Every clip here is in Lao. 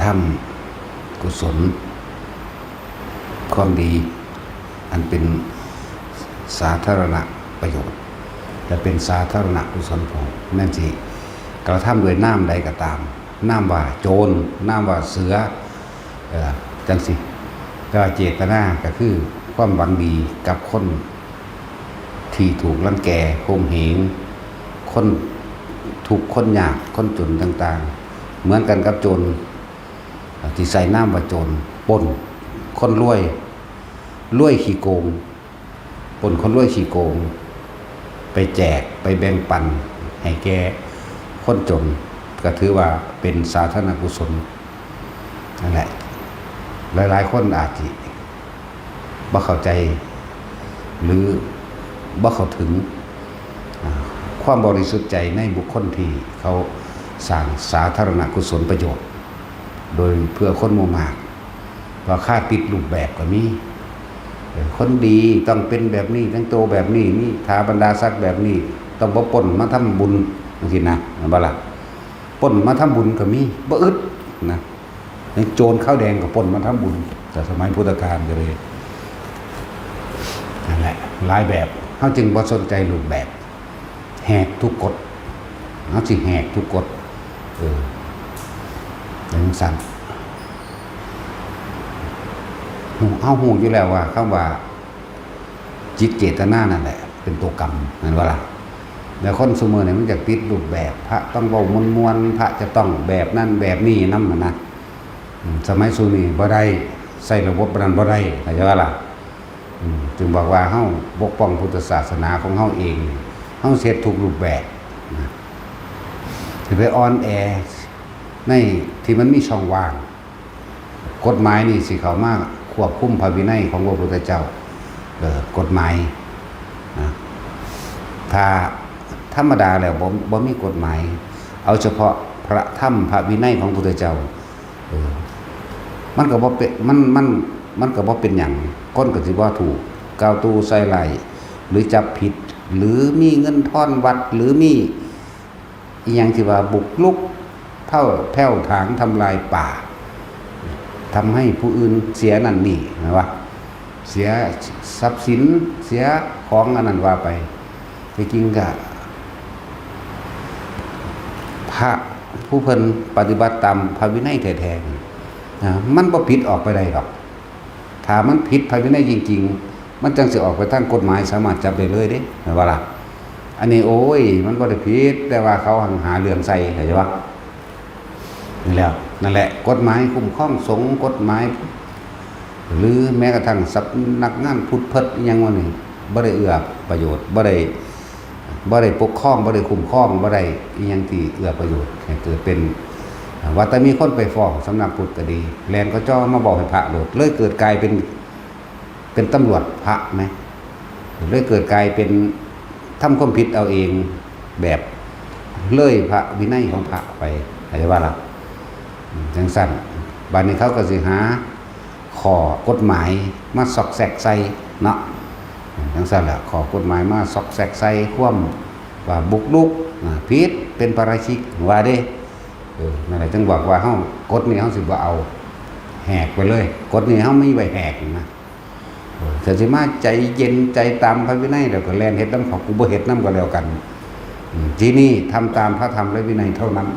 ທຳກຸສົນຄວາມດີ ອັນເປັນສາທາລະນະປະໂຫຍດ ແລະ ເປັນສາທາລະນະກຸສົນຂອງ ແມ່ນຊິກະທຳດ້ວຍນາມໃດກໍຕາມ ນາມວ່າໂຈນ ນາມວ່າເສືອ ເອີ ຈັ່ງຊີ້ ແຕ່ວ່າເຈດຕະນາກໍຄືຄວາມຫວັງດີກັບຄົນທີ່ຖືກລັງແກຂົ່ມເຫງ ຄົນທຸກຄົນຍາກຄົນຈົນຕ່າງໆ ເໝືອນກັນກັບໂຈນ ທີ່ໃສ່ນາມວ່າໂຈນ ປຸ້ນຄົນລວຍ ລວຍຂີ້ໂກງ ປຸ້ນຄົນລວຍຂີ້ໂກງ ໄປແຈກໄປແບ່ງປັນໃຫ້ແກ່ຄົນຈົນ ກໍຖືວ່າເປັນສາທາລະນະກຸສົນນັ້ນແຫຼະ. ຫຼາຍໆຄົນອາດຊິບໍ່ເຂົ້າໃຈ ຫຼື ບໍ່ເຂົ້າເຖິງ ອາ ຄວາມບໍລິສຸດໃຈໃນບຸກຄົນທີ່ເຂົາສ້າງສາທາລະນະກຸສົນປະໂຫຍດ ໂດຍເພື່ອຄົນໝູ່ມາກ ວ່າຄາດຕິດຮູບແບບກໍມີ ເອີ ຄົນດີຕ້ອງເປັນແບບນີ້ ແຕ່ງໂຕແບບນີ້ ມີຖາບັນດາສັກແບບນີ້ ຕ້ອງບໍ່ປົ້ນມາທຳບຸນ ຈັ່ງຊີ້ນະ ແມ່ນບໍ່ລະ? ປົ້ນມາທຳບຸນກໍມີ ບໍ່ອຶດນະ ຍັງໂຈນຂາວແດງກໍປົ້ນມາທຳບຸນ ແຕ່ສະໄໝພຸດທະການກໍເລີຍ ນັ້ນແຫຼະ ຫຼາຍແບບ ເຮົາຈຶ່ງບໍ່ສົນໃຈຮູບແບບ ແຫກທຸກກົດ ເຮົາຊິແຫກທຸກກົດ ເອີ ຈັ່ງຊັ້ນ ເຮົາຮູ້ຢູ່ແລ້ວວ່າ ຄຳວ່າຈິດເຈດຕະນານັ້ນແຫຼະ ເປັນຕົວກຳ ແມ່ນບໍ່ລະ? ແລ້ວຄົນຊຸມື້ນີ້ມັນຢາກຕິດຮູບແບບ ພະຕ້ອງເວົ້າມ່ວນໆ ພະຈະຕ້ອງແບບນັ້ນແບບນີ້ນຳຫັ້ນນະ ອືມ ສະໄໝຊຸນີ້ບໍ່ໄດ້ ໃຊ້ລະບົບອັນນັ້ນບໍ່ໄດ້ ເຂົ້າໃຈບໍ່ລະ? ອືມ ຈຶ່ງບອກວ່າເຮົາປົກປ້ອງພຸດທະສາສະໜາຂອງເຮົາເອງ ເຮົາເຮັດທຸກຮູບແບບນະ ຊິໄປອ່ອນແອໃນທີ່ມັນມີຊ່ອງວ່າງ ກົດໝາຍນີ້ຊິເຂົ້າມາຄວບຄຸມພະວິໄນຂອງພະພຸດທະເຈົ້າ ເອີ ກົດໝາຍນະ ຖ້າທຳມະດາແລ້ວບໍ່ ບໍ່ມີກົດໝາຍ ເອົາສະເພາະພະທຳພະວິໄນຂອງພະພຸດທະເຈົ້າ ເອີ ມັນກໍບໍ່ເປັນ ມັນ ມັນ ມັນກໍບໍ່ເປັນຫຍັງ ຄົນກໍຊິບໍ່ຖືກກ່າວຕູ່ໃສ່ຮ້າຍ ຫຼື ຈັບຜິດ ຫຼື ມີເງິນທອນວັດ ຫຼື ມີອີ່ຫຍັງທີ່ວ່າບຸກລຸກ ເພົາ ແພ້ວຖາງທຳລາຍປ່າ ທຳໃຫ້ຜູ້ອື່ນເສຍນັ້ນນີ້ ແມ່ນບໍ່? ເສຍຊັບສິນ ເສຍຂອງອັນນັ້ນວ່າໄປ ທີ່ຈິງກະ ພະຜູ້ເພິ່ນປະຕິບັດຕາມພະວິໄນແທ້ໆນີ້ ນະ ມັນບໍ່ຜິດອອກໄປໄດ້ດອກ. ຖ້າມັນຜິດພະວິໄນຈິງໆ ມັນຈັ່ງຊິອອກໄປທາງກົດໝາຍ ສາມາດຈັບໄດ້ເລີຍເດ້ ແມ່ນບໍ່ລະ? ອັນນີ້ ໂອ້ຍ ມັນບໍ່ໄດ້ຜິດ ແຕ່ວ່າເຂົາຫາເລື່ອງໃສ່ ເຂົ້າໃຈບໍ່? ນີ້ແຫຼະ ນັ້ນແຫຼະ ກົດໝາຍຄຸ້ມຄອງສົງ ກົດໝາຍ ຫຼື ແມ້ກະທັ່ງສຳນັກງານພຸດເພິດອີ່ຫຍັງວ່ານີ້ ບໍ່ໄດ້ເອື້ອປະໂຫຍດ ບໍ່ໄດ້ ບໍ່ໄດ້ປົກຄອງ ບໍ່ໄດ້ຄຸ້ມຄອງ ບໍ່ໄດ້ອີ່ຫຍັງທີ່ເອື້ອປະໂຫຍດໃຫ້ເກີດເປັນ ວ່າແຕ່ມີຄົນໄປຟ້ອງສຳນັກພຸດກໍດີ ແລ່ນກະຈໍ່ມາເວົ້າໃຫ້ພະໂລດ ເລີຍເກີດກາຍເປັນ ເປັນຕຳຫຼວດພະແມ ເລີຍເກີດກາຍເປັນທຳຄວາມຜິດເອົາເອງ ແບບເລີຍພະວິໄນຂອງພະໄປ ເຂົ້າໃຈວ່າລະ? ຈັ່ງຊັ້ນ ບາດນີ້ເຂົາກໍຊິຫາຂໍ້ກົດໝາຍມາຊອກແຊກໃສ່ເນາະ ຈັ່ງຊັ້ນລະ ຂໍ້ກົດໝາຍມາຊອກແຊກໃສ່ຄວາມວ່າບຸກລຸກ ນະ ຜິດ ເປັນປາຣາຊິກ ວ່າເດ້ ເອີ ນັ້ນແຫຼະ ຈຶ່ງບອກວ່າເຮົາ ກົດນີ້ເຮົາຊິບໍ່ເອົາ ແຫກໄປເລີຍ ກົດນີ້ເຮົາມີໄວ້ແຫກນະ. ເອີ ຖ້າຊິມາໃຈເຢັນໃຈຕາມພະວິໄນ ແລ້ວກໍແລ່ນເຮັດນຳເຂົາ ກູບໍ່ເຮັດນຳກໍແລ້ວກັນ ອືມ ທີ່ນີ້ທຳຕາມພະທຳ ແລະ ວິໄນເທົ່ານັ້ນ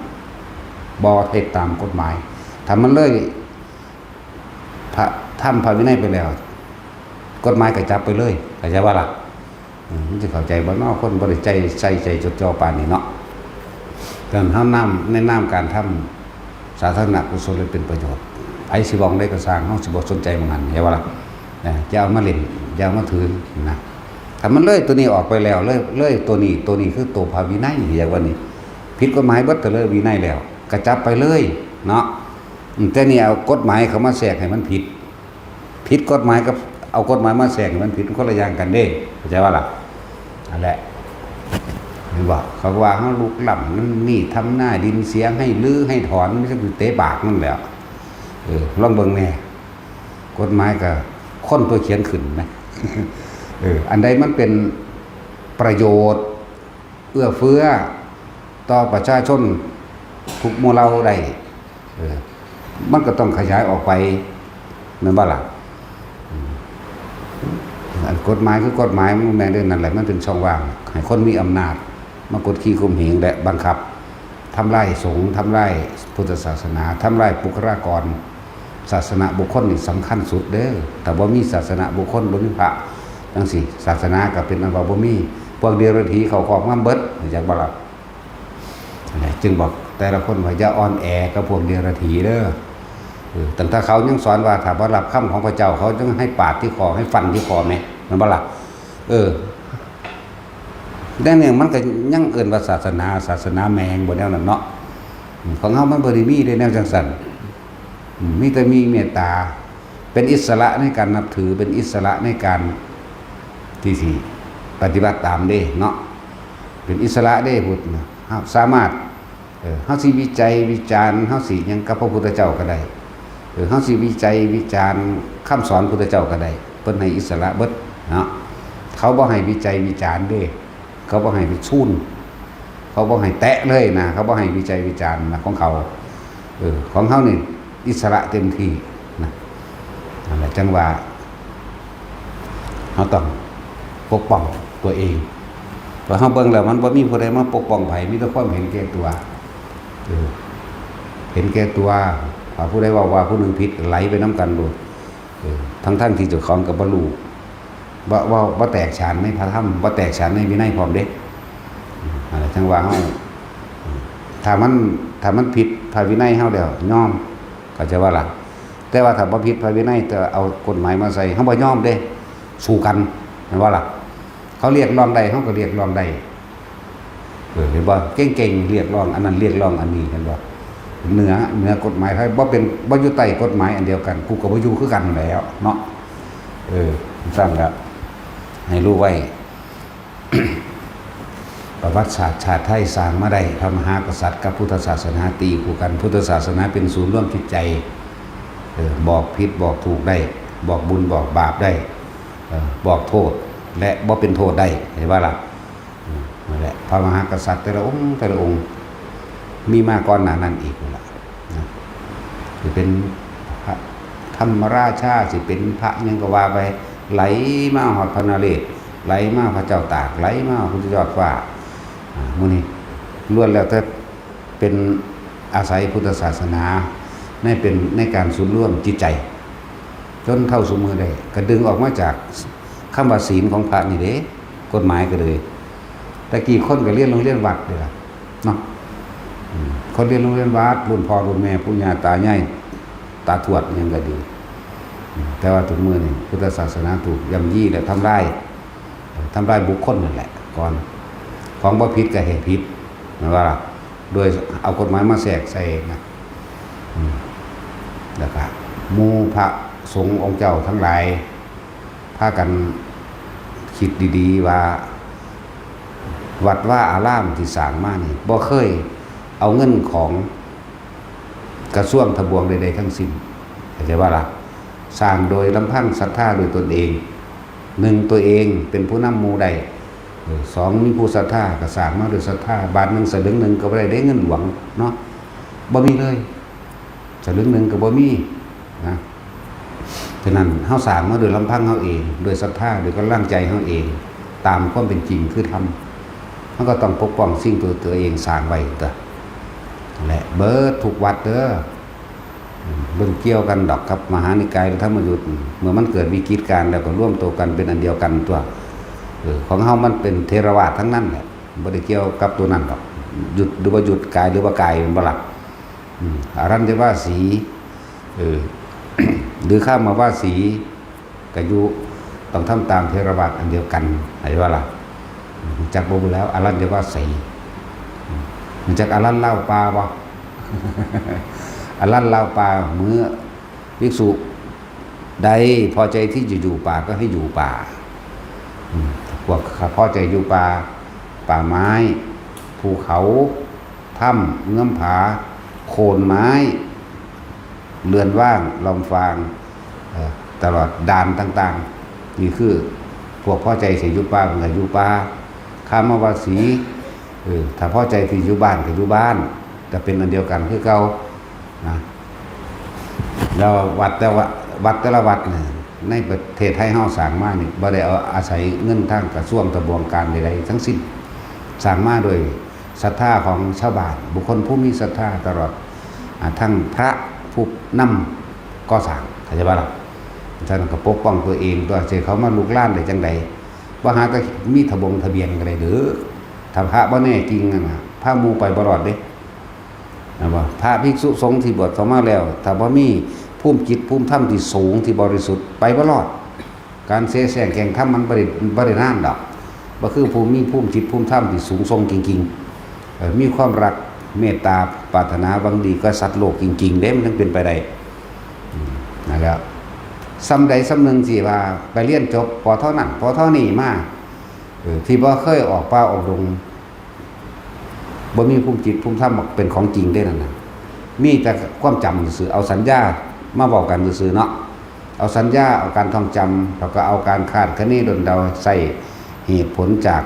ບໍ່ເຮັດຕາມກົດໝາຍ ຖ້າມັນເລີຍພະທຳພະວິໄນໄປແລ້ວ ກົດໝາຍກໍຈັບໄປເລີຍ ເຂົ້າໃຈບໍ່ລະ? ອືມ ມັນຊິເຂົ້າໃຈບໍ່ນໍ ຄົນບໍ່ໄດ້ໃຈ ໃສ່ໃຈຈົດຈ່ອປານນີ້ເນາະ ເຖິງເຮົານຳ ໃນນາມການທຳ ສາທາລະນະກຸສົນ ແລະ ເປັນປະໂຫຍດ ໃຜຊິເວົ້າໃດກໍຊ່າງ ເຮົາຊິບໍ່ສົນໃຈໝ່ອງນັ້ນ ເຫັນບໍ່ລະ? ເອີ ຢ່າເອົາມາຫຼິ້ນ ຢ່າເອົາມາຖືນະ ຖ້າມັນເລີຍໂຕນີ້ອອກໄປແລ້ວ ເລີຍ ເລີຍໂຕນີ້ ໂຕນີ້ຄືໂຕພະວິໄນ ຮຽກວ່ານີ້ ຜິດກົດໝາຍເບິດ ກໍເລີຍວິໄນແລ້ວ ກໍຈັບໄປເລີຍເນາະ ອືມ ແຕ່ນີ້ເອົາກົດໝາຍເຂົ້າມາແຊກໃຫ້ມັນຜິດ ຜິດກົດໝາຍກັບເອົາກົດໝາຍມາແຊກໃຫ້ມັນຜິດ ມັນຄົນລະຢ່າງກັນເດ້ ເຂົ້າໃຈບໍ່ລະ? ນັ້ນແຫຼະ ເຫັນບໍ່? ເຂົາວ່າເຮົາລຸກລ້ຳ ມັນມີທຳນາດິນເສຍ ໃຫ້ຮື້ໃຫ້ຖອນ ມັນຊິເຕະປາກມັນແຫຼະ ເອີ ລອງເບິ່ງແດ່ ກົດໝາຍກໍຄົນຕົວຂຽນຂຶ້ນນະ ເອີ ອັນໃດມັນເປັນປະໂຫຍດ ເອື້ອເຟື້ອຕໍ່ປະຊາຊົນທຸກໝູ່ເຫຼົ່າໄດ້ ເອີ ມັນກໍຕ້ອງຂະຫຍາຍອອກໄປ ແມ່ນບໍ່ລະ? ອັນກົດໝາຍຄືກົດໝາຍ ມັນແມ່ນເດ້ ນັ້ນແຫຼະ ມັນເປັນຊ່ອງວ່າງໃຫ້ຄົນມີອຳນາດມາກົດຂີ່ຂົ່ມເຫງ ແລະ ບັງຄັບ ທຳລາຍສົງ, ທຳລາຍພຸດທະສາສະໜາ, ທຳລາຍບຸກຄະລາກອນ. ສາສະນະບຸກຄົນນີ້ສຳຄັນສຸດເດີ້. ຖ້າບໍ່ມີສາສະນະບຸກຄົນ, ບໍ່ມີພະ ຈັ່ງຊີ້ ສາສະໜາກໍເປັນອັນວ່າບໍ່ມີ. ພວກເດຍລະຖີເຂົ້າຄອບງຳເບິດ, ຮູ້ຈັກບໍ່ລະ? ຫັ້ນແຫຼະ ຈຶ່ງບອກແຕ່ລະຄົນວ່າ ຢ່າອ່ອນແອກັບພວກເດຍລະຖີເດີ້. ເອີ ຕັ້ງແຕ່ເຂົາຍັງສອນວ່າ ຖ້າບໍ່ຮັບຄຳຂອງພະເຈົ້າ, ເຂົາຈຶ່ງໃຫ້ປາດທີ່ຄໍ, ໃຫ້ຟັນທີ່ຄໍແໝ່, ແມ່ນບໍ່ລະ? ເອີ ແນວນີ້ມັນກໍຍັງເອີ້ນວ່າສາສະໜາ, ສາສະໜາແມ່ງບໍ່ ແນວນັ້ນເນາະ. ຂອງເຮົາມັນບໍ່ໄດ້ມີເດ້ແນວຈັ່ງຊັ້ນ. ອືມ ມີແຕ່ມີເມດຕາ, ເປັນອິດສະຫຼະໃນການນັບຖື, ເປັນອິດສະຫຼະໃນການທີ່ຊິປະຕິບັດຕາມເດ້ເນາະ, ເປັນອິດສະຫຼະເດ້ພຸດນະ. ເຮົາສາມາດ ເອີ ເຮົາຊິວິໄຈວິຈານ, ເຮົາຊິຫຍັງກັບພະພຸດທະເຈົ້າກໍໄດ້, ເອີ ເຮົາຊິວິໄຈວິຈານຄຳສອນພຸດທະເຈົ້າກໍໄດ້, ເພິ່ນໃຫ້ອິດສະຫຼະເບິດເນາະ. ເຂົາບໍ່ໃຫ້ວິໄຈວິຈານເດ້. ເຂົາບໍ່ໃຫ້ໄປຊູນ, ເຂົາບໍ່ໃຫ້ແຕະເລີຍນະ, ເຂົາບໍ່ໃຫ້ວິໄຈວິຈານນະຂອງເຂົາ. ເອີ ຂອງເຮົານີ້ອິດສະຫຼະເຕັມທີ່ນະ. ນັ້ນແຫຼະ ຈັ່ງວ່າເຮົາຕ້ອງປົກປ້ອງຕົວເອງ, ເພາະເຮົາເບິ່ງແລ້ວມັນບໍ່ມີຜູ້ໃດມາປົກປ້ອງໃຜ, ມີແຕ່ຄວາມເຫັນແກ່ຕົວ. ເອີ ເຫັນແກ່ຕົວ, ຖ້າຜູ້ໃດເວົ້າວ່າຜູ້ໜຶ່ງຜິດ, ໄຫຼໄປນຳກັນໂລດ. ເອີ ທັງໆທີ່ເຈົ້າຂອງກໍບໍ່ຮູ້, ບໍ່ ບໍ່ ບໍ່ແຕກສານໃນພະທຳ, ບໍ່ແຕກສານໃນວິໄນພ້ອມເດ້. ອັນນັ້ນຈັ່ງວ່າເຮົາ ຖ້າມັນ ຖ້າມັນຜິດພະວິໄນເຮົາແລ້ວຍອມ, ເຂົ້າໃຈບໍ່ລະ? ແຕ່ວ່າຖ້າບໍ່ຜິດພະວິໄນ ແຕ່ເອົາກົດໝາຍມາໃສ່, ເຮົາບໍ່ຍອມເດ້, ສູ້ກັນ, ແມ່ນບໍ່ລະ? ເຂົາຮຽກຮ້ອງໄດ້, ເຮົາກໍຮຽກຮ້ອງໄດ້. ເອີ ເຫັນບໍ່? ເກັ່ງໆ ຮຽກຮ້ອງອັນນັ້ນ ຮຽກຮ້ອງອັນນີ້, ເຫັນບໍ່? ເໜືອ ເໜືອກົດໝາຍໄທ, ບໍ່ເປັນ ບໍ່ຢູ່ໃຕ້ກົດໝາຍອັນດຽວກັນ, ກູກໍບໍ່ຢູ່ຄືກັນແລ້ວເນາະ. ເອີ ຊັ້ນລະ ໃຫ້ຮູ້ໄວ້, ປະຫວັດສາດຊາດໄທສ້າງມາໄດ້, ພະມະຫາກະສັດກັບພຸດທະສາສະໜາຕີຄູ່ກັນ, ພຸດທະສາສະໜາເປັນສູນລວມຈິດໃຈ, ເອີ ບອກຜິດບອກຖືກໄດ້, ບອກບຸນບອກບາບໄດ້, ເອີ ບອກໂທດ ແລະ ບໍ່ເປັນໂທດໄດ້, ເຫັນບໍ່ລະ? ອືມ ນັ້ນແຫຼະ ພະມະຫາກະສັດແຕ່ລະອົງ ແຕ່ລະອົງ ມີມາກ່ອນໜ້ານັ້ນອີກພຸ້ນລະນະ, ຊິເປັນພະທຳມະລາຊາ ຊິເປັນພະຫຍັງກໍວ່າໄປ, ໄຫຼມາຮອດພະນະເລດ, ໄຫຼມາພະເຈົ້າຕາກ, ໄຫຼມາພຸດທະຍອດຟ້າ. ອາ ມື້ນີ້ລ້ວນແລ້ວແຕ່ ເປັນອາໄສພຸດທະສາສະໜາໃນ ເປັນໃນການສູນລວມຈິດໃຈ ຈົນເທົ່າຊຸມື້ໄດ້ ກະດຶງອອກມາຈາກຄຳວ່າສິນຂອງພະນີ້ເດ້, ກົດໝາຍກໍເລີຍ. ແຕ່ກີ້ຄົນກໍຮຽນໂຮງຮຽນວັດເດ້ລະເນາະ, ອືມ ຄົນຮຽນໂຮງຮຽນວັດ ລຸ້ນພໍ່ລຸ້ນແມ່ ປູ່ຍ່າຕາຍາຍ ຕາທວດຫຍັງກໍດີ, ອືມ ແຕ່ວ່າທຸກມື້ນີ້ພຸດທະສາສະໜາຖືກຍ່ຳຢີ ແລະ ທຳລາຍ. ທຳລາຍບຸກຄົນນັ້ນແຫຼະກ່ອນ, ຂອງບໍ່ຜິດກໍໃຫ້ຜິດ ແມ່ນບໍ່ລະ? ໂດຍເອົາກົດໝາຍມາແຊກໃສ່ນະ. ອືມ ແລ້ວກະໝູ່ພະສົງອົງເຈົ້າທັງຫຼາຍ ພາກັນຄິດດີໆວ່າ ວັດວາອາລາມທີ່ສ້າງມານີ້ ບໍ່ເຄີຍເອົາເງິນຂອງ ກະຊວງທະບວງໃດໆທັງສິ້ນ, ເຂົ້າໃຈບໍ່ລະ? ສ້າງໂດຍລຳພັງສັດທາໂດຍຕົນເອງ, ໜຶ່ງ ຕົວເອງເປັນຜູ້ນຳໝູ່ໄດ້, ເອີ ສອງ ມີຜູ້ສັດທາ ກະສ້າງມາໂດຍສັດທາ, ບາດໜຶ່ງສະຫຼຶງໜຶ່ງກໍບໍ່ໄດ້ເດ້ ເງິນຫຼວງເນາະ, ບໍ່ມີເລີຍ, ສະຫຼຶງໜຶ່ງກໍບໍ່ມີນະ. ສະນັ້ນ ເຮົາສ້າງມາໂດຍລຳພັງເຮົາເອງ, ໂດຍສັດທາ, ໂດຍກຳລັງໃຈເຮົາເອງ, ຕາມຄວາມເປັນຈິງຄືທຳ, ເຮົາກໍຕ້ອງປົກປ້ອງສິ່ງທີ່ຕົວເອງສ້າງໄວ້ຕົວະ. ແລະ ເບິດທຸກວັດເດີ, ບໍ່ໄດ້ກ່ຽວກັນດອກກັບມະຫານິກາຍ ຫຼື ທຳມະຍຸດ, ເມື່ອມັນເກີດວິກິດການແລ້ວກໍລວມໂຕກັນເປັນອັນດຽວກັນຕົວະ. ເອີ ຂອງເຮົາມັນເປັນເຖລະວາດທັງນັ້ນແຫຼະ, ບໍ່ໄດ້ກ່ຽວກັບຕົວນັ້ນດອກ, ຢຸດ ຫຼື ບໍ່ຢຸດ, ກາຍ ຫຼື ບໍ່ກາຍ, ແມ່ນບໍ່ລະ? ອືມ ອະລັນຍະວາສີ ເອີ ຫຼື ຄາມະວາສີ ກໍຢູ່ ຕ້ອງທຳຕາມເຖລະວາດອັນດຽວກັນ ເຫັນບໍ່ລະ? ຮູ້ຈັກບໍ່ແລ້ວ ອະລັນຍະວາສີ? ຮູ້ຈັກອະລັນລາວປ່າບໍ່? ອະລັນລາວປ່າ ເມື່ອ ພິກສຸໃດພໍໃຈທີ່ຈະຢູ່ປ່າກໍໃຫ້ຢູ່ປ່າ. ອືມ ພວກຂ້າພໍໃຈຢູ່ປ່າ, ປ່າໄມ້, ພູເຂົາ, ຖ້ຳ, ເງື້ອມຜາ, ໂຄນໄມ້, ເຮືອນວ່າງ, ລອມຟາງ, ເອີ ຕະຫຼອດດ່ານຕ່າງໆ. ນີ້ຄືພວກພໍໃຈທີ່ຢູ່ປ່າ ເພິ່ນກໍຢູ່ປ່າ. ຄາມະວາສີ ເອີ ຖ້າພໍໃຈທີ່ຢູ່ບ້ານກໍຢູ່ບ້ານ, ກໍເປັນອັນດຽວກັນຄືເກົ່ານະ. ແລ້ວວັດແຕ່ວ່າ ວັດແຕ່ລະວັດນີ້ ໃນປະເທດໄທເຮົາສ້າງມານີ້ ບໍ່ໄດ້ເອົາອາໄສເງິນທາງກະຊວງທະບວງການໃດໆທັງສິ້ນ, ສ້າງມາໂດຍສັດທາຂອງຊາວບ້ານ, ບຸກຄົນຜູ້ມີສັດທາຕະຫຼອດ ອາ ທັງພະຜູ້ນຳກໍ່ສ້າງ, ເຂົ້າໃຈບໍ່ລະ? ສະນັ້ນກໍປົກປ້ອງຕົວເອງຕົວະ, ຊິເຂົ້າມາລຸກລານໄດ້ຈັ່ງໃດ? ບໍ່ຫາແຕ່ມີທະບົງທະບຽນກໍໄດ້ເດີ້. ຖ້າພະບໍ່ແນ່ຈິງນັ້ນນະ ພາໝູ່ໄປບໍ່ລອດເດ້. ແມ່ນບໍ່? ພະພິກສຸສົງທີ່ບວດເຂົ້າມາແລ້ວ ຖ້າບໍ່ມີພູມຈິດພູມທຳທີ່ສູງ ທີ່ບໍລິສຸດ ໄປບໍ່ລອດ. ການເສແສ້ງແກ່ງທຳມັນບໍ່ໄດ້ ບໍ່ໄດ້ນານດອກ. ບໍ່ຄືຜູ້ມີພູມຈິດພູມທຳທີ່ສູງສົ່ງຈິງໆ ເອີ ມີຄວາມຮັກເມດຕາປາດຖະໜາຫວັງດີກັບສັດໂລກຈິງໆເດ້ ມັນຈຶ່ງເປັນໄປໄດ້. ອືມ ນັ້ນແຫຼະ. ສ່ຳໃດສ່ຳໜຶ່ງທີ່ວ່າໄປຮຽນຈົບ ປທ ນັ້ນ ປທ ນີ້ມາ ເອີ ທີ່ບໍ່ເຄີຍອອກປ່າອອກດົງ ບໍ່ມີພູມຈິດພູມທຳເປັນຂອງຈິງເດ້ນັ້ນນະ, ມີແຕ່ຄວາມຈຳຊື່ໆ ເອົາສັນຍາມາເວົ້າກັນຊື່ໆເນາະ, ເອົາສັນຍາ ເອົາການທ່ອງຈຳ ແລ້ວກໍເອົາການຄາດຄະເນດົນເດົາ ໃຊ້ເຫດຜົນຈາກ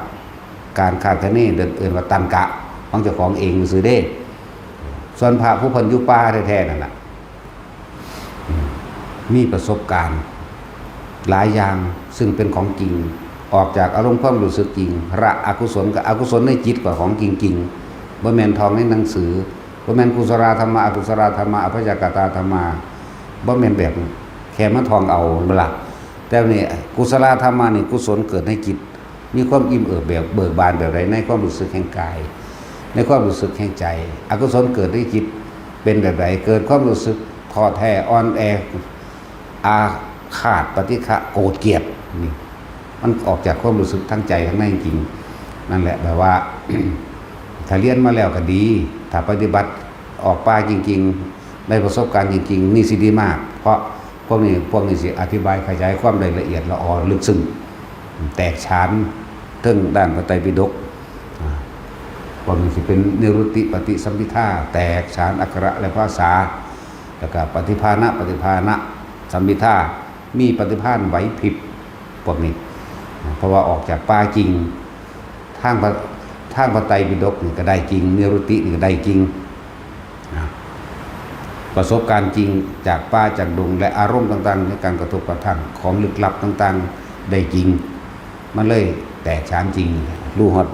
ການຄາດຄະເນ ເອີ້ນວ່າຕັນກະຂອງເຈົ້າຂອງເອງຊື່ໆເດ້. ສ່ວນພະຜູ້ເພິ່ນຢູ່ປ່າແທ້ໆນັ້ນນະ ມີປະສົບການຫຼາຍຢ່າງ ຊຶ່ງເປັນຂອງຈິງ, ອອກຈາກອາລົມຄວາມຮູ້ສຶກຈິງ, ລະອະກຸສົນກັບອະກຸສົນໃນຈິດກໍຂອງຈິງໆ, ບໍ່ແມ່ນທ່ອງໃນໜັງສື, ບໍ່ແມ່ນກຸສະລາທຳມະ ອະກຸສະລາທຳມະ ອະພະຍາກະຕາທຳມາ, ບໍ່ແມ່ນແບບແຄ່ມາທ່ອງເອົາ ແມ່ນບໍ່ລະ? ແຕ່ນີ້ ກຸສະລາທຳມະນີ້ ກຸສົນເກີດໃນຈິດ ມີຄວາມອີ່ມເອີບແບບເບີກບານແບບໃດ? ໃນຄວາມຮູ້ສຶກແຫ່ງກາຍ ໃນຄວາມຮູ້ສຶກແຫ່ງໃຈ. ອະກຸສົນເກີດໃນຈິດເປັນແບບໃດ? ເກີດຄວາມຮູ້ສຶກທໍ້ແທ້ອ່ອນແອ ອາຄາດປະຕິຄະໂກດກຽດ ນີ້ມັນອອກຈາກຄວາມຮູ້ສຶກທາງໃຈທາງໃນຈິງ. ນັ້ນແຫຼະ ແບບວ່າ ຖ້າຮຽນມາແລ້ວກໍດີ, ຖ້າປະຕິບັດອອກປ່າຈິງໆ ໄດ້ປະສົບການຈິງໆ ນີ້ຊິດີມາກ ເພາະ ພວກນີ້ ພວກນີ້ຊິອະທິບາຍຂະຫຍາຍຄວາມໄດ້ລະອຽດລະອໍເລິກເຊິ່ງ ແຕກສານເຖິງດ້ານພະໄຕປິດົກ. ອາ ພວກນີ້ຊິເປັນນິຣຸດຕິປະຕິສຳພິທາ ແຕກສານອັກຂະລະ ແລະ ພາສາ, ແລ້ວກໍປະຕິພານະ ປະຕິພານະສຳພິທາ ມີປະຕິພານໄຫວພິບພວກນີ້. ອາ ເພາະວ່າອອກຈາກປ່າຈິງ ທາງພະ ທາງພະໄຕປິດົກນີ້ກໍໄດ້ຈິງ, ນິຣຸດຕິນີ້ກໍໄດ້ຈິງ. ນະ ປະສົບການຈິງຈາກປ່າຈາກດົງ ແລະ ອາລົມຕ່າງໆ ໃນການກະທົບກະທັ່ງຂອງລຶກລັບຕ່າງໆໄດ້ຈິງ, ມັນເລີຍແຕກສານຈິງ ຮູ້ຮອດ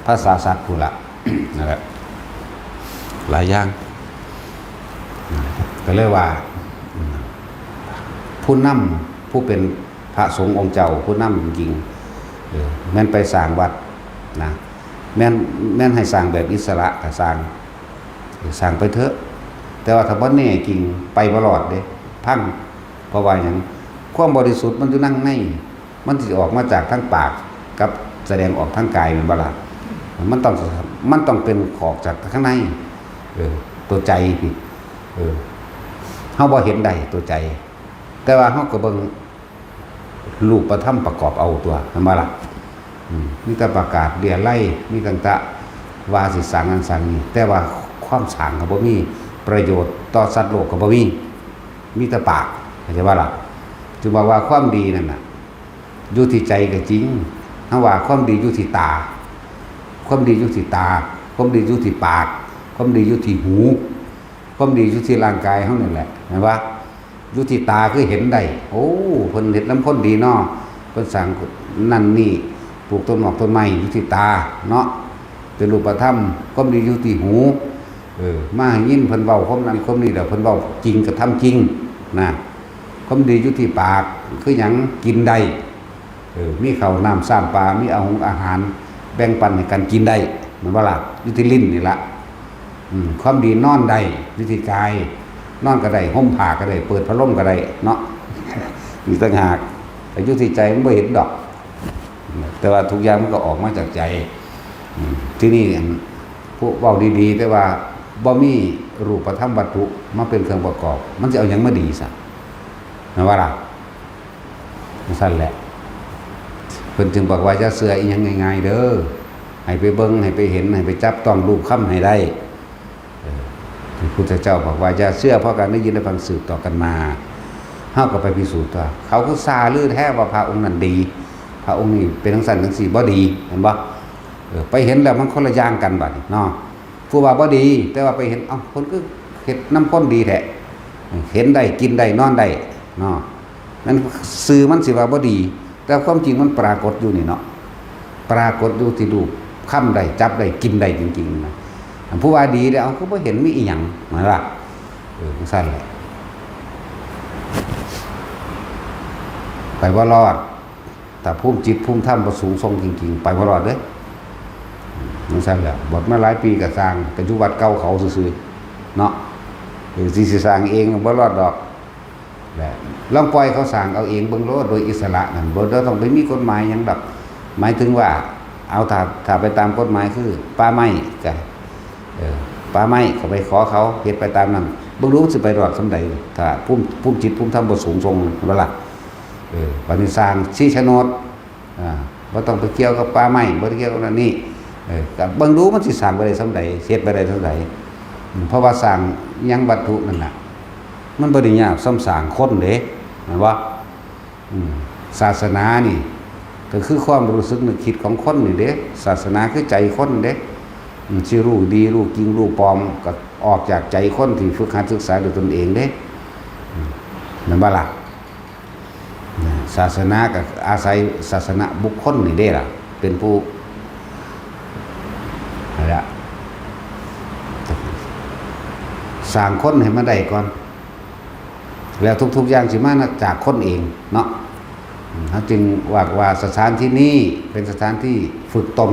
ພາສາສັດພຸ້ນລະ. ນັ້ນແຫຼະ ຫຼາຍຢ່າງ ກໍເລີຍວ່າ ຜູ້ນຳ ຜູ້ເປັນພະສົງອົງເຈົ້າ ຜູ້ນຳຈິງໆ ເອີ ແມ່ນໄປສ້າງວັດນະ ແມ່ນ ແມ່ນໃຫ້ສ້າງແບບອິດສະຫຼະກໍສ້າງ ສ້າງໄປເຖາະ, ແຕ່ວ່າຖ້າບໍ່ແນ່ຈິງໄປບໍ່ລອດເດ້ ພັງ. ເພາະວ່າຫຍັງ? ຄວາມບໍລິສຸດມັນຢູ່ທາງໃນ, ມັນຊິອອກມາຈາກທາງປາກກັບສະແດງອອກທາງກາຍ ແມ່ນບໍ່ລະ? ມັນຕ້ອງ ມັນຕ້ອງເປັນອອກຈາກທາງໃນ ເອີ ຕົວໃຈພີ້ ເອີ ເຮົາບໍ່ເຫັນໄດ້ຕົວໃຈ ແຕ່ວ່າເຮົາກໍເບິ່ງ ຮູບປະທຳປະກອບເອົາຕົວະ ແມ່ນບໍ່ລະ? ອືມ ມີແຕ່ປະກາດເລຍໄລ ມີຕັ້ງແຕ່ວ່າຊິສ້າງນັ້ນສ້າງນີ້ ແຕ່ວ່າຄວາມສ້າງກໍບໍ່ມີ ປະໂຫຍດຕໍ່ສັດໂລກກໍບໍ່ມີ ມີແຕ່ປາກ ເຂົ້າໃຈບໍ່ລະ? ຈຶ່ງບອກວ່າຄວາມດີນັ້ນນະ ຢູ່ທີ່ໃຈກໍຈິງ, ເຮົາວ່າຄວາມດີຢູ່ທີ່ຕາ, ຄວາມດີຢູ່ທີ່ຕາ, ຄວາມດີຢູ່ທີ່ປາກ, ຄວາມດີຢູ່ທີ່ຫູ, ຄວາມດີຢູ່ທີ່ຮ່າງກາຍເຮົານີ້ແຫຼະ ແມ່ນບໍ່? ຢູ່ທີ່ຕາຄືເຫັນໄດ້ ໂອ້ ເພິ່ນເຮັດນຳຄົນດີເນາະ ເພິ່ນສ້າງນັ້ນນີ້ ປູກຕົ້ນໝອກຕົ້ນໄມ້ ຢູ່ທີ່ຕາເນາະ ເປັນຮູບປະທຳ. ຄວາມດີຢູ່ທີ່ຫູ ເອີ ມາໄດ້ຍິນເພິ່ນເວົ້າຄວາມນັ້ນຄວາມນີ້ ແລ້ວເພິ່ນເວົ້າຈິງກະທຳຈິງນະ. ຄວາມດີຢູ່ທີ່ປາກ ຄືຫຍັງ? ກິນໄດ້ ເອີ ມີເຂົ້ານ້ຳຊາມປາ ມີອາຫົງອາຫານແບ່ງປັນໃຫ້ກັນກິນໄດ້ ແມ່ນບໍ່ລະ? ຢູ່ທີ່ຫຼິ້ນນີ້ລະ. ອືມ ຄວາມດີນອນໄດ້ ຢູ່ທີ່ກາຍ ນອນກໍໄດ້ ຫົ່ມຜ້າກໍໄດ້ ເປີດພັດລົມກໍໄດ້ເນາະ ອີກຕ່າງຫາກ. ແຕ່ຢູ່ທີ່ໃຈມັນບໍ່ເຫັນດອກ ແຕ່ວ່າທຸກຢ່າງມັນກໍອອກມາຈາກໃຈ. ອືມ ທີນີ້ ອັນ ພວກເວົ້າດີໆ ແຕ່ວ່າບໍ່ມີຮູບປະທຳວັດຖຸມາເປັນເຄື່ອງປະກອບ ມັນຊິເອົາຫຍັງມາດີຊະ ແມ່ນບໍ່ລະ? ຈັ່ງຊັ້ນແຫຼະ ເພິ່ນຈຶ່ງບອກວ່າ ຢ່າເຊື່ອອີ່ຫຍັງງ່າຍໆເດີ້ ໃຫ້ໄປເບິ່ງ ໃຫ້ໄປເຫັນ ໃຫ້ໄປຈັບຕ້ອງລູບຄຳໃຫ້ໄດ້. ເອີ ພະພຸດທະເຈົ້າບອກວ່າ ຢ່າເຊື່ອເພາະການໄດ້ຍິນໄດ້ຟັງສືບຕໍ່ກັນມາ. ເຮົາກໍໄປພິສູດຕົວະ ເຂົາຄືຊ່າລືແທ້ວ່າພະອົງນັ້ນດີ ພະອົງນີ້ເປັນຈັ່ງຊັ້ນຈັ່ງຊີ້ ບໍ່ດີ ແມ່ນບໍ່? ເອີ ໄປເຫັນແລ້ວມັນຄົນລະຢ່າງກັນບາດນີ້ເນາະ. ຜູ້ວ່າບໍ່ດີ ແຕ່ວ່າໄປເຫັນ ເອົ້າ ເພິ່ນຄືເຮັດນຳຄົນດີແທ້ ເຫັນໄດ້ ກິນໄດ້ ນອນໄດ້ເນາະ. ນັ້ນຊື່ມັນຊິວ່າບໍ່ດີ ແຕ່ຄວາມຈິງມັນປາກົດຢູ່ນີ້ເນາະ, ປາກົດຢູ່ທີ່ລູກຄຳໄດ້ ຈັບໄດ້ ກິນໄດ້ຈິງໆນະ. ອັນຜູ້ວ່າດີແລ້ວ ເອົາ ຄືບໍ່ເຫັນມີອີ່ຫຍັງ ແມ່ນລະ? ເອີ ຈັ່ງຊັ້ນແຫຼະ ໄປບໍ່ລອດ. ຖ້າພູມຈິດພູມທຳບໍ່ສູງສົ່ງຈິງໆ ໄປບໍ່ລອດເດ້. ຈັ່ງຊັ້ນແຫຼະ ບວດມາຫຼາຍປີກໍຊ່າງ ກໍຢູ່ວັດເກົ່າເຂົາຊື່ໆເນາະ. ເອີ ຊິ ຊິສ້າງເອງບໍ່ລອດດອກ. ແລະ ລອງປ່ອຍເຂົາສ້າງເອົາເອງເບິ່ງໂລດ ໂດຍອິດສະຫຼະນັ້ນ ບໍ່ ບໍ່ຕ້ອງໄປມີກົດໝາຍຫຍັງດອກ. ໝາຍເຖິງວ່າ ເອົາ ຖ້າ ຖ້າໄປຕາມກົດໝາຍຄືປ່າໄມ້ ກໍ ເອີ ປ່າໄມ້ກໍໄປຂໍເຂົາ ເຮັດໄປຕາມນັ້ນ ເບິ່ງດູມັນຊິໄປລອດສ່ຳໃດ ຖ້າພູມ ພູມຈິດພູມທຳບໍ່ສູງສົ່ງ ແມ່ນບໍ່ລະ? ເອີ ບາດນີ້ສ້າງຊີ້ໂສນດ ອ່າ ບໍ່ຕ້ອງໄປກ່ຽວກັບປ່າໄມ້ ບໍ່ໄດ້ກ່ຽວກັບນັ້ນນີ້ ເອີ ກໍເບິ່ງດູມັນຊິສ້າງໄປໄດ້ສ່ຳໃດ ເຮັດໄປໄດ້ສ່ຳໃດ. ອືມ ເພາະວ່າສ້າງຫຍັງວັດຖຸນັ້ນນະ ມັນບໍ່ໄດ້ຍາກສ່ຳສ້າງຄົນເດ້ ແມ່ນບໍ່? ອືມ ສາສະໜານີ້ກໍຄືຄວາມຮູ້ສຶກນຶກຄິດຂອງຄົນນີ້ເດ້, ສາສະໜາຄືໃຈຄົນເດ້. ອືມ ຊິຮູ້ດີ ຮູ້ຈິງ ຮູ້ປອມ ກໍອອກຈາກໃຈຄົນທີ່ຝຶກຫັດສຶກສາດ້ວຍຕົນເອງເດ້. ອືມ ແມ່ນບໍ່ລະ? ອືມ ສາສະໜາກໍອາໄສສາສະນະບຸກຄົນນີ້ເດ້ລະ ເປັນຜູ້ ຫັ້ນລະ ສ້າງຄົນໃຫ້ມາໄດ້ກ່ອນ. ແລ້ວທຸກໆຢ່າງຊິມາຈາກຄົນເອງເນາະ. ເຮົາຈຶ່ງວ່າ ວ່າສະຖານທີ່ນີ້ເປັນສະຖານທີ່ຝຶກຕົນ,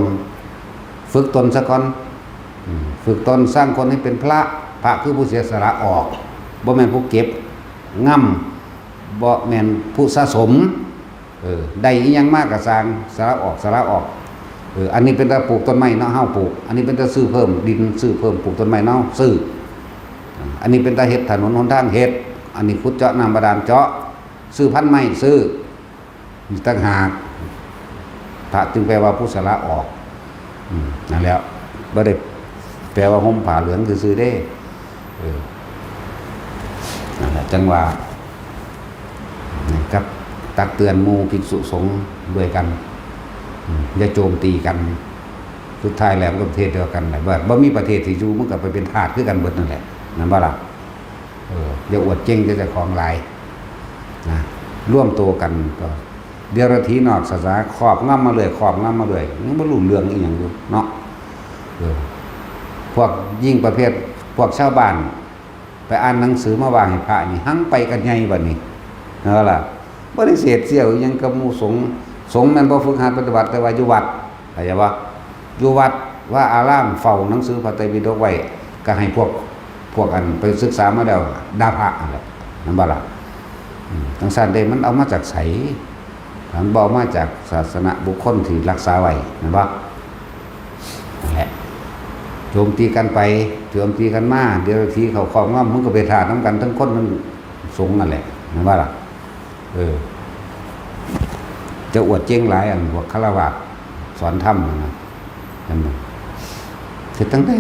ຝຶກຕົນຊະກ່ອນ. ອືມ ຝຶກຕົນສ້າງຄົນໃຫ້ເປັນພະ, ພະຄືຜູ້ເສຍສະຫຼະອອກ, ບໍ່ແມ່ນຜູ້ເກັບງຳ, ບໍ່ແມ່ນຜູ້ສະສົມ. ເອີ ໄດ້ອີ່ຫຍັງມາກໍຊ່າງ ສະຫຼະອອກ ສະຫຼະອອກ. ເອີ ອັນນີ້ເປັນຕາປູກຕົ້ນໄມ້ເນາະ ເຮົາປູກ, ອັນນີ້ເປັນຕາຊື້ເພີ່ມດິນ ຊື້ເພີ່ມ ປູກຕົ້ນໄມ້ເນາະ ເຮົາຊື້. ອັນນີ້ເປັນຕາເຮັດຖະໜົນຫົນທາງ ເຮັດ, ອັນນີ້ຂຸດເຈາະນ້ຳບາດານ ເຈາະ, ຊື້ພັນໄມ້ ຊື້ ອີກຕ່າງຫາກ. ພະຈຶ່ງແປວ່າຜູ້ສະຫຼະອອກ. ອືມ ນັ້ນແຫຼະ ບໍ່ໄດ້ແປວ່າຫົ່ມຜ້າເຫຼືອງຊື່ໆເດ້. ເອີ ນັ້ນແຫຼະ ຈັ່ງວ່າ ກັບຕັກເຕືອນໝູ່ພິກສຸສົງດ້ວຍກັນ. ອືມ ຢ່າໂຈມຕີກັນ, ສຸດທ້າຍແລ້ວມັນກໍປະເທດດຽວກັນແຫຼະ. ບໍ່ ບໍ່ມີປະເທດທີ່ຢູ່ ມັນກໍໄປເປັນທາດຄືກັນເບິດນັ້ນແຫຼະ ແມ່ນບໍ່ລະ? ເອີ ຢ່າອວດເກັ່ງແຕ່ເຈົ້າຂອງຫຼາຍນະ, ລວມໂຕກັນກໍ ດຽວລະຖີນອກສາສະໜາຄອບງຳມາເລື້ອຍ ຄອບງຳມາເລື້ອຍ ຍັງບໍ່ຮູ້ເລື່ອງອີ່ຫຍັງຢູ່ເນາະ. ເອີ ພວກຍິ່ງປະເພດພວກຊາວບ້ານໄປອ່ານໜັງສືມາວ່າໃຫ້ພະນີ້ ຮັ່ງໄປກັນໃຫຍ່ບັດນີ້ ເຫັນບໍ່ລະ? ບໍ່ໄດ້ເສດສຽວອີ່ຫຍັງກັບໝູ່ສົງ, ສົງແມ່ນບໍ່ຝຶກຫັດປະຕິບັດ ແຕ່ວ່າຢູ່ວັດ ເຂົ້າໃຈບໍ່? ຢູ່ວັດວາອາລາມເຝົ້າໜັງສືພະໄຕປິດົກໄວ້ ກໍໃຫ້ພວກ ພວກອັນໄປສຶກສາມາແລ້ວດ່າພະຫັ້ນແຫຼະ ແມ່ນບໍ່ລະ? ອືມ ຈັ່ງຊັ້ນເດ້ ມັນເອົາມາຈາກໃສ? ມັນບໍ່ເອົາມາຈາກສາສະນະບຸກຄົນທີ່ຮັກສາໄວ້ ແມ່ນບໍ່? ນັ້ນແຫຼະ ໂຈມຕີກັນໄປ ໂຈມຕີກັນມາ ດຽວທີ່ເຂົາຄອບງຳ ມັນກໍເປັນທາດນຳກັນ ທັງຄົນທັງສົງນັ້ນແຫຼະ ແມ່ນບໍ່ລະ? ເອີ ເຈົ້າອວດເກັ່ງຫຼາຍ ອັນພວກຄາລະວາດສອນທຳຫັ້ນນະ ເຫັນບໍ່? ເຮັດຈັ່ງໃດ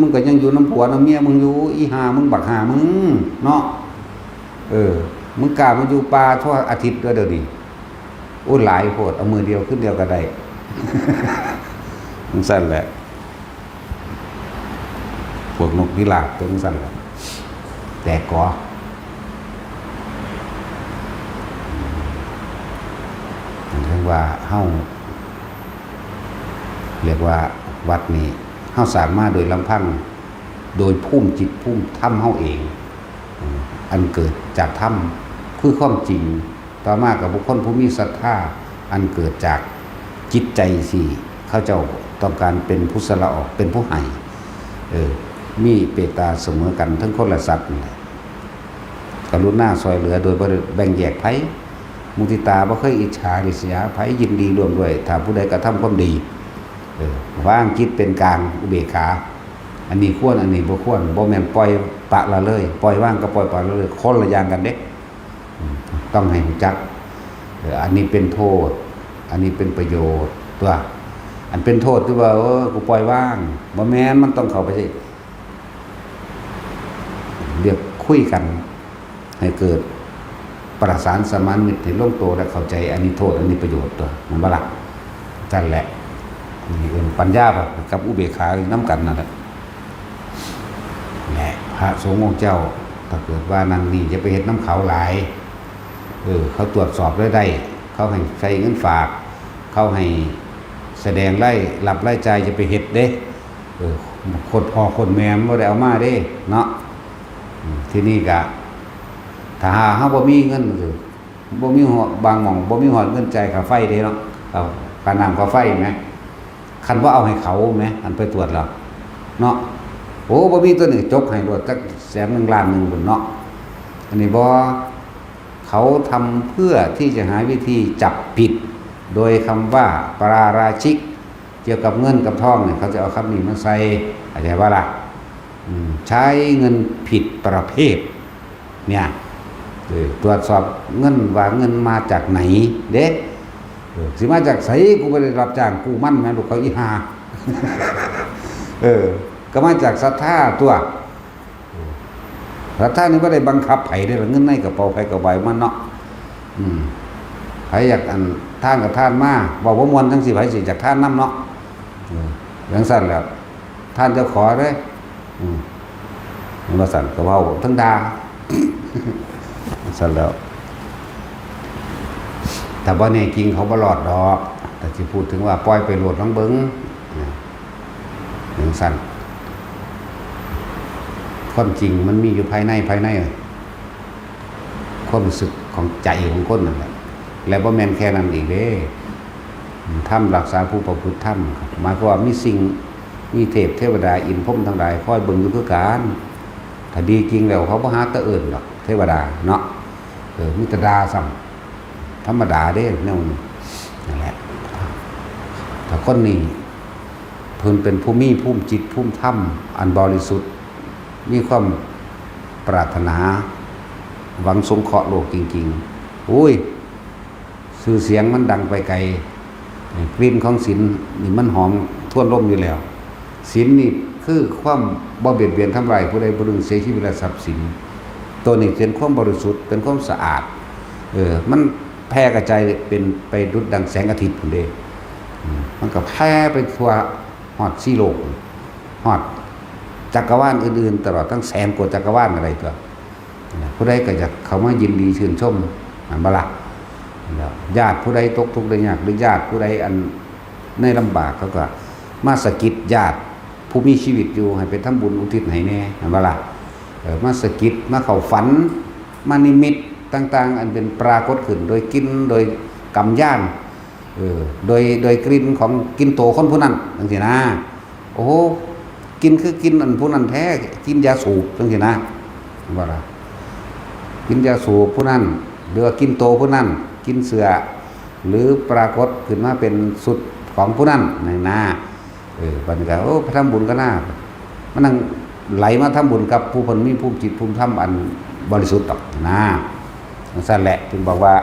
ມຶງກໍຍັງຢູ່ນຳຜົວນຳເມຍມຶງຢູ່ ອີຫ່າມຶງ ບັກຫ່າມຶງເນາະ. ເອີ ມຶງກ້າມາຢູ່ປ່າທົ່ວອາທິດເດີ ດຽວນີ້ ໂອ້ ຫຼາຍໂພດ ເອົາມື້ດຽວຄືນດຽວກໍໄດ້ ຈັ່ງຊັ້ນແຫຼະ. ພວກນົກພິລາບເປັນຈັ່ງຊັ້ນແຫຼະ ແຕກກໍ ເຖິງວ່າເຮົາ ຮຽກວ່າວັດນີ້ ເຮົາສ້າງມາໂດຍລຳພັງ ໂດຍພູມຈິດພູມທຳເຮົາເອງ ອັນເກີດຈາກທຳ ຄືຄວາມຈິງ. ຕໍ່ມາກໍບຸກຄົນຜູ້ມີສັດທາ ອັນເກີດຈາກຈິດໃຈທີ່ເຂົາເຈົ້າຕ້ອງການເປັນຜູ້ສະຫຼະອອກ ເປັນຜູ້ໃຫ້ ເອີ ມີເມດຕາສະເໝີກັນເຖິງຄົນ ແລະ ສັດນັ້ນແຫຼະ. ກະລຸນາຊ່ວຍເຫຼືອໂດຍບໍ່ໄດ້ແບ່ງແຍກໃຜ, ມຸທິຕາ ບໍ່ເຄີຍອິດສາລິດສະຍາໃຜ, ຍິນດີຮ່ວມດ້ວຍຖ້າຜູ້ໃດກະທຳຄວາມດີ. ເອີ ວາງຈິດເປັນກາງ ອຸເບກຂາ, ອັນນີ້ຄວນ ອັນນີ້ບໍ່ຄວນ, ບໍ່ແມ່ນປ່ອຍປະລະເລີຍ, ປ່ອຍວາງກັບປ່ອຍປະລະເລີຍ ຄົນລະຢ່າງກັນເດ້. ອືມ ຕ້ອງໃຫ້ຮູ້ຈັກ ເອີ ອັນນີ້ເປັນໂທດ ອັນນີ້ເປັນປະໂຫຍດຕົວະ. ອັນເປັນໂທດຄືວ່າ ເອີ ກູປ່ອຍວາງ, ບໍ່ແມ່ນ, ມັນຕ້ອງເຂົ້າໄປ ລຽກຄຸຍກັນໃຫ້ເກີດປະສານສະມານມິດໃຫ້ລົງໂຕ ແລະ ເຂົ້າໃຈ ອັນນີ້ໂທດ ອັນນີ້ປະໂຫຍດຕົວະ ແມ່ນບໍ່ລະ? ຊັ້ນແຫຼະ ນີ້ເອີ້ນປັນຍາກັບອຸເບກຂານຳກັນນັ້ນແຫຼະ. ແລະ ພະສົງອົງເຈົ້າ ຖ້າເກີດວ່ານັ້ນນີ້ ຢ່າໄປເຮັດນຳເຂົາຫຼາຍ. ເອີ ເຂົາຕວດສອບລາຍໄດ້ ເຂົາໃຫ້ໃສ່ເງິນຝາກ ເຂົາໃຫ້ສະແດງລາຍຮັບລາຍຈ່າຍ ຢ່າໄປເຮັດເດ້. ເອີ ໂຄດພໍ່ໂຄດແມ່ມັນບໍ່ໄດ້ເອົາມາເດ້ເນາະ. ອືມ ທີນີ້ກະ ຖ້າຫາກເຮົາບໍ່ມີເງິນ ບໍ່ມີ ບາງໝ່ອງບໍ່ມີຮອດເງິນຈ່າຍຄ່າໄຟເດ້ເນາະ ເອົາຄ່ານ້ຳຄ່າໄຟແໝ. ຄັນບໍ່ເອົາໃຫ້ເຂົາແໝ ອັນໄປຕວດແລ້ວເນາະ ໂອ້ ບໍ່ມີໂຕນີ້ ຈົກໃຫ້ໂລດຈັກແສນໜຶ່ງລ້ານໜຶ່ງພຸ້ນເນາະ. ອັນນີ້ບໍ່ ເຂົາທຳເພື່ອທີ່ຈະຫາວິທີຈັບຜິດ ໂດຍຄຳວ່າປາຣາຊິກ ກ່ຽວກັບເງິນກັບທອງນີ້ ເຂົາຈະເອົາຄຳນີ້ມາໃສ່ ເຂົ້າໃຈບໍ່ລະ? ອືມ ໃຊ້ເງິນຜິດປະເພດ ເນຍ ເອີ ຕວດສອບເງິນວ່າເງິນມາຈາກໃນເດ້. ເອີ ຊິມາຈາກໃສ ກູບໍ່ໄດ້ຮັບຈ້າງກູ້ມັນແມ່ລູກເຂົາອີຫ່າ. ເອີ ກໍມາຈາກສັດທາຕົວະ ເອີ ສັດທານີ້ບໍ່ໄດ້ບັງຄັບໃຜເດ້ລະ ເງິນໃນກະເປົາໃຜກະໃບມັນເນາະ. ອືມ ໃຜຢາກອັນ ທານກະທານມາ ເວົ້າບໍ່ມ່ວນຈັ່ງຊີ້ ໃຜຊິຢາກທານນຳເນາະ. ເອີ ຈັ່ງຊັ້ນແຫຼະ ທ່ານເຈົ້າຂໍເດ້ ອືມ ວ່າຊັ້ນ ກໍເວົ້າທັງດ່າ ຊັ້ນແລ້ວ ຖ້າບໍ່ແນ່ຈິງເຂົາບໍ່ລອດດອກ. ແຕ່ຊິພູດເຖິງວ່າປ່ອຍໄປໂລດລອງເບິ່ງ ຈັ່ງຊັ້ນ ຄວາມຈິງມັນມີຢູ່ພາຍໃນ ພາຍໃນ ຄວາມຮູ້ສຶກຂອງໃຈຂອງຄົນນັ້ນແຫຼະ ແລະ ບໍ່ແມ່ນແຄ່ນັ້ນອີກເດ້. ທຳ ລັກສາຜູ້ປະພຶດທຳ ໝາຍຄວາມວ່າມີສິ່ງ ມີເທບເທວະດາ ອິນພົມທັງຫຼາຍຄອຍເບິ່ງຢູ່ຄືກັນ. ຖ້າດີຈິງແລ້ວເຂົາບໍ່ຫາແຕ່ເອີ້ນດອກເທວະດາເນາະ ເອີ ມີແຕ່ດ່າຊ້ຳ ທຳມະດາເດ້ແນວນີ້. ນັ້ນແຫຼະ ຖ້າຄົນນີ້ ເພິ່ນເປັນຜູ້ມີພູມຈິດພູມທຳອັນບໍລິສຸດ ມີຄວາມປາດຖະໜາຫວັງສົງເຄາະໂລກຈິງໆ ໂອ້ຍ ຊື່ສຽງມັນດັງໄປໄກ. ກลิ่ນຂອງສິນນີ້ມັນຫອມທວນລົມຢູ່ແລ້ວ. ສິນນີ້ຄືຄວາມບໍ່ບຽດບຽນທຳລາຍຜູ້ໃດຜູ້ໜຶ່ງເສຍຊີວິດ ແລະ ຊັບສິນ. ໂຕນີ້ເປັນຄວາມບໍລິສຸດ ເປັນຄວາມສະອາດ ເອີ ມັນແຜ່ກະຈາຍເປັນໄປດຸດດັ່ງແສງອາທິດພຸ້ນເດ້. ອືມ ມັນກໍແຜ່ໄປທົ່ວຮອດສີ່ໂລກ ຮອດຈັກກະວານອື່ນໆ ຕະຫຼອດທັງແສນກວ່າຈັກກະວານກໍໄດ້ຕົວະ. ຜູ້ໃດກໍຢາກເຂົ້າມາຍິນດີຊື່ນຊົມ ແມ່ນບໍ່ລະ? ແລ້ວຍາດຜູ້ໃດຕົກທຸກໄດ້ຍາກ ຫຼືຍາດຜູ້ໃດອັນໃນລຳບາກ ເຂົາກໍມາສະກິດຍາດຜູ້ມີຊີວິດຢູ່ ໃຫ້ໄປທຳບຸນອຸທິດໃຫ້ແດ່ ແມ່ນບໍ່ລະ? ເອີ ມາສະກິດ ມາເຂົ້າຝັນ ມານິມິດຕ່າງໆ ອັນເປັນປາກົດຂຶ້ນໂດຍກິ່ນ ໂດຍກຳຍານ ເອີ ໂດຍ ໂດຍກິ່ນຂອງກິ່ນໂຕຄົນຜູ້ນັ້ນ ຈັ່ງຊີ້ນະ. ໂອ້ໂຫ ກິ່ນຄືກິ່ນອັນຜູ້ນັ້ນແທ້ ກິ່ນຢາສູບ ຈັ່ງຊີ້ນະ ວ່າລະ ກິ່ນຢາສູບຜູ້ນັ້ນ ຫຼືວ່າກິ່ນໂຕຜູ້ນັ້ນ ກິ່ນເຊື້ອ ຫຼືປາກົດຂຶ້ນມາເປັນຊຸດຂອງຜູ້ນັ້ນ ນັ້ນນະ. ເອີ ບັດນີ້ກໍ ໂອ້ ໄປທຳບຸນກັນນາ ມັນນັ່ງໄຫຼມາທຳບຸນກັບຜູ້ເພິ່ນມີພູມຈິດພູມທຳອັນບໍລິສຸດດອກນະ. ຈັ່ງຊັ້ນແຫຼະ ເພິ່ນບອກວ່າ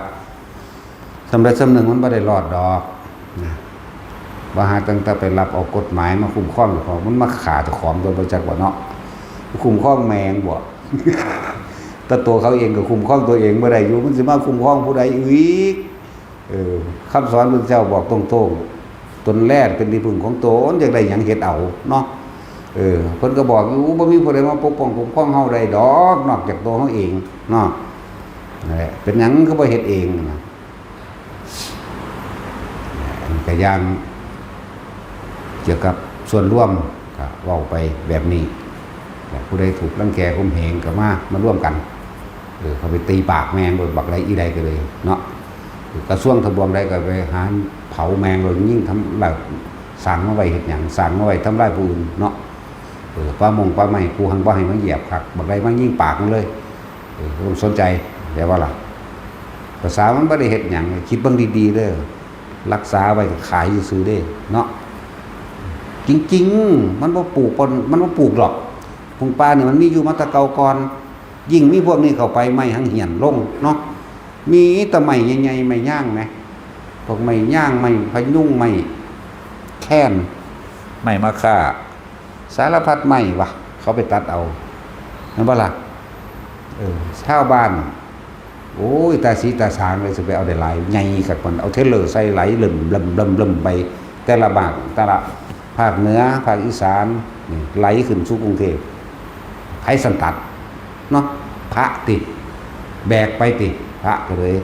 ສ່ຳໃດສ່ຳໜຶ່ງມັນບໍ່ໄດ້ລອດດອກນະ. ວ່າຫາຕັ້ງແຕ່ໄປລັບເອົາກົດໝາຍມາຄຸ້ມຄອງເຈົ້າຂອງ ມັນມາຂ້າເຈົ້າຂອງຕົວ ບໍ່ຈັກບໍ່ເນາະ. ຄຸ້ມຄອງແມ່ງບໍ່? ແຕ່ຕົວເຂົາເອງກໍຄຸ້ມຄອງຕົວເອງບໍ່ໄດ້ຢູ່ ມັນຊິມາຄຸ້ມຄອງຜູ້ໃດອີກ? ເອີ ຄຳສອນພະເຈົ້າບອກຕົງໆ ຕົນແລເປັນທີ່ເພິ່ງຂອງຕົນ ຢາກໄດ້ຫຍັງເຮັດເອົາເນາະ. ເອີ ເພິ່ນກໍບອກຢູ່ ບໍ່ມີຜູ້ໃດມາປົກປ້ອງຄຸ້ມຄອງເຮົາໄດ້ດອກ ນອກຈາກຕົວເຮົາເອງເນາະ. ນັ້ນແຫຼະ ເປັນຫຍັງຄືບໍ່ເຮັດເອງນະ? ອັນນີ້ກໍຢ່າງກ່ຽວກັບສ່ວນລວມ ກໍເວົ້າໄປແບບນີ້. ແລະ ຜູ້ໃດຖືກລັງແກຂົ່ມເຫງກໍມາ ມາລວມກັນ ເອີ ເຂົ້າໄປຕີປາກແມ່ງໂລດ ບັກໃດອີໃດກໍເລີຍເນາະ. ກະຊວງທະບວງໃດກໍໄປຫາເຜົາແມ່ງໂລດ ຍິງທຳລາຍ. ສ້າງມາໄວ້ເຮັດຫຍັງ? ສ້າງມາໄວ້ທຳລາຍຜູ້ອື່ນເນາະ. ເອີ ປ່າມົງປ່າໄມ້ ກູຫັ້ນບໍ່ໃຫ້ມາຢຽບຄັກ ບັກໃດມາຍິງປາກມັນເລີຍ. ເອີ ບໍ່ສົນໃຈ ແຕ່ວ່າລະ ພາສາມັນບໍ່ໄດ້ເຮັດຫຍັງ ຄິດເບິ່ງດີໆເດີ ລັກສາໄວ້ຂາຍຊື່ໆເດ້ເນາະ. ຈິງໆ ມັນບໍ່ປູກ ມັນບໍ່ປູກດອກ. ຜົງປ່ານີ້ມັນມີຢູ່ມາແຕ່ເກົ່າກ່ອນ ຍິ່ງມີພວກນີ້ເຂົ້າໄປ ໄມ້ຫັ້ງຫ້ຽນລົງເນາະ. ມີແຕ່ໄມ້ໃຫຍ່ໆ ໄມ້ຍາງແໝ ພວກໄມ້ຍາງ ໄມ້ພະຍຸງ ໄມ້ແຄນ ໄມ້ມະຄ່າ ສາລະພັດໄມ້ວະ ເຂົາໄປຕັດເອົາ ແມ່ນບໍ່ລະ? ເອີ ຊາວບ້ານ ໂອ້ຍ ຕາສີຕາສາງເລີຍ ຊິໄປເອົາໄດ້ຫຼາຍ ໃຫຍ່ຄັກປານ ເອົາເທລເລີໃສ່ໄຫຼເລິ້ມໆໆໆໄປ ແຕ່ລະບ້ານ ແຕ່ລະພາກເໜືອ ພາກອີສານ ນີ້ໄຫຼຂຶ້ນສູ່ກຸງເທບ ໃຜສັນຕັດເນາະ. ພະຕິ ແບກໄປຕິ ພະກໍເລີຍ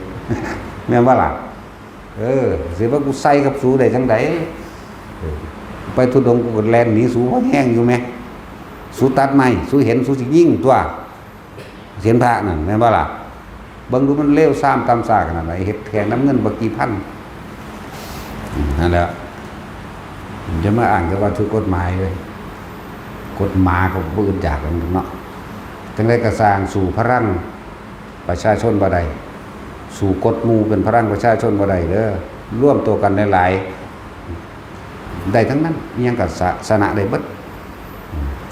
ແມ່ນບໍ່ລະ? ເອີ ຊິວ່າກູໃສ່ກັບສູໄດ້ຈັ່ງໃດ? ເອີ ໄປທຸດົງກູກໍແລ່ນໜີສູແຮງຢູ່ແມ. ສູຕັດໄມ້ ສູເຫັນ ສູຊິຍິງຕົວະ ເຫັນພະນັ້ນ ແມ່ນບໍ່ລະ? ເບິ່ງດູມັນເລວຊາມຕ່ຳຊາຂະໜາດໃດ ເຮັດແຂນນຳເງິນບໍ່ກີ່ພັນ. ອືມ ນັ້ນແຫຼະ ຢ່າມາອ້າງແຕ່ວ່າຖືກກົດໝາຍເລີຍ ກົດໝາກໍບໍ່ອຶດຢາກແລ້ວເນາະ. ຈັ່ງໃດກໍຊ່າງ ສູ້ພະລັງປະຊາຊົນບໍ່ໄດ້ ສູ້ກົດໝູ່ເປັນພະລັງປະຊາຊົນບໍ່ໄດ້ເດີ. ລວມໂຕກັນຫຼາຍໆ ໄດ້ທັງນັ້ນ ອີ່ຫຍັງກໍຊະ ຊະນະໄດ້ເບິດ.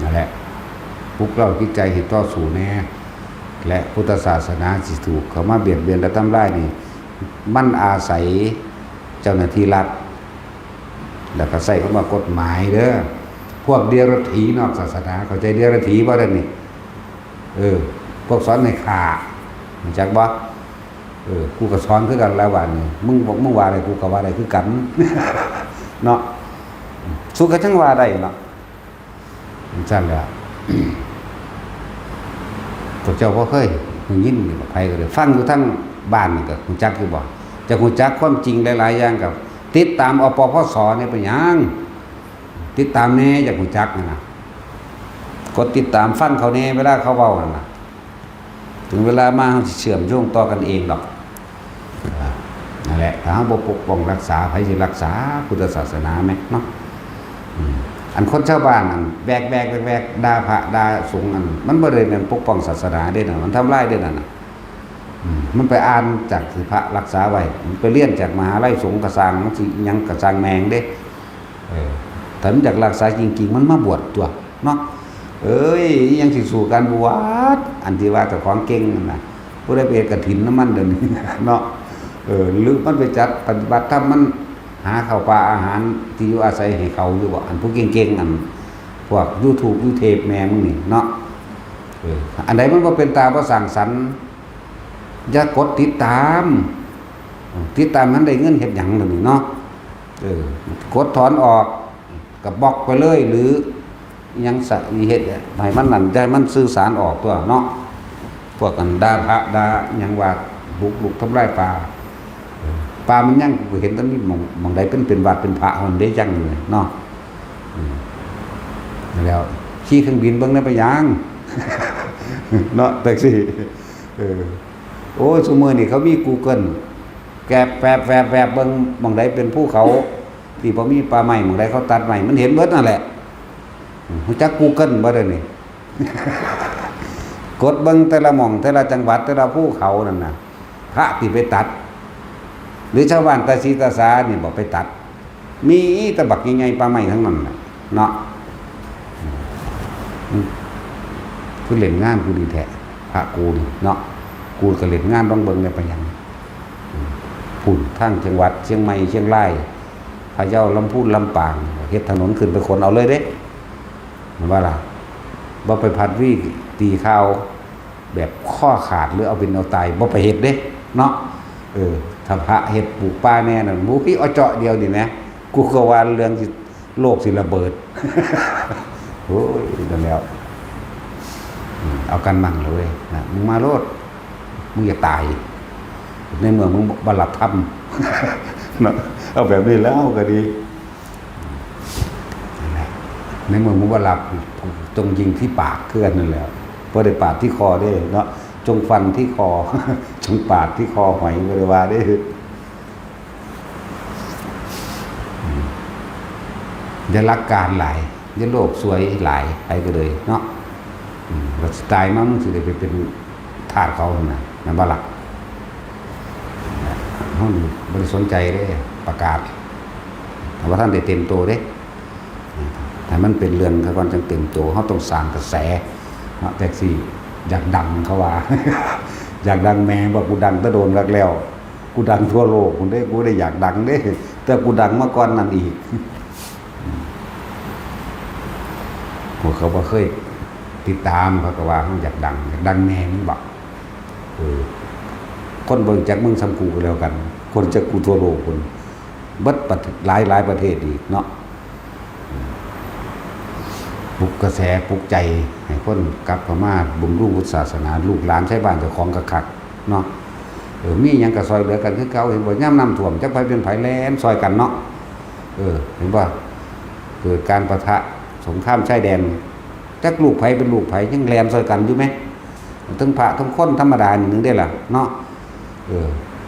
ນັ້ນແຫຼະ ປຸກເລົ້າຈິດໃຈໃຫ້ຕໍ່ສູ້ແດ່ ແລະ ພຸດທະສາສະໜາທີ່ຖືກເຂົ້າມາບຽດບຽນ ແລະ ທຳລາຍນີ້ ມັນອາໄສເຈົ້າໜ້າທີ່ລັດ ແລ້ວກໍໃຊ້ຄຳວ່າກົດໝາຍເດີ. ພວກເດຍລະຖີນອກສາສະໜາ ເຂົ້າໃຈເດຍລະຖີບໍ່ດຽວນີ້? ເອີ ພວກສອນໃຫ້ຂ້າ ຮູ້ຈັກບໍ່? ເອີ ກູກໍສອນຄືກັນແລ້ວບາດນີ້ ມຶງ ມຶງວ່າໄດ້ ກູກໍວ່າໄດ້ຄືກັນເນາະ. ສູກໍຈັ່ງວ່າໄດ້ເນາະ ຈັ່ງຊັ້ນແຫຼະ. ພວກເຈົ້າບໍ່ເຄີຍໄດ້ຍິນນີ້ບໍ? ໃຜກໍໄດ້ຟັງຢູ່ທາງບ້ານນີ້ກໍຮູ້ຈັກຢູ່ບໍ? ຈະຮູ້ຈັກຄວາມຈິງຫຼາຍໆຢ່າງ ກໍຕິດຕາມ ອປພສ ນີ້ເປັນຫຍັງ? ຕິດຕາມແດ່ ຢາກຮູ້ຈັກຫັ້ນນະ ກົດຕິດຕາມ ຟັງເຂົາແດ່ ເວລາເຂົາເວົ້າຫັ້ນນະ. ເຖິງເວລາມາ ເຮົາຊິເຊື່ອມໂຍງຕໍ່ກັນເອງດອກ. ເອີ ນັ້ນແຫຼະ ຖ້າເຮົາບໍ່ປົກປ້ອງຮັກສາ ໃຜຊິຮັກສາພຸດທະສາສະໜາແມະເນາະ? ອືມ ອັນຄົນຊາວບ້ານນັ້ນ ແວກໆໆໆ ດ່າພະດ່າສົງນັ້ນ ມັນບໍ່ໄດ້ແມ່ນປົກປ້ອງສາສະໜາເດ້ນະ ມັນທຳລາຍເດ້ນັ້ນນະ. ອືມ ມັນໄປອ່ານຈາກທີ່ພະຮັກສາໄວ້ ມັນໄປຮຽນຈາກມະຫາໄລສົງກະຊ່າງ ມັນຊິອີ່ຫຍັງກະຊ່າງແມ່ງເດ້. ເອີ ຖ້າມັນຢາກຮັກສາຈິງໆ ມັນມາບວດຕົວະເນາະ. ເອີຍ ອີ່ຫຍັງຊິສູ້ການບວດ ອັນທີ່ວ່າເຈົ້າຂອງເກັ່ງນັ້ນນະ ຜູ້ໃດໄປເຮັດກະຖິນນຳມັນດຽວນີ້ເນາະ? ເອີ ຫຼືມັນໄປຈັດປະຕິບັດທຳ ມັນຫາເຂົ້າປາອາຫານທີ່ຢູ່ອາໄສໃຫ້ເຂົາຢູ່ບໍ? ອັນຜູ້ເກັ່ງໆ ອັນພວກຢູທູບຢູເທບແມ່ມຶງນີ້ເນາະ. ເອີ ອັນໃດມັນບໍ່ເປັນຕາ ບໍ່ສ້າງສັນ ຢ່າກົດຕິດຕາມ. ຕິດຕາມມັນໄດ້ເງິນເຮັດຫຍັງດຽວນີ້ເນາະ? ເອີ ກົດຖອນອອກ ກໍບລັອກໄປເລີຍ ຫຼື ອີ່ຫຍັງຊະ ເຮັດໃຫ້ມັນນັ້ນ ຢ່າໃຫ້ມັນສື່ສານອອກຕົວະເນາະ. ພວກອັນດ່າພະດ່າຫຍັງວ່າ ບຸກລຸກທຳລາຍປ່າ ເອີ ປ່າມັນຍັງ ເຫັນແຕ່ມີໝ່ອງ ໝ່ອງໃດເປັນ ເປັນວັດເປັນພະຫັ້ນເດ້ ຍັງຢູ່ເນາະ. ອືມ ແລ້ວຂີ່ເຄື່ອງບິນເບິ່ງແດ່ ເປັນຫຍັງເນາະ ແທັກຊີ? ເອີ ໂອ້ຍ ຊຸມື້ນີ້ເຂົາມີກູເກີນ ແກບແຟບໆໆ ເບິ່ງໝ່ອງໃດເປັນພູເຂົາທີ່ບໍ່ມີປ່າໄມ້ ໝ່ອງໃດເຂົາຕັດໄມ້ ມັນເຫັນເບິດນັ້ນແຫຼະ. ຮູ້ຈັກກູເກີນບໍ່ດຽວນີ້? ກົດເບິ່ງແຕ່ລະໝ່ອງ ແຕ່ລະຈັງຫວັດ ແຕ່ລະພູເຂົານັ້ນນະ ພະທີ່ໄປຕັດ ຫຼືຊາວບ້ານຕາສີຕາສານີ້ບໍ່ໄປຕັດ? ມີແຕ່ບັກໃຫຍ່ໆ ປ່າໄມ້ທັງນັ້ນແຫຼະເນາະ. ອືມ ຄືເລ່ນງານກູດີແທ້ ພະກູນີ້ເນາະ. ກູກໍເລ່ນງານ ລອງເບິ່ງແດ່ ເປັນຫຍັງ? ອືມ ພຸ້ນ ທາງຈັງຫວັດຊຽງໃໝ່ ຊຽງລາຍ ພະເຍົາ ລຳພູນ ລຳປາງ ເຮັດຖະໜົນຂຶ້ນໄປຂົນເອົາເລີຍເດ້ ແມ່ນບໍ່ລະ? ບໍ່ໄປພັດວີຕີຂ່າວ ແບບຄໍຂາດ ຫຼືເອົາເປັນເອົາຕາຍ ບໍ່ໄປເຮັດເດ້ເນາະ. ເອີ ຖ້າພະເຮັດປູກປ່າແດ່ນັ້ນ ໝູ່ພີເອາະເຈາະດຽວນີ້ແໝ ກູກໍວ່າເລື່ອງຊິ ໂລກຊິລະເບີດ. ໂອ້ຍ ນັ້ນແລ້ວ ອືມ ເອົາກັນໝັ້ງເລີຍນະ ມຶງມາໂລດ ມຶງຢ່າຕາຍ ໃນເມື່ອມຶງບໍ່ຮັບທຳເນາະ. ເອົາແບບນີ້ແລ້ວກໍດີ ນັ້ນແຫຼະ ໃນເມື່ອມຶງບໍ່ຮັບ ຈົ່ງຍິງທີ່ປາກຄືກັນນັ້ນແຫຼະ ບໍ່ໄດ້ປາດທີ່ຄໍເດ້ເນາະ ຈົ່ງຟັນທີ່ຄໍ ຈົ່ງປາດທີ່ຄໍຫອຍ ບໍ່ໄດ້ວ່າເດ້. ອືມ ຢ່າຫຼັກການຫຼາຍ ຢ່າໂລກສວຍຫຼາຍ ໃຜກໍເລີຍເນາະ. ອືມ ວ່າຊິຕາຍມາ ມຶງຊິໄດ້ໄປເປັນທາດເຂົາຫັ້ນນະ ແມ່ນບໍ່ລະ? ເຮົານີ້ບໍ່ໄດ້ສົນໃຈເດ້ ປະກາດ ຖ້າບໍ່ທັນໄດ້ເຕັມໂຕເດ້. ໃຫ້ມັນເປັນເລື່ອງຊະກ່ອນ ຈັ່ງເຕັມໂຕ. ເຮົາຕ້ອງສ້າງກະແສເນາະ ແທັກຊີ ຢາກດັງ ເຂົາວ່າ ຢາກດັງແມ່ ວ່າກູດັງແຕ່ໂດນຄັກແລ້ວ ກູດັງທົ່ວໂລກພຸ້ນເດ້ ກູບໍ່ໄດ້ຢາກດັງເດ້ ແຕ່ກູດັງມາກ່ອນນັ້ນອີກ. ພວກເຂົາບໍ່ເຄີຍຕິດຕາມ ເຂົາກໍວ່າເຮົາຢາກດັງ ຢາກດັງແມ່ມຶງບໍ? ເອີ ຄົນບໍ່ຮູ້ຈັກມຶງສ່ຳກູກໍແລ້ວກັນ ຄົນຮູ້ຈັກກູທົ່ວໂລກພຸ້ນ ເບິດປະເທດ ຫຼາຍໆປະເທດອີກເນາະ. ອືມ ເປັ ປຸກກະແສ ປຸກໃຈໃຫ້ຄົນກັບເຂົ້າມາບຳລຸງພຸດສາສະໜາ ລູກຫຼານໃຊ້ບ້ານເຈົ້າຂອງກະຄັກເນາະ. ເອີ ມີຫຍັງກະຊ່ອຍເຫຼືອກັນຄືເກົ່າ. ເຫັນບໍ່ ຍາມນ້ຳຖ້ວມ ຈັກໃຜເປັນໃຜແລ່ນຊ່ອຍກັນເນາະ. ເອີ ເຫັນບໍ່ ເກີດການປະທະສົງຄາມຊາຍແດນ ຈັກລູກໃຜເປັນລູກໃຜ ຍັງແລ່ນຊ່ອຍກັນຢູ່ແມະ ເຖິງພະເຖິງຄົນທຳມະດານີ້ໜຶ່ງເດ້ລະເນາະ. ເອີ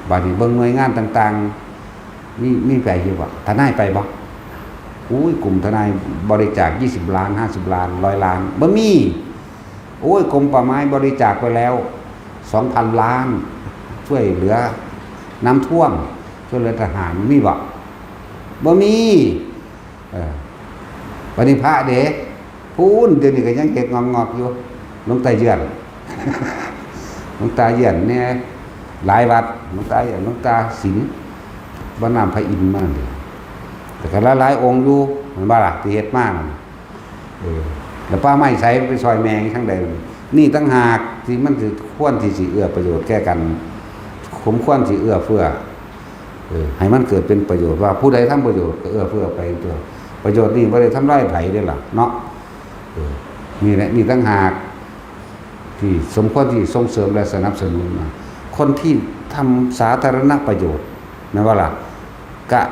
ບາດນີ້ເບິ່ງໜ່ວຍງານຕ່າງໆ ມີ ມີໄປຢູ່ບໍ່? ທະນາຍໄປບໍ່? ໂອ້ຍ ກຸ່ມທະນາຍບໍລິຈາກ ຊາວລ້ານ ຫ້າສິບລ້ານ ຮ້ອຍລ້ານ ບໍ່ມີ. ໂອ້ຍ ກົມປ່າໄມ້ບໍລິຈາກໄປແລ້ວ ສອງພັນລ້ານ ຊ່ວຍເຫຼືອນ້ຳຖ້ວມ ຊ່ວຍເຫຼືອທະຫານ ມີບໍ່? ບໍ່ມີ. ເອີ ບາດນີ້ພະເດ ພຸ້ນ ດຽວນີ້ກະຍັງເຮັດງອກໆຢູ່ ຫຼວງຕາເຍືອນ ຫຼວງຕາເຍືອນແດ່ ຫຼາຍວັດ ຫຼວງຕາເຍືອນ ຫຼວງຕາສິນ ວັດນ້ຳພະອິນມານີ້ ແຕ່ກະຫຼາຍໆອົງຢູ່ ແມ່ນບໍ່ລະ ທີ່ເຮັດມານັ້ນ. ເອີ ແລ້ວປ່າໄມ້ໃສ ໄປຊ່ອຍແມ່ງທາງໃດ? ນີ້ຕ່າງຫາກທີ່ມັນຊິ ຄວນທີ່ຊິເອື້ອປະໂຫຍດແກ່ກັນ ສົມຄວນຊິເອື້ອເຟື້ອ ເອີ ໃຫ້ມັນເກີດເປັນປະໂຫຍດ ວ່າຜູ້ໃດທຳປະໂຫຍດກະເອື້ອເຟື້ອໄປຕົວະ. ປະໂຫຍດນີ້ບໍ່ໄດ້ທຳລາຍໃຜເດ້ລະເນາະ. ເອີ ນີ້ແຫຼະ ນີ້ຕ່າງຫາກທີ່ສົມຄວນທີ່ສົ່ງເສີມ ແລະ ສະໜັບສະໜູນ ຄົນທີ່ທຳສາທາລະນະປະໂຫຍດ ແມ່ນບໍ່ລະ? ກະ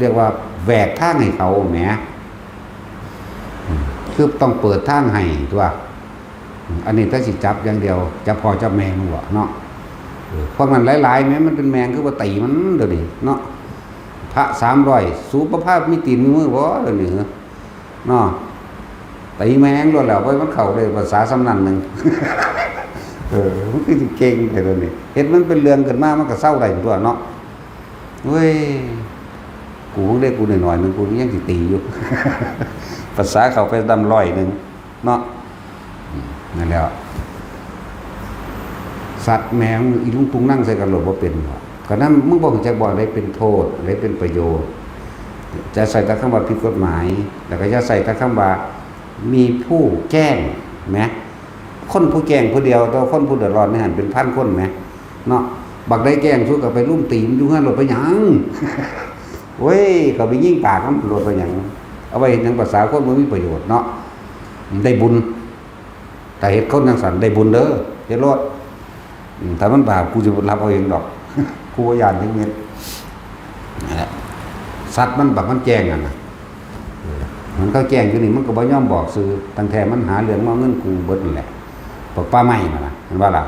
ລຽກວ່າແຫວກທາງໃຫ້ເຂົາແໝ ຄືຕ້ອງເປີດທາງໃຫ້ຕົວະ. ອັນນີ້ແຕ່ຊິຈັບຢ່າງດຽວ ຈັບພໍ່ຈັບແມ່ມັນເນາະ. ເອີ ພວກນັ້ນຫຼາຍໆແໝ ມັນເປັນແມງ ຄືບໍ່ຕີມັນດຽວນີ້ເນາະ. ພະສາມຮ້ອຍ ສູບໍ່ພາມີຕີນມີມືບໍ່ດຽວນີ້ເນາະ? ຕີແມງໂລດແລ້ວ ບໍ່ໃຫ້ມັນເຂົ້າໄດ້ພາສາສ່ຳນັ້ນໜຶ່ງ. ເອີ ມັນຄືຊິເກັ່ງແທ້ດຽວນີ້ ເຮັດມັນເປັນເລື່ອງຂຶ້ນມາ ມັນກະເຊົາໄດ້ຕົວະເນາະ. ເວີຍ ກູເດ້ ກູໜ້ອຍໆໜຶ່ງ ກູຍັງຊິຕີຢູ່ ພາສາເຂົ້າໄປດຳຮ້ອຍໜຶ່ງເນາະ. ອືມ ນັ້ນແຫຼະ ສັດແມງອີລຸງຕຸງນັງໃສ່ກັນໂລດ ບໍ່ເປັນດອກ. ກະນັ້ນ ມຶງບໍ່ຮູ້ຈັກບໍ່ ອັນໃດເປັນໂທດ ອັນໃດເປັນປະໂຫຍດ. ຢ່າໃຊ້ແຕ່ຄຳວ່າຜິດກົດໝາຍ ແລ້ວກະຢ່າໃຊ້ແຕ່ຄຳວ່າມີຜູ້ແຈ້ງແໝ. ຄົນຜູ້ແຈ້ງຜູ້ດຽວ ແຕ່ວ່າຄົນຜູ້ເດືອດຮ້ອນໃນຫັ້ນເປັນພັນຄົນແໝ ເນາະ. ບັກໃດແຈ້ງສຸດກະໄປລຸມຕີມັນຢູ່ເຮືອນໂລດ ໄປຫຍັງ? ໂອ້ຍ ເຂົາໄປຍິງປາກມັນໂລດ ໄປຫຍັງ? ເອົາໄວ້ເຮັດຫຍັງ? ພາສາຄົນບໍ່ມີປະໂຫຍດເນາະ. ໄດ້ບຸນ ຖ້າເຮັດຄົນຈັ່ງຊັ້ນໄດ້ບຸນເດີ ເຮັດໂລດ. ອືມ ຖ້າມັນບາບ ກູຊິບໍ່ຮັບເອົາເອງດອກ ກູບໍ່ຢ້ານຈັກເມັດ. ນັ້ນແຫຼະ ສັດມັນ ບັກມັນແຈ້ງຫັ້ນນະ ເອີ ມັນກະແຈ້ງຢູ່ນີ້ ມັນກະບໍ່ຍອມບອກຊື່ ຕັ້ງແທ້ມັນຫາເລື່ອງມາເງິນກູເບິດນັ້ນແຫຼະ ພວກປ່າໄມ້ຫັ້ນນະ ແມ່ນບໍ່ລະ?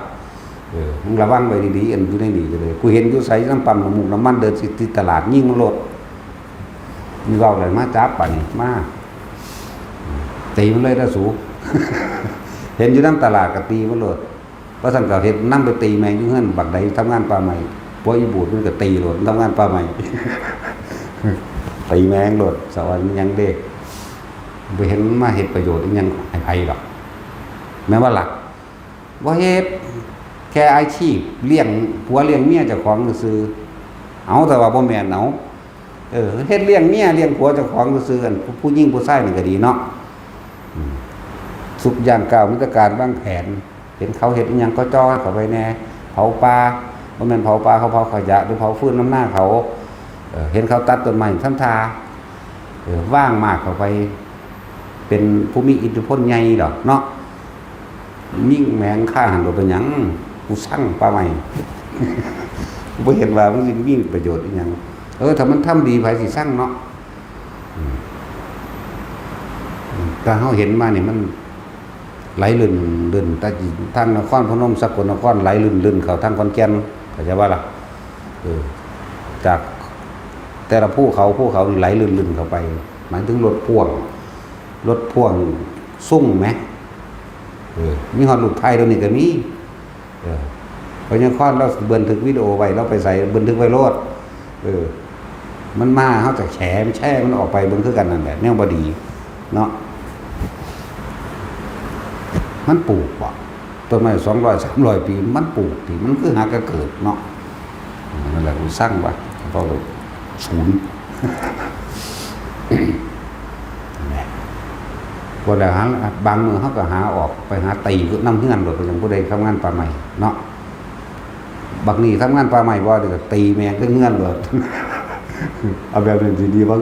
ເອີ ມຶງລະວັງໄວ້ດີໆ ອັນຢູ່ໃນນີ້ກະເລີຍ ກູເຫັນຢູ່ໃສ ນຳປ້ຳນ້ຳມູກນ້ຳມັນ ເດີນຊິຕິດຕະຫຼາດ ຍິງມັນໂລດ. ມີເວົ້າແລ້ວ ມາຈັບບາດນີ້ ມາ ຕີມັນເລີຍເດີສູ ເຫັນຢູ່ນຳຕະຫຼາດກະຕີມັນໂລດ. ວ່າຊັ້ນກະເຮັດນຳໄປຕີແມ່ງຢູ່ເຮືອນ ບັກໃດທຳງານປ່າໄມ້ ພວກອີບູດມັນກະຕີໂລດ ທຳງານປ່າໄມ້ ຕີແມ່ງໂລດ. ສະຫວັນຫຍັງເດ້ ບໍ່ເຫັນມາເຮັດປະໂຫຍດອີ່ຫຍັງໃຫ້ໃຜດອກ ແມ່ນບໍ່ລະ? ບໍ່ເຮັດ ແຄ່ອາຊີບລ້ຽງຜົວລ້ຽງເມຍເຈົ້າຂອງຊື່ໆ. ເອົາ ແຕ່ວ່າບໍ່ແມ່ນ ເອົາ ເອີ ເຮັດລ້ຽງເມຍລ້ຽງຜົວເຈົ້າຂອງຊື່ໆ ອັນຜູ້ຍິງຜູ້ຊາຍນີ້ກະດີເນາະ. ອືມ ສຸກຍ່າງກ້າວມີແຕ່ການວາງແຜນ ເຫັນເຂົາເຮັດອີ່ຫຍັງກະຈ່ອຍເຂົ້າໄປແດ່ ເຜົາປ່າ ບໍ່ແມ່ນເຜົາປ່າ ເຂົາເຜົາຂະຫຍະ ຫຼື ເຜົາຟືນນຳນາເຂົາ. ເອີ ເຫັນເຂົາຕັດຕົ້ນໄມ້ທຳທ່າ ເອີ ວາງໝາກເຂົ້າໄປ ເປັນຜູ້ມີອິດທິພົນໃຫຍ່ດອກເນາະ. ຍິງແມ່ງຄາຫັ້ນໂລດ ເປັນຫຍັງ? ກູຊັງປ່າໄມ້ ກູບໍ່ເຫັນວ່າມັນຊິມີປະໂຫຍດອີ່ຫຍັງ. ເອີ ຖ້າມັນທຳດີ ໃຜຊິຊັງເນາະ? ອືມ ອືມ ແຕ່ເຮົາເຫັນມານີ້ມັນໄຫຼລື່ນໆ ແຕ່ທາງນະຄອນພະນົມ ສະກົນນະຄອນ ໄຫຼລື່ນໆ ເຂົ້າທາງຂອນແກ່ນ ເຂົ້າໃຈບໍ່ລະ? ເອີ ຈາກແຕ່ລະພູເຂົາ ພູເຂົານີ້ໄຫຼລື່ນໆເຂົ້າໄປ ໝາຍເຖິງລົດພ່ວງ ລົດພ່ວງຊຸງແໝ ເອີ ມີຮອດລູກໄຟ ດຽວນີ້ກະມີ. ເອີ ພະຍາຄອນລາວບັນທຶກວິດີໂອໄວ້ ລາວໄປໃສບັນທຶກໄວ້ໂລດ. ເອີ ມັນມາ ເຮົາກະແຊ ແຊມັນອອກໄປເບິ່ງຄືກັນນັ້ນແຫຼະ ແນວບໍ່ດີເນາະ. ມັນປູກບໍ່ ຕົ້ນໄມ້ສອງຮ້ອຍ ສາມຮ້ອຍປີ ມັນປູກຕິ ມັນຄືຫາກະເກີດເນາະ. ນັ້ນແຫຼະ ກູຊັງວ່າ ເວົ້າສູນ ບໍ່ໄດ້ຫາ ບາງມື້ເຮົາກະຫາອອກໄປຫາຕີນຳເຮືອນໂລດ ເພາະຫຍັງ ຜູ້ໃດທຳງານປ່າໄມ້ເນາະ. ບັກນີ້ທຳງານປ່າໄມ້ບໍ່ ກະຕີແມ່ງເທິງເຮືອນໂລດ. ເອົາແບບນີ້ຊິດີບໍ່?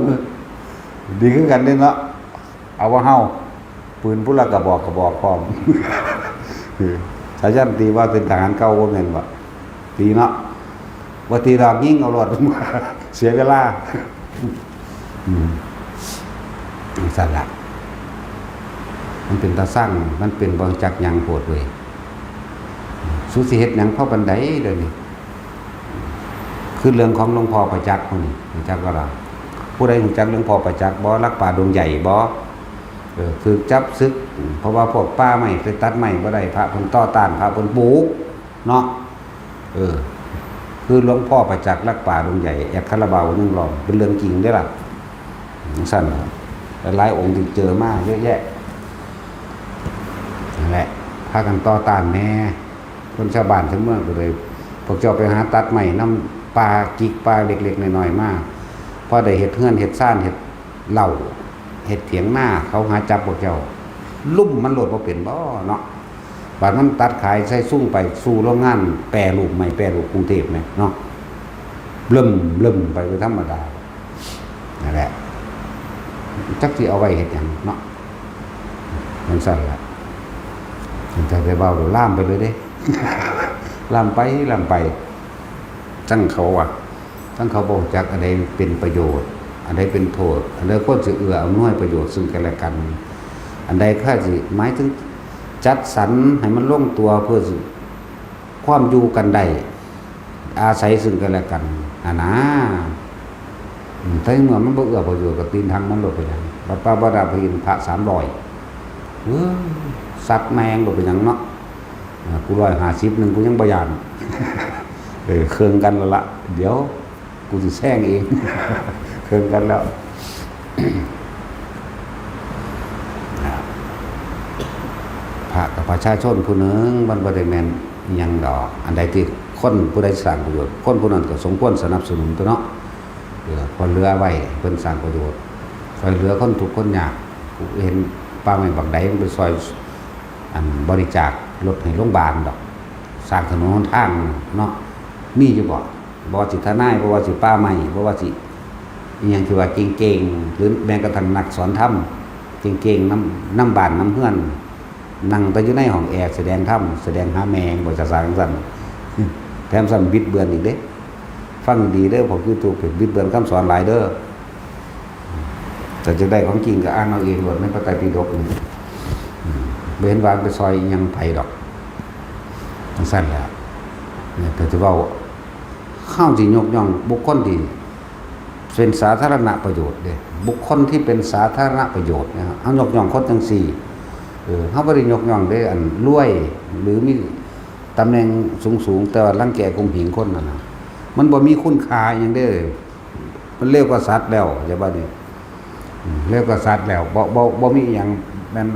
ດີຄືກັນເດ້ເນາະ ເອົາວ່າເຮົາ ປືນພຸ້ນລະກະບອກ ກະບອກພ້ອມ. ສາຍັນຕີວ່າເປັນທະຫານເກົ່າບໍ່ແມ່ນບໍ່? ຕີເນາະ. ບໍ່ຕີດອກ ຍິງເອົາໂລດ ເສຍເວລາ. ອືມ ຈັ່ງຊັ້ນລະ ມັນເປັນຕາຊັງ ມັນເປັນບໍ່ຮູ້ຈັກຫຍັງໂພດເວີຍ. ສູຊິເຮັດຫຍັງພໍປານໃດດຽວນີ້? ຄືເລື່ອງຂອງຫຼວງພໍ່ປະຈັກຜູ້ນີ້ ຮູ້ຈັກບໍ່ລະ? ຜູ້ໃດຮູ້ຈັກຫຼວງພໍ່ປະຈັກບໍ່? ວັດປ່າດົງໃຫຍ່ບໍ່? ເອີ ຖືກຈັບສຶກ ເພາະວ່າພວກປ່າໄມ້ ໄປຕັດໄມ້ບໍ່ໄດ້ ພະເພິ່ນຕໍ່ຕ້ານ ພະເພິ່ນປູກເນາະ. ເອີ ຄືຫຼວງພໍ່ປະຈັກ ວັດປ່າດົງໃຫຍ່ ແອດຄາລາບາວໜຶ່ງລອງ ເປັນເລື່ອງຈິງເດ້ລະ. ຈັ່ງຊັ້ນ ຫຼາຍອົງທີ່ເຈີມາເຍອະແຍະ ນັ້ນແຫຼະ ພາກັນຕໍ່ຕ້ານແດ່. ຄົນຊາວບ້ານຊາວເມືອງກໍເລີຍ ພວກເຈົ້າໄປຫາຕັດໄມ້ນຳປ່າຈິກປ່າເລັກໆນ້ອຍໆມາ ພໍໄດ້ເຮັດເຮືອນເຮັດຊານ ເຮັດເລົ້າ ເຮັດຖຽງນາ ເຂົາຫາຈັບພວກເຈົ້າ ລຸມມັນໂລດ ບໍ່ເປັນບໍ່ເນາະ? ບາດມັນຕັດຂາຍໃສ່ຊຸງໄປສູ່ໂຮງງານແປຮູບ ໄມ້ແປຮູບກຸງເທບແມ່ນເນາະ ເລີ່ມ ເລີ່ມໄປ ບໍ່ທຳມະດາ. ນັ້ນແຫຼະ ຈັກຊິເອົາໄວ້ເຮັດຫຍັງເນາະ? ຈັ່ງຊັ້ນລະ ແຕ່ ແຕ່ເວົ້າລາມໄປເລີຍເດ້ ລາມໄປ ລາມໄປ. ທັງເຂົາວ່າ ທັງເຂົາບໍ່ຮູ້ຈັກອັນໃດເປັນປະໂຫຍດ ອັນໃດເປັນໂທດ ອັນໃດຄວນຊິເອື້ອອຳນວຍປະໂຫຍດຊຶ່ງກັນແລະກັນ ອັນໃດຄືຊິໝາຍເຖິງຈັດສັນໃຫ້ມັນລົງຕົວ ເພື່ອຊິ ຄວາມຢູ່ກັນໄດ້ ອາໄສຊຶ່ງກັນແລະກັນຫັ້ນນາ. ອືມ ແຕ່ເມື່ອມັນບໍ່ເອື້ອປະໂຫຍດ ກໍຕີນທັງມັນໂລດ ເປັນຫຍັງ? ວັດປ່າບໍ່ໄດ້ ພະອິນພະສາມຮ້ອຍ ເອີ ສັດແມ່ງໂລດ ເປັນຫຍັງເນາະ? ອ່າ ກູຮ້ອຍຫ້າສິບໜຶ່ງ ກູຍັງບໍ່ຢ້ານ. ເອີ ເຄິ່ງກັນແລ້ວລະ ດຽວ ກູຊິແຊງເອງ ເຄິ່ງກັນແລ້ວ. ພະກັບປະຊາຊົນຜູ້ໜຶ່ງ ມັນບໍ່ໄດ້ແມ່ນອີ່ຫຍັງດອກ ອັນໃດທີ່ຄົນຜູ້ໃດສ້າງປະໂຫຍດ ຄົນຜູ້ນັ້ນກໍສົມຄວນສະໜັບສະໜູນຕົ໋ວເນາະ. ເອີ ພໍເຫຼືອໄວ້ໃຫ້ເພິ່ນສ້າງປະໂຫຍດ ຊ່ອຍເຫຼືອຄົນທຸກຄົນຍາກ. ກູເຫັນປ່າໄມ້ບັກໃດ ມັນໄປຊ່ອຍ ອັນ ບໍລິຈາກລົດໃຫ້ໂຮງບານດອກ ສ້າງຖະໜົນຫົນທາງເນາະ ມີຢູ່ບໍ່? ບໍ່ວ່າຊິທະນາຍ ບໍ່ວ່າຊິປ່າໄມ້ ບໍ່ວ່າຊິອີ່ຫຍັງທີ່ວ່າເກັ່ງໆ ຫຼືແມ້ກະທັ່ງນັກສອນທຳເກັ່ງໆ ນຳ ນຳບ້ານນຳເຮືອນ ນັ່ງແຕ່ຢູ່ໃນຫ້ອງແອສະແດງທຳ ສະແດງຫາແມ່ງບໍ່ ຈະສ້າງຈັ່ງຊັ້ນ. ແຖມຊ້ຳບິດເບືອນອີກເດ້ ຟັງດີເດີ ພວກຢູທູບ ບິດເບືອນຄຳສອນຫຼາຍເດີ. ຖ້າຈະໄດ້ຂອງຈິງກໍອ່ານເອົາເອງໂລດ ໃນພະໄຕປິດົກນີ້ ອືມ ບໍ່ເຫັນວ່າໄປຊ່ອຍອີ່ຫຍັງໃຜດອກ. ຈັ່ງຊັ້ນແຫຼະ ນີ້ກໍຈະເວົ້າ ເຮົາຊິຍົກຍ້ອງບຸກຄົນທີ່ເປັນສາທາລະນະປະໂຫຍດເດ້ ບຸກຄົນທີ່ເປັນສາທາລະນະປະໂຫຍດເນຍ ເຮົາຍົກຍ້ອງຄົນຈັ່ງຊີ້. ເອີ ເຮົາບໍ່ໄດ້ຍົກຍ້ອງເດ້ ອັນລວຍ ຫຼືມີຕຳແໜ່ງສູງໆ ແຕ່ວ່າລັງແກຂົ່ມເຫັງຄົນນັ້ນນະ ມັນບໍ່ມີຄຸນຄ່າອີ່ຫຍັງເດ້. ມັນເລວກວ່າສັດແລ້ວ ເຈົ້າວ່ານີ້ ເລວກວ່າສັດແລ້ວ ບໍ່ ບໍ່ ບໍ່ມີອີ່ຫຍັງ ແມ່ນ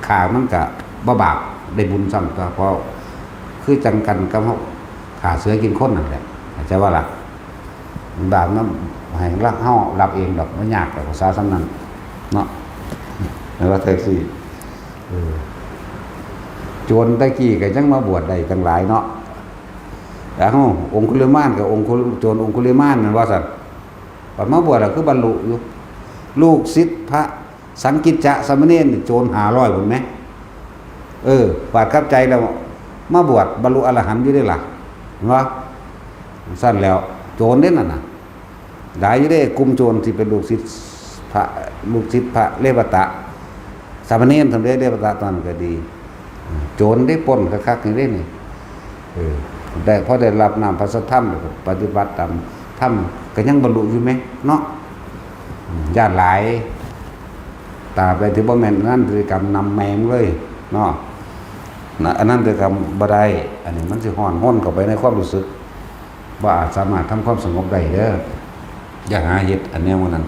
ຂ້າມັນກະບໍ່ບາບ ໄດ້ບຸນຊ້ຳຕົວະ ເພາະຄືຈັງກັນກັບເຮົາຂ້າເສືອກິນຄົນນັ້ນແຫຼະ ເຈົ້າວ່າລະ ບາບນຳໃຫ້ເຮົາຮັບເອງດອກ ບໍ່ຍາກດອກ ພາສາສ່ຳນັ້ນເນາະ. ແມ່ນວ່າແທັກຊີ ເອີ ໂຈນແຕ່ກີ້ກໍຍັງມາບວດໄດ້ຕັ້ງຫຼາຍເນາະ. ເອົ້າ ອົງຄຸລິມານກໍອົງຄຸ ໂຈນອົງຄຸລິມານແມ່ນວ່າຊັ້ນ ບັດມາບວດລະຄືບັນລຸຢູ່. ລູກສິດພະສັງກິດຈະສາມະເນນນີ້ໂຈນຫ້າຮ້ອຍພຸ້ນແມ. ເອີ ບາດກັບໃຈແລ້ວມາບວດບັນລຸອະລະຫັນຢູ່ເດ້ລະ ເຫັນບໍ່? ຊັ້ນແລ້ວ ໂຈນເດ້ນັ້ນນະ ຫຼາຍຢູ່ເດ້ ກຸ່ມໂຈນທີ່ເປັນລູກສິດພະ ລູກສິດພະເລວະຕະ ສາມະເນນ ສຳເລັດເດວະຕາຕອນນັ້ນກໍດີ ໂຈນໄດ້ປົ້ນຄັກໆນີ້ເດ້ນີ້. ເອີ ໄດ້ ພໍໄດ້ຮັບນ້ຳພະສະທຳ ແລ້ວກໍປະຕິບັດຕາມທຳ ກໍຍັງບັນລຸຢູ່ແມເນາະ. ອືມ ຢ້ານຫຼາຍ ຕາບໃດທີ່ບໍ່ແມ່ນອະນັນຕະກຳນຳແມ່ມເລີຍເນາະ. ນະ ອະນັນຕະກຳບໍ່ໄດ້ ອັນນີ້ມັນຊິຮ້ອນຮົນເຂົ້າໄປໃນຄວາມຮູ້ສຶກ. ບໍ່ອາດສາມາດທຳຄວາມສະຫງົບໄດ້ເດີ. ຢ່າຫາເຮັດອັນແນວນັ້ນ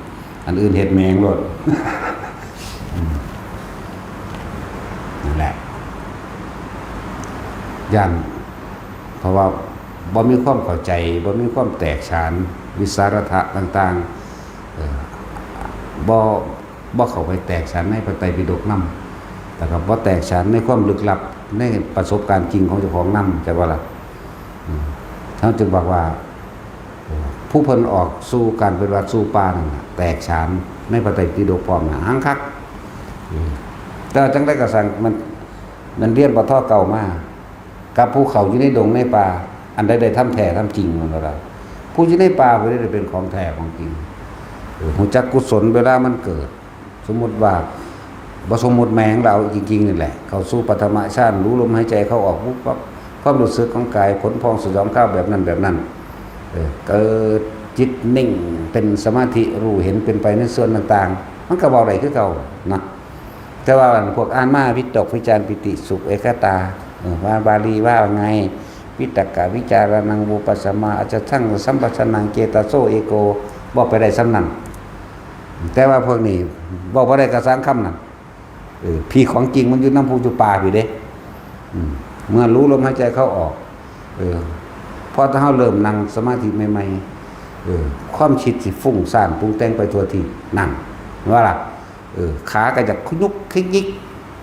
ອັນອື່ນເຮັດແມ່ງໂລດ. ອືມ ນັ້ນແຫຼະ ຢ້ານ ເພາະວ່າບໍ່ມີຄວາມເຂົ້າໃຈ ບໍ່ມີຄວາມແຕກສານ ວິສາລະທະຕ່າງໆ ເອີ ບໍ່ ບໍ່ເຂົ້າໄປແຕກສານໃນພະໄຕປິດົກນຳ ແລ້ວກໍບໍ່ແຕກສານໃນຄວາມລຶກລັບໃນປະສົບການຈິງຂອງເຈົ້າຂອງນຳ ເຈົ້າວ່າລະ? ອືມ ເຮົາຈຶ່ງບອກວ່າ ຜູ້ເພິ່ນອອກສູ່ການປະຕິບັດສູ່ປ່ານັ້ນນະ ແຕກສານໃນພະໄຕປິດົກພ້ອມນະ ຮັ່ງຄັກ. ອືມ ແຕ່ວ່າຈັ່ງໃດກໍຊ່າງ ມັນ ມັນຮຽນ ປທ ເກົ່າມາ ກັບຜູ້ເຂົ້າຢູ່ໃນດົງໃນປ່າ ອັນໃດໄດ້ທຳແທ້ທຳຈິງ ແມ່ນບໍ່ລະ? ຜູ້ຢູ່ໃນປ່າຜູ້ໃດໄດ້ເປັນຂອງແທ້ຂອງຈິງ ເອີ ຮູ້ຈັກກຸສົນເວລາມັນເກີດ. ສົມມຸດວ່າ ບໍ່ສົມມຸດແມ່ນ ເອົາຈິງໆນີ້ແຫຼະ ເຂົ້າສູ່ປະຖະມະຊານ ຮູ້ລົມຫາຍໃຈເຂົ້າອອກ ປຸບປັບ ຄວາມຮູ້ສຶກຂອງກາຍ ຂົນພອງສະຫຍອງຄາວ ແບບນັ້ນແບບນັ້ນ ເອີ ເກີດຈິດນິ່ງເປັນສະມາທິ ຮູ້ເຫັນເປັນໄປໃນສ່ວນຕ່າງໆ ມັນກໍເວົ້າໄດ້ຄືເກົ່ານະ. ແຕ່ວ່າພວກອ່ານມາ ວິຕົກ ວິຈານ ປີຕິ ສຸກ ເອກະຕາ ເອີ ວ່າບາລີວ່າໄງ ວິຕະກະ ວິຈາລະນັງ ວູປັດສະມາ ອັດສະທັງ ສຳປັດສະນັງ ເຈຕະໂສ ເອໂກ ເວົ້າໄປໄດ້ສ່ຳນັ້ນ. ແຕ່ວ່າພວກນີ້ເວົ້າບໍ່ໄດ້ກະສາງຄຳນັ້ນ ເອີ ພີຂອງຈິງມັນຢູ່ນຳຜູ້ຢູ່ປ່າພີ້ເດ້. ອືມ ເມື່ອຮູ້ລົມຫາຍໃຈເຂົ້າອອກ ເອີ ພໍແຕ່ເຮົາເລີ່ມນັ່ງສະມາທິໃໝ່ໆ ເອີ ຄວາມຄິດຊິຟຸ້ງສ້ານປຸງແຕ່ງໄປທົ່ວທີ່ນັ້ນ ເຫັນບໍ່ລະ? ເອີ ຂາກໍຢາກຂະຍຸກຂະຍິກ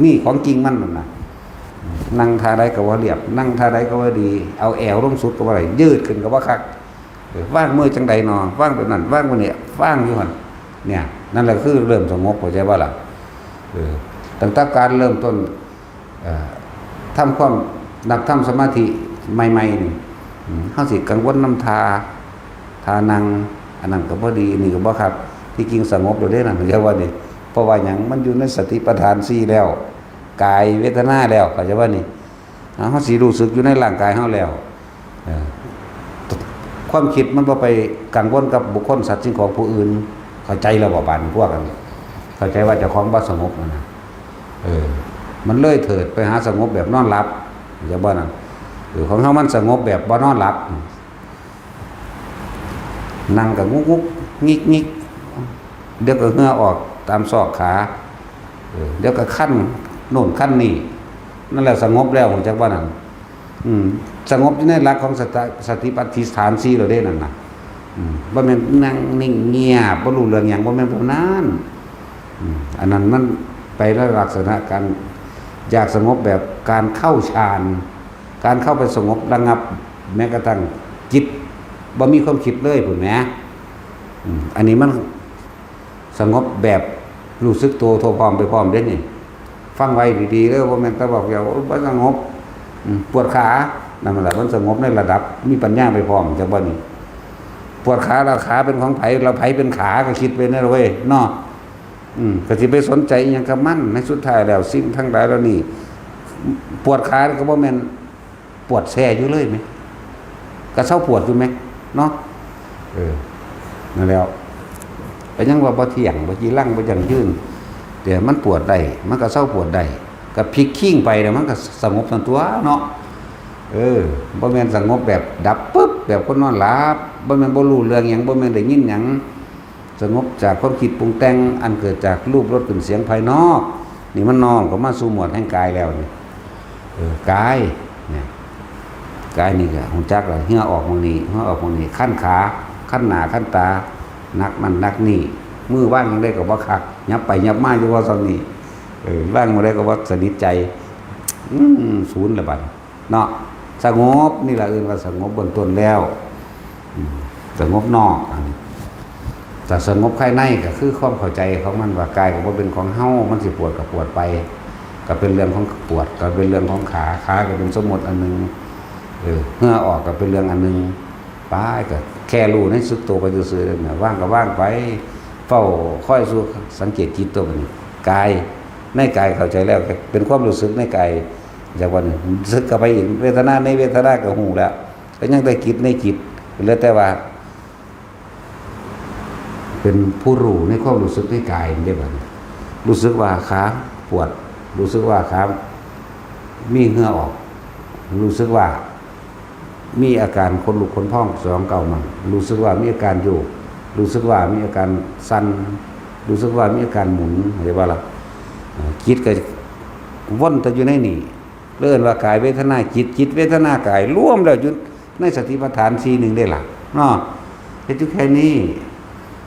ນີ້ຂອງຈິງມັນນັ້ນນະ. ນັ່ງທ່າໃດກໍບໍ່ລຽບ ນັ່ງທ່າໃດກໍບໍ່ດີ ເອົາແອວລົງສຸດກໍບໍ່ໄດ້ ຍືດຂຶ້ນກໍບໍ່ຄັກ ເອີ ວາງມືຈັ່ງໃດນໍ ວາງແບບນັ້ນ ວາງແບບນີ້ ວາງຢູ່ຫັ້ນ ເນ່ຍ ນັ້ນແຫຼະຄືເລີ່ມສະຫງົບ ເຂົ້າໃຈບໍ່ລະ? ເອີ ຕັ້ງແຕ່ການເລີ່ມຕົ້ນ ເອີ ທຳຄວາມ ນັກທຳສະມາທິໃໝ່ໆນີ້ ອືມ ເຮົາຊິກັງວົນນຳທ່າ ທ່ານັ່ງ ອັນນັ້ນກໍບໍ່ດີ ອັນນີ້ກໍບໍ່ຄັກ ທີ່ຈິງສະຫງົບໂລດເດ້ນັ້ນ ເຈົ້າວ່ານີ້ ເພາະວ່າຫຍັງ? ມັນຢູ່ໃນສະຕິປະທານສີ່ແລ້ວ ກາຍເວທະນາແລ້ວ ເຂົ້າໃຈບໍ່ນີ້? ເຮົາ ເຮົາຊິຮູ້ສຶກຢູ່ໃນຮ່າງກາຍເຮົາແລ້ວ ເອີ ຄວາມຄິດມັນບໍ່ໄປກັງວົນກັບບຸກຄົນ ສັດ ສິ່ງຂອງຜູ້ອື່ນ ເຂົ້າໃຈແລ້ວບໍ່? ບາດນີ້ພວກອັນ ເຂົ້າໃຈວ່າເຈົ້າຂອງບໍ່ສະຫງົບຫັ້ນນະ ເອີ ມັນເລີຍເຖີດໄປຫາສະຫງົບແບບນອນຫຼັບ ເຈົ້າບໍ່ນັ້ນ? ເອີ ຂອງເຮົາມັນສະຫງົບແບບບໍ່ນອນຫຼັບ ນັ່ງກໍງຸກໆ ງິກໆ ດຽວກໍເຫື່ອອອກຕາມຊອກຂາ ເອີ ດຽວກໍຄັນໂນ່ນຄັນນີ້ ນັ້ນແຫຼະສະຫງົບແລ້ວ ຮູ້ຈັກບໍ່ນັ້ນ? ອືມ ສະຫງົບຢູ່ໃນຫຼັກຂອງສະຕະ ສະຕິປັດຖານສີ່ແລ້ວເດ້ນັ້ນນະ. ອືມ ບໍ່ແມ່ນນັ່ງນິ່ງງຽບ ບໍ່ຮູ້ເລື່ອງຫຍັງ ບໍ່ແມ່ນແບບນັ້ນ. ອືມ ອັນນັ້ນມັນໄປໃນລັກສະນະການຢາກສະຫງົບແບບການເຂົ້າฌານ ການເຂົ້າໄປສະຫງົບລະງັບ ແມ້ກະທັ້ງຈິດບໍ່ມີຄວາມຄິດເລີຍພຸ້ນແໝ. ອືມ ອັນນີ້ມັນ ສະຫງົບແບບຮູ້ສຶກໂຕທົ່ວພ້ອມໄປພ້ອມເດ້ນີ້. ຟັງໄວ້ດີໆເດີ ບໍ່ແມ່ນແຕ່ວ່າ ໂອ້ຍ ບໍ່ສະຫງົບ ອືມ ປວດຂາ ນັ້ນລະ ມັນສະຫງົບໃນລະດັບມີປັນຍາໄປພ້ອມ ຈັກບໍ່ນີ້? ປວດຂາລະ ຂາເປັນຂອງໃຜ ລະໃຜເປັນຂາ ກໍຄິດໄປແນວເວີຍເນາະ. ອືມ ກໍຊິໄປສົນໃຈອີ່ຫຍັງກັບມັນ? ໃນສຸດທ້າຍແລ້ວ ສິ່ງທັງຫຼາຍເຫຼົ່ານີ້ ປວດຂາກໍບໍ່ແມ່ນ ປວດແຊ່ຢູ່ເລີຍແມ ກໍເຊົາປວດຢູ່ແມເນາະ. ເອີ ນັ້ນແຫຼ້ວ ກໍຍັງວ່າບໍ່ທ່ຽງ ບໍ່ຈີລັງ ບໍ່ຢັ້ງຢືນ ແຕ່ມັນປວດໄດ້ ມັນກໍເຊົາປວດໄດ້ ກໍພິກຄີງໄປແລ້ວ ມັນກໍສະຫງົບນັ້ນຕົວະເນາະ. ເອີ ບໍ່ແມ່ນສະຫງົບແບບດັບປຶບ ແບບຄົນນອນຫຼັບ ບໍ່ແມ່ນບໍ່ຮູ້ເລື່ອງຫຍັງ ບໍ່ແມ່ນໄດ້ຍິນຫຍັງ. ສະຫງົບຈາກຄວາມຄິດປຸງແຕ່ງ ອັນເກີດຈາກຮູບ ລົດ ກິ່ນ ສຽງພາຍນອກ ນີ້ມັນນ້ອມເຂົ້າມາສູ່ໝວດແຫ່ງກາຍແລ້ວນີ້. ເອີ ກາຍນີ້ ກາຍນີ້ກໍຮູ້ຈັກລະ ເຫື່ອອອກໝ່ອງນີ້ ເຫື່ອອອກໝ່ອງນີ້ ຄັນຂາ ຄັນໜ້າ ຄັນຕາ ໜັກນັ້ນໜັກນີ້ ມືວາງຈັ່ງໃດກໍບໍ່ຄັກ ຫຍັບໄປຫຍັບມາຢູ່ວ່າສ່ຳນີ້. ເອີ ວາງໝ່ອງໃດກໍບໍ່ສະໜິດໃຈ ອືມ ສູນລະບັດ ເນາະ. ສະຫງົບນີ້ລະເອີ້ນວ່າສະຫງົບເບື້ອງຕົ້ນແລ້ວ ອືມ ສະຫງົບນອກ. ອັນແຕ່ສະຫງົບພາຍໃນກໍຄືຄວາມເຂົ້າໃຈຂອງມັນວ່າກາຍກໍບໍ່ເປັນຂອງເຮົາ ມັນຊິປວດກໍປວດໄປ ກໍເປັນເລື່ອງຂອງປວດ ກໍເປັນເລື່ອງຂອງຂາ ຂາກໍເປັນສົມມຸດອັນໜຶ່ງ ເອີ ເຫື່ອອອກກໍເປັນເລື່ອງອັນໜຶ່ງ ໄປ ກໍແຄ່ຮູ້ໃນສຶກໂຕໄປຊື່ໆ ວ່າງກໍວ່າງໄປ ເຝົ້າຄອຍສູ່ສັງເກດຈິດຕົວບັດນີ້ ກາຍ ໃນກາຍເຂົ້າໃຈແລ້ວ ກໍເປັນຄວາມຮູ້ສຶກໃນກາຍ ຈາກວ່ານີ້ ສຶກເຂົ້າໄປອີກ ເວທະນາໃນເວທະນາກໍຮູ້ແລ້ວ ກໍຍັງແຕ່ຈິດໃນຈິດ ເຫຼືອແຕ່ວ່າເປັນຜູ້ຮູ້ໃນຄວາມຮູ້ສຶກໃນກາຍເດ້ບັດນີ້ ຮູ້ສຶກວ່າຂາປວດ ຮູ້ສຶກວ່າຂາມີເຫື່ອອອກ ຮູ້ສຶກວ່າມີອາການຂົນລຸກຂົນພອງສະຫຍອງເກົ່າມັນ ຮູ້ສຶກວ່າມີອາການໂຍກ ຮູ້ສຶກວ່າມີອາການສັ່ນ ຮູ້ສຶກວ່າມີອາການໝູນ ເຫັນບໍ່ລະ? ເອີ ຈິດກໍວົນແຕ່ຢູ່ໃນນີ້ ເອີ້ນວ່າກາຍເວທະນາຈິດ ຈິດເວທະນາກາຍ ລວມແລ້ວຢູ່ໃນສະຕິປະທານສີ່ໜຶ່ງເດ້ລະເນາະ. ເຮັດຢູ່ແຄ່ນີ້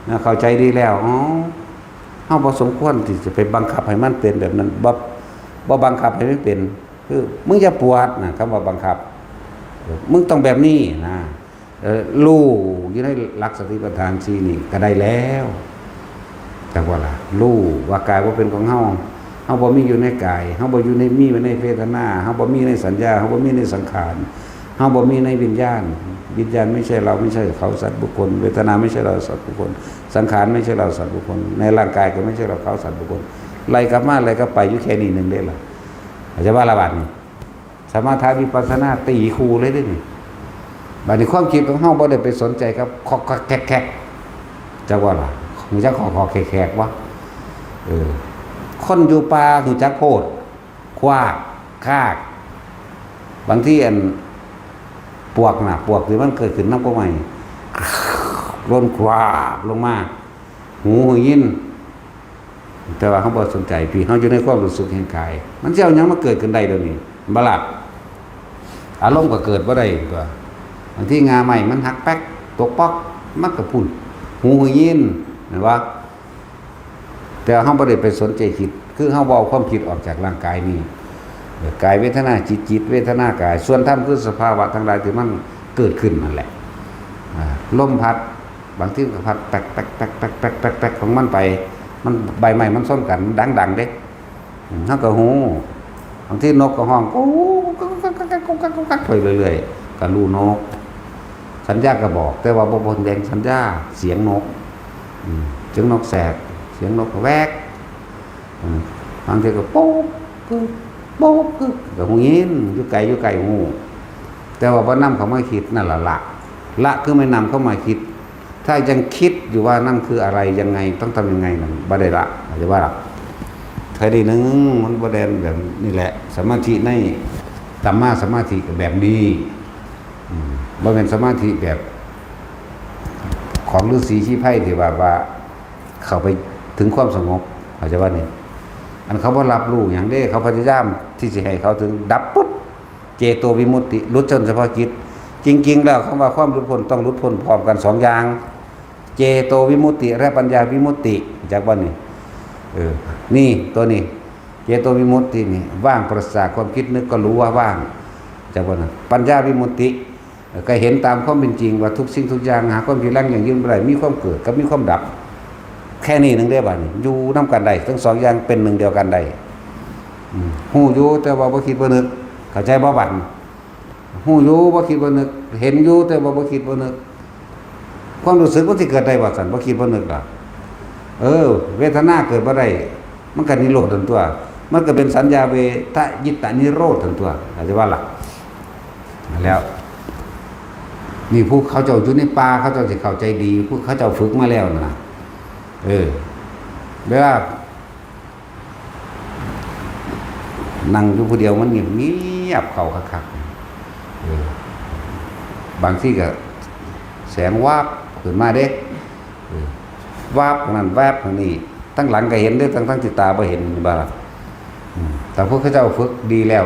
ນະ ເຂົ້າໃຈດີແລ້ວ ເຮົາ ເຮົາບໍ່ສົມຄວນທີ່ຈະໄປບັງຄັບໃຫ້ມັນເປັນແບບນັ້ນ ບໍ່ ບໍ່ບັງຄັບໃຫ້ມັນເປັນ ຄື ມຶງຢ່າປວດນະ ຄຳວ່າບັງຄັບ ມຶງຕ້ອງແບບນີ້ນະ. ເອີ ຮູ້ຢູ່ໃນຫຼັກສະຕິປະທານສີ່ນີ້ກໍໄດ້ແລ້ວ ຈັກວ່າລະ ຮູ້ວ່າກາຍບໍ່ເປັນຂອງເຮົາ ເຮົາບໍ່ມີຢູ່ໃນກາຍ, ເຮົາບໍ່ຢູ່ໃນ ມີໄວ້ໃນເວທະນາ, ເຮົາບໍ່ມີໃນສັນຍາ, ເຮົາບໍ່ມີໃນສັງຂານ, ເຮົາບໍ່ມີໃນວິນຍານ. ວິນຍານໄມ່ໃຊ່ເຮົາ, ໄມ່ໃຊ່ເຂົາ, ສັດບຸກຄົນ. ເວທະນາໄມ່ໃຊ່ເຮົາ, ສັດບຸກຄົນ. ສັງຂານໄມ່ໃຊ່ເຮົາ, ສັດບຸກຄົນ. ໃນຮ່າງກາຍກໍໄມ່ໃຊ່ເຮົາ, ເຂົາ, ສັດບຸກຄົນ. ໄລ່ກັບມາ, ໄລ່ກັບໄປ ຢູ່ແຄ່ນີ້ໜຶ່ງເດ້ລະ. ເຂົ້າໃຈບໍ່ລະບາດນີ້? ສະມາທະວິປັດສະນາຕີຄູ່ເລີຍເດ້ນີ້. ບາດນີ້ຄວາມຄິດຂອງເຮົາບໍ່ໄດ້ໄປສົນໃຈກັບຄອກໆແຄກໆ ຈັກວ່າລະ? ຮູ້ຈັກຄອກໆແຄກໆບໍ່? ເອີ ຄົນຢູ່ປ່າຮູ້ຈັກໂພດ ຄວາກ ຄາກ. ບາງທີອັນປວກນະ ປວກທີ່ມັນເກີດຂຶ້ນນຳກົກໄມ້ ຫຼົ່ນຄວາບລົງມາ ຫູຫູຍິນ. ແຕ່ວ່າເຮົາບໍ່ສົນໃຈ, ພີ້ເຮົາຢູ່ໃນຄວາມຮູ້ສຶກແຫ່ງກາຍ, ມັນຊິເອົາຫຍັງມາເກີດຂຶ້ນໄດ້ດຽວນີ້ ບໍ່ລະ? ອາລົມກໍເກີດບໍ່ໄດ້ຕົວະ. ບາງທີງ່າໄມ້ມັນຫັກແປັກ ຕົກປອກ ມັນກໍພຸ້ນ ຫູຫູຍິນ ແມ່ນບໍ່? ແຕ່ເຮົາບໍ່ໄດ້ໄປສົນໃຈຄິດ, ຄືເຮົາບໍ່ເອົາຄວາມຄິດອອກຈາກຮ່າງກາຍນີ້. ເອີ ກາຍເວທະນາ, ຈິດ, ຈິດເວທະນາກາຍ, ສ່ວນທຳຄືສະພາວະທັງຫຼາຍທີ່ມັນເກີດຂຶ້ນນັ້ນແຫຼະ. ອາ ລົມພັດ ບາງທີມັນກໍພັດແປັກໆໆຂອງມັນໄປ, ມັນ ໃບໄມ້ມັນຊົນກັນ ມັນດັງໆເດ້. ອືມ ເຮົາກໍຮູ້. ບາງທີນົກກໍຮ້ອງ ກຸກກັກ ກຸກກັກໄປເລື້ອຍໆ ກໍຮູ້ນົກ. ສັນຍາກໍບອກ ແຕ່ວ່າບໍ່ ບໍ່ເຫັນສັນຍາ ສຽງນົກ. ອືມ ສຽງນົກແສກ ສຽງນົກແວກ. ອືມ ບາງເທື່ອກໍໂປກ ປຶກ ໂປກ ປຶກ ກໍຮູ້ຍິນ ຢູ່ໄກ ຢູ່ໃກ້ຮູ້ ແຕ່ວ່າບໍ່ນຳເຂົ້າມາຄິດ. ນັ້ນລະ ລະ ລະ ຄືແມ່ນນຳເຂົ້າມາຄິດ. ຖ້າຍັງຄິດຢູ່ວ່ານັ້ນຄືອະໄລ ຍັງໄງ ຕ້ອງທຳຍັງໄງນັ້ນ ບໍ່ໄດ້ລະ ເຂົາຈະວ່າລະ. ເທື່ອໜຶ່ງມັນບໍ່ແມ່ນແບບນີ້ແຫຼະ. ສະມາທິໃນສັມມາສະມາທິກໍແບບນີ້. ອືມ ບໍ່ແມ່ນສະມາທິແບບຂອງລືສີຊີໄພທີ່ວ່າ ວ່າເຂົ້າໄປເຖິງຄວາມສະຫງົບ ເຂົາຈະວ່ານີ້. ອັນເຂົາບໍ່ຮັບຮູ້ຫຍັງເດ້ ເຂົາພະຍາຍາມທີ່ຊິໃຫ້ເຂົາເຖິງດັບປຶບ ເຈໂຕວິມຸດຕິ ຫຼຸດພົ້ນສະເພາະຈິດ. ຈິງໆແລ້ວ ຄຳວ່າຄວາມຫຼຸດພົ້ນ ຕ້ອງຫຼຸດພົ້ນພ້ອມກັນສອງຢ່າງ ເຈໂຕວິມຸດຕິ ແລະ ປັນຍາວິມຸດຕິ ຮູ້ຈັກບໍ່ນີ້? ເອີ ນີ້ ໂຕນີ້ ເຈໂຕວິມຸດຕິນີ້ ວ່າງປາສະຈາກຄວາມຄິດນຶກກໍຮູ້ວ່າວ່າງ ຈັກບໍ່ນະ? ປັນຍາວິມຸດຕິ ກໍເຫັນຕາມຄວາມເປັນຈິງວ່າທຸກສິ່ງທຸກຢ່າງຫາຄວາມຈີລັງຢັ້ງຢືນບໍ່ໄດ້ ມີຄວາມເກີດກັບມີຄວາມດັບ. ແຄ່ນີ້ໜຶ່ງເດ້ ບາດນີ້ຢູ່ນຳກັນໄດ້ ທັງສອງຢ່າງເປັນໜຶ່ງດຽວກັນໄດ້. ອືມ ຮູ້ຢູ່ແຕ່ວ່າບໍ່ຄິດບໍ່ນຶກ ເຂົ້າໃຈບໍ່ບັດ? ຮູ້ຢູ່ບໍ່ຄິດບໍ່ນຶກ ເຫັນຢູ່ແຕ່ວ່າບໍ່ຄິດບໍ່ນຶກ ຄວາມຮູ້ສຶກມັນຊິເກີດໄດ້ບໍ່ຊັ້ນ ບໍ່ຄິດບໍ່ນຶກລະ? ເອີ ເວທະນາເກີດບໍ່ໄດ້ ມັນກໍນິໂຣດຫັ້ນຕົວະ ມັນກໍເປັນສັນຍາເວທະຍິດຕະນິໂຣດຫັ້ນຕົວະ ເຂົ້າໃຈບໍ່ລະ? ນັ້ນແຫຼະ ນີ້ພວກເຂົາເຈົ້າຢູ່ໃນປ່າ ເຂົາເຈົ້າຊິເຂົ້າໃຈດີ ພວກເຂົາເຈົ້າຝຶກມາແລ້ວນະ. ເອີ ເວລາ ນັ່ງຢູ່ຜູ້ດຽວມັນງຽບໆ ເຂົ້າຄັກໆ ເອີ ບາງທີກໍແສງວາບຂຶ້ນມາເດ້ ເອີ ວາບທາງນັ້ນແວບທາງນີ້ ທາງຫຼັງກໍເຫັນເດ້ ທັງໆທີ່ຕາບໍ່ເຫັນ ເຫັນບໍ່ລະ? ອືມ ແຕ່ພວກເຂົາເຈົ້າຝຶກດີແລ້ວ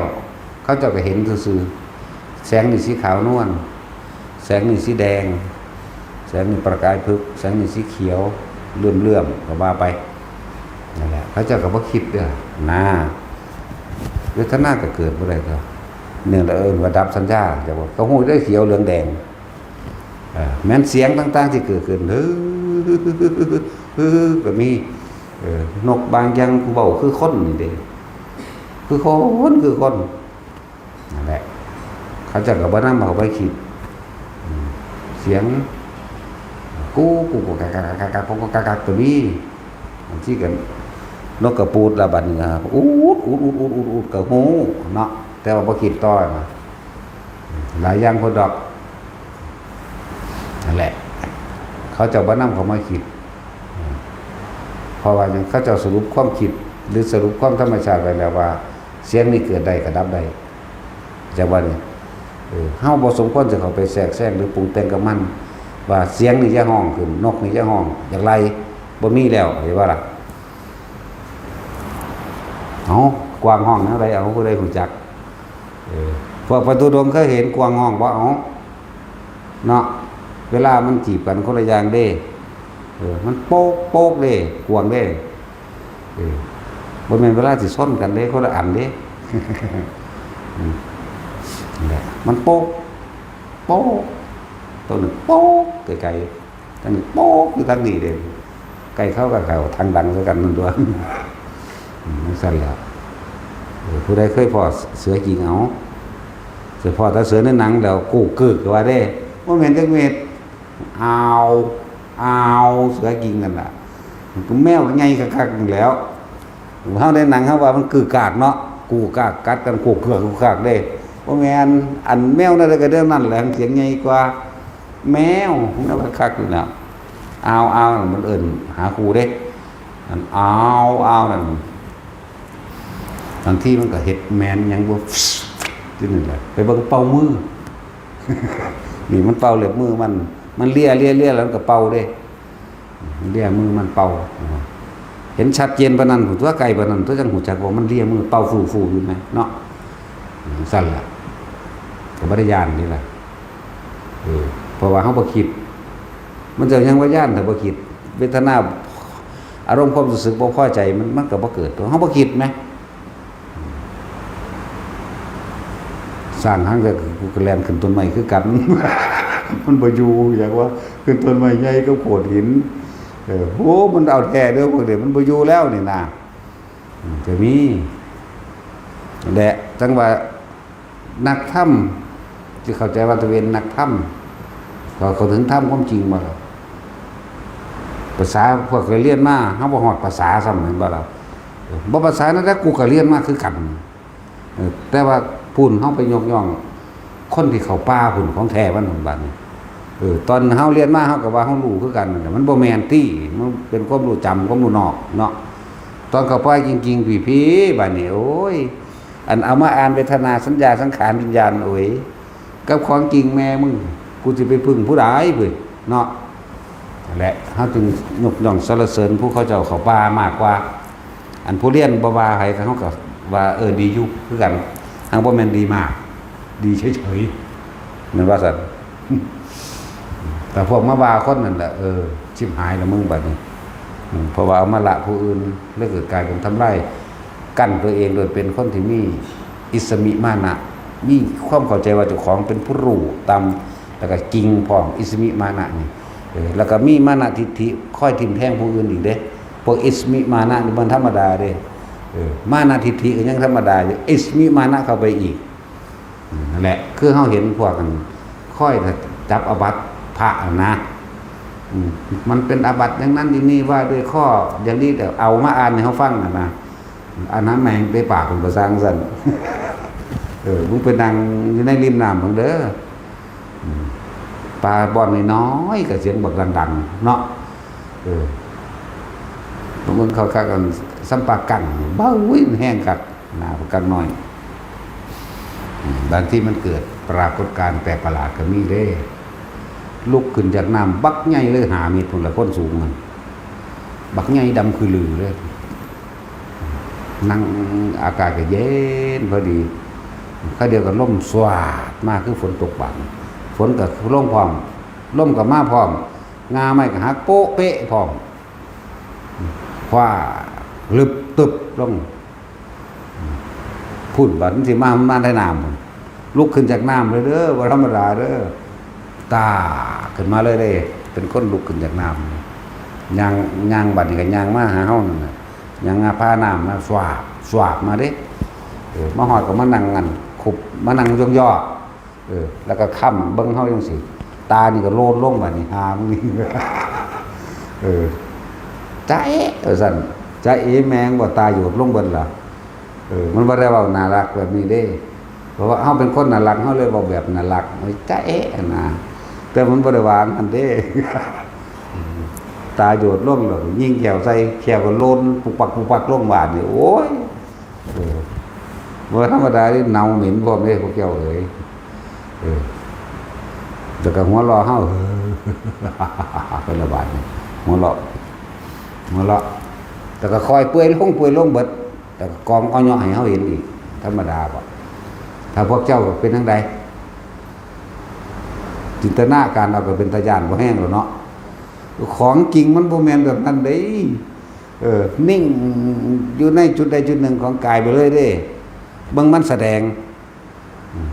ເຂົາເຈົ້າກໍເຫັນຊື່ໆ ແສງນີ້ສີຂາວນວນ ແສງນີ້ສີແດງ ແສງນີ້ປະກາຍຜຶກ ແສງນີ້ສີຂຽວເຫຼື້ອມໆ ກໍວ່າໄປ ນັ້ນແຫຼະ ເຂົາເຈົ້າກໍບໍ່ຄິດເດີ້ນາ ເວທະນາກໍເກີດບໍ່ໄດ້ກໍ ນີ້ລະເອີ້ນວ່າດັບສັນຍາ ເຈົ້າກໍຮູ້ໄດ້ຂຽວເຫຼືອງແດງ ເອີ ແມ່ນສຽງຕ່າງໆທີ່ເກີດຂຶ້ນ ຮຶ ຮຶ ຮຶ ຮຶ ກໍມີ ເອີ ນົກບາງຢ່າງເວົ້າຄືຄົນນີ້ເດ້ ຄືຄົນ ຄືຄົນ ນັ້ນແຫຼະ ເຂົາເຈົ້າກໍບໍ່ນຳເຂົ້າໄປຄິດ ອືມ ສຽງ ກູ ກູ ກູ ກາ ກາ ກາ ກາ ກາ ກາ ກາ ກາ ກໍມີ ບາງທີກໍນົກກະປູດລະ ບັດນີ້ກໍອູດ ອູດ ອູດ ອູດ ອູດ ອູດ ກໍຮູ້ເນາະ ແຕ່ວ່າບໍ່ຄິດຕໍ່ນະ ຫຼາຍຢ່າງໂພດດອກ ນັ້ນແຫຼະ ເຂົາເຈົ້າບໍ່ນຳເຂົ້າມາຄິດ ເພາະວ່າຫຍັງ ເຂົາເຈົ້າສະຫຼຸບຄວາມຄິດ ຫຼື ສະຫຼຸບຄວາມທຳມະຊາດໄວ້ແລ້ວວ່າ ສຽງນີ້ເກີດໄດ້ກໍດັບໄດ້ ຈັກວ່ານີ້ ເອີ ເຮົາບໍ່ສົມຄວນຈະເຂົ້າໄປແຊກແຊງ ຫຼື ປຸງແຕ່ງກັບມັນ ວ່າສຽງນີ້ຢ່າຮ້ອງຂຶ້ນ ນົກນີ້ຢ່າຮ້ອງ ຢາກໄລ່ ບໍ່ມີແລ້ວ ເຫັນບໍ່ລະ? ເອົ້າ ກວາງຮ້ອງແນວໃດ ເອົາ ຜູ້ໃດຮູ້ຈັກ? ເອີ ພວກພະທຸດົງເຄີຍເຫັນກວາງຮ້ອງບໍ່? ເອົາ ເນາະ ເວລາມັນຈີບກັນຄົນລະຢ່າງເດ້ ເອີ ມັນໂປກໂປກເດ້ ກວາງເດ້ ເອີ ບໍ່ແມ່ນເວລາຊິຊົນກັນເດ້ ຄົນລະອັນເດ້ ອືມ ນັ້ນແຫຼະ ມັນໂປກໂປກ ໂຕໜຶ່ງໂປກໄກໆ ທາງນີ້ໂປກຢູ່ທາງນີ້ເດ້ ໃກ້ເຂົາກັບເຂົາທາງດັງຄືກັນນັ້ນຕົວະ. ອືມ ຈັ່ງຊັ້ນແຫຼະ. ເອີ ຜູ້ໃດເຄີຍພໍ້ເສືອຈິງ ເອົາ ເສືອ ພໍ້ແຕ່ເສືອໃນໜັງແລ້ວ ກູກກຶກວ່າເດ້ ບໍ່ແມ່ນຈັກເມັດ. ອາວ ອາວ ເສືອຈິງນັ້ນນະ ແມວກໍໃຫຍ່ຄັກໆນັ້ນແຫຼ້ວ. ເຮົາໃນໜັງເຮົາວ່າມັນກຶກກາກເນາະ ກູກກາກກັດກັນ ໂຄກເຄືອກກູກກາກເດ້ ບໍ່ແມ່ນ. ອັນແມວແນວໃດກໍແນວນັ້ນແຫຼະ ສຽງໃຫຍ່ກວ່າ ແມວ ແມວຄັກໆນີ້ນະ. ອາວ ອາວ ມັນເອີ້ນຫາຄູ່ເດ້ ອັນ ອາວ ອາວ ນັ້ນ ບາງທີມັນກໍເຮັດແມ່ນຫຍັງບໍ່ ຈັ່ງນີ້ແຫຼະ. ໄປເບິ່ງເປົ່າມື ນີ້ມັນເປົ່າເລັບມືມັນ ມັນເລຍ ເລຍ ເລຍ ແລ້ວມັນກໍເປົ່າເດ້ ເລຍມືມັນເປົ່າ. ເຫັນຊັດເຈນປານນັ້ນພຸ້ນຕົວະ ໃກ້ປານນັ້ນຕົວະ ຈັ່ງຮູ້ຈັກວ່າມັນເລຍມືເປົ່າຟູໆຢູ່ແມະເນາະ. ຊັ້ນລະ ກໍບໍ່ໄດ້ຢ້ານນີ້ລະ ເອີ ເພາະວ່າເຮົາບໍ່ຄິດ. ມັນຈະຫຍັງວ່າຢ້ານ ຖ້າບໍ່ຄິດ ເວທະນາ ອາລົມຄວາມຮູ້ສຶກບໍ່ພໍໃຈ ມັນ ມັນກໍບໍ່ເກີດຕົວະ ເຮົາບໍ່ຄິດແມະ. ຊ້າງຫາງເສືອກະແລ່ນຂຶ້ນຕົ້ນໄມ້ຄືກັນ ມັນບໍ່ຢູ່ ຢາກວ່າຂຶ້ນຕົ້ນໄມ້ໃຫຍ່ກັບໂຂດຫີນ. ເອີ ໂຫ ມັນເອົາແທ້ເດີ້ພວກນີ້ ມັນບໍ່ຢູ່ແລ້ວນີ້ນະ. ອືມ ກໍມີແຫຼະ ຈັ່ງວ່ານັກທຳ ຈະເຂົ້າໃຈວ່າຕົວເອງນັກທຳ ເຂົາເຖິງທຳຄວາມຈິງບໍ່ລະ? ພາສາພວກເຮົາຮຽນມາ ເຮົາບໍ່ຮອດພາສາຊ້ຳ ແມ່ນບໍ່ລະ? ເອີ ບໍ່ພາສານັ້ນແຫຼະ ກູກໍຮຽນມາຄືກັນ. ເອີ ແຕ່ວ່າພຸ້ນເຮົາໄປຍົກຍ້ອງຄົນທີ່ເຂົ້າປ່າພຸ້ນ ຂອງແທ້ມັນ ບັດນີ້ ເອີ ຕອນເຮົາຮຽນມາ ເຮົາກໍວ່າເຮົາຮູ້ຄືກັນນັ້ນແຫຼະ ມັນບໍ່ແມ່ນຕິ ມັນເປັນຄວາມຮູ້ຈຳ ຄວາມຮູ້ນອກເນາະ. ຕອນເຂົ້າປ່າຈິງໆ ພີ້ໆ ບັດນີ້ ໂອ້ຍ ອັນເອົາມາອ່ານເວທະນາ ສັນຍາ ສັງຂານ ວິນຍານ ໂອ້ຍ ກັບຂອງຈິງແມ່ມຶງ ກູຊິໄປເພິ່ງຜູ້ໃດເວີຍເນາະ. ນັ້ນແຫຼະ ເຮົາຈຶ່ງຍົກຍ້ອງສັນລະເສີນຜູ້ເຂົາເຈົ້າເຂົ້າປ່າມາກກວ່າ. ອັນຜູ້ຮຽນບໍ່ວ່າໃຜ ເຮົາກໍວ່າ ເອີ ດີຢູ່ຄືກັນ ຫາກບໍ່ແມ່ນດີມາກ ດີເສີຍໆ ແມ່ນວ່າຊັ້ນ. ແຕ່ພວກມາວ່າຄົນນັ້ນແຫຼະ ເອີ ຊິບຫາຍລະມຶງບັດນີ້. ອືມ ເພາະວ່າເອົາມາລະຜູ້ອື່ນ ແລ້ວກໍກາຍເປັນທຳລາຍ ກັ້ນຕົວເອງໂດຍເປັນຄົນທີ່ມີອິດສະມິມານະ ມີຄວາມເຂົ້າໃຈວ່າເຈົ້າຂອງເປັນຜູ້ຮູ້ຕ່ຳ ແລ້ວກໍຈິງພ້ອມ ອິດສະມິມານະນີ້. ເອີ ແລ້ວກໍມີມານະທິດຖິ ຄອຍຖິ້ມແທງຜູ້ອື່ນອີກເດ້. ພວກອິດສະມິມານະນີ້ບໍ່ທຳມະດາເດ້. ເອີ ມານະທິດຖິກໍຍັງທຳມະດາຢູ່ ອິດສະມິມານະເຂົ້າໄປອີກ. ອືມ ນັ້ນແຫຼະ ຄືເຮົາເຫັນພວກອັນຄອຍຈັບອາບັດພະຫັ້ນນະ. ອືມ ມັນເປັນອາບັດຢ່າງນັ້ນຢ່າງນີ້ ວ່າດ້ວຍຂໍ້ຢ່າງນີ້ ແຕ່ເອົາມາອ່ານໃຫ້ເຮົາຟັງຫັ້ນນະ. ອັນນັ້ນແມ່ງເຕະປາກເພິ່ນກໍຊ່າງຊັ້ນ. ເອີ ມຶງໄປນັ່ງຢູ່ໃນລິມນ້ຳເບິ່ງເດີ. ອືມ ປາບ່ອນນ້ອຍໆ ກໍສຽງບັກດັງໆ ເນາະ. ເອີ ບາງຄົນເຂົາຄັກອັນ ສຳປາກັງ ເບົາ ອຸ້ຍ ມັນແຮງຄັກ ໜາວປາກັງນ້ອຍ. ອືມ ບາງທີມັນເກີດປາກົດການແປກປະຫຼາດກໍມີເດ້. ລຸກຂຶ້ນຈາກນ້ຳບັກໃຫຍ່ເລີຍ ຫ້າເມັດພຸ້ນລະ ຄົນສູງຫັ້ນ ບັກໃຫຍ່ດຳຄືລືເລີຍ. ນັ່ງ ອາກາດກໍເຢັນພໍດີ ຄາວດຽວກໍລົມສວາດມາຄືຝົນຕົກບາດນີ້ ຝົນກໍລົງພ້ອມ ລົມກໍມາພ້ອມ ງ່າໄມ້ກໍຫັກໂປະເປະພ້ອມ ຟ້າລຶບຕຶບລົງ. ພຸ້ນ ບາດມັນຊິມາ ມັນມາໃນນ້ຳພຸ້ນ ລຸກຂຶ້ນຈາກນ້ຳເລີຍເດີ ບໍ່ທຳມະດາເດີ. ຕາຂຶ້ນມາເລີຍເດ້ ເປັນຄົນລຸກຂຶ້ນຈາກນ້ຳ ຍ່າງ ຍ່າງ ບາດນີ້ກໍຍ່າງມາຫາເຮົານັ້ນນະ ຍ່າງມາພານ້ຳມາສວາບ ສວາບມາເດ້. ເອີ ມາຮອດກໍມານັ່ງອັນຄຸບ ມານັ່ງຢອກໆ ເອີ ແລ້ວກໍຄ້ຳເບິ່ງເຮົາຈັ່ງຊີ້ ຕານີ້ກໍໂລນລົງ ບາດນີ້ຫາມຶງນີ້ ເອີ ຈາເອ ວ່າຊັ້ນ ຈາເອແມ່ງບໍ່ ຕາໂຢດລົງເບິດລະ. ເອີ ມັນບໍ່ໄດ້ເວົ້າໜ້າລັກແບບນີ້ເດ້ ເພາະວ່າເຮົາເປັນຄົນໜ້າລັກ ເຮົາເລີຍເວົ້າແບບໜ້າລັກ ຈາເອຫັ້ນນະ ແຕ່ມັນບໍ່ໄດ້ວ່າຈັ່ງນັ້ນເດ້. ຕາໂຢດລົງແລ້ວຍິງແຂ້ວໃສ່ ແຂ້ວກໍໂລນປຸກປັກ ປຸກປັກລົງບາດນີ້ ໂອ້ຍ ເອີ ບໍ່ທຳມະດາເດ້ ເນົ່າເໝັນພ້ອມເດ້ພວກເຈົ້າເອີຍ. ເອີ ແລ້ວກໍຫົວເລາະເຮົາ ເພິ່ນລະບາດນີ້ ຫົວເລາະ ຫົວເລາະ ແລ້ວກໍຄ່ອຍເປື່ອຍລົງ ເປື່ອຍລົງເບິດ ແລ້ວກໍກອງເອົາເຍາະໃຫ້ເຮົາເຫັນອີກ ທຳມະດາບໍ່? ຖ້າພວກເຈົ້າເປັນຈັ່ງໃດ? ຈິນຕະນາການເອົາກໍເປັນຕາຢ້ານບໍ່ແຮງແລ້ວເນາະ. ຂອງຈິງມັນບໍ່ແມ່ນແບບນັ້ນເດ້. ເອີ ນິ່ງຢູ່ໃນຈຸດໃດຈຸດໜຶ່ງຂອງກາຍໄປເລີຍເດ້ ເບິ່ງມັນສະແດງ. ອືມ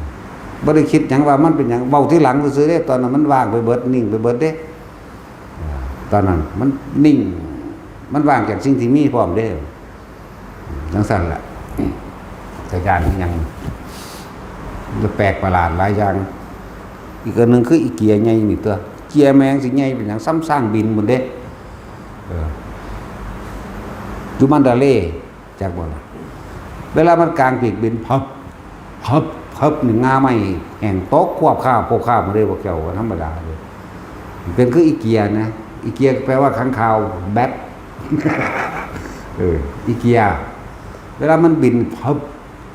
ບໍ່ໄດ້ຄິດຫຍັງວ່າມັນເປັນຫຍັງ ເວົ້າທີຫຼັງຊື່ໆເດ້ ຕອນນັ້ນມັນວ່າງໄປເບິດ ນິ່ງໄປເບິດເດ້. ຕອນນັ້ນມັນນິ່ງ ມັນວ່າງຈາກສິ່ງທີ່ມີພ້ອມເດ້. ຈັ່ງຊັ້ນລະ ກະຢ້ານອີ່ຫຍັງ ມັນກະແປກປະຫຼາດຫຼາຍຢ່າງ. ອີກອັນໜຶ່ງຄືອີເກຍໃຫຍ່ນີ້ຕົວະ ເກຍແມ່ງຊິໃຫຍ່ເປັນຫຍັງ ສ່ຳຊ້າງບິນພຸ້ນເດ້. ເອີ ຢູ່ມັນດາເລ ຈັກບໍ່ລະ ເວລາມັນກາງປີກບິນ ພັບ ພັບ ພັບ ນີ້ ງ່າໄມ້ແຫ້ງຕົກຄວບຄາບ ຄວບຄາບໝົດເດ້ ພວກເຈົ້າ ບໍ່ທຳມະດາເດ້. ເປັນຄືອີເກຍນະ ອີເກຍແປວ່າຄ້າງຄາວ ແບັດ ເອີ ອີເກຍ ເວລາມັນບິນ ພັບ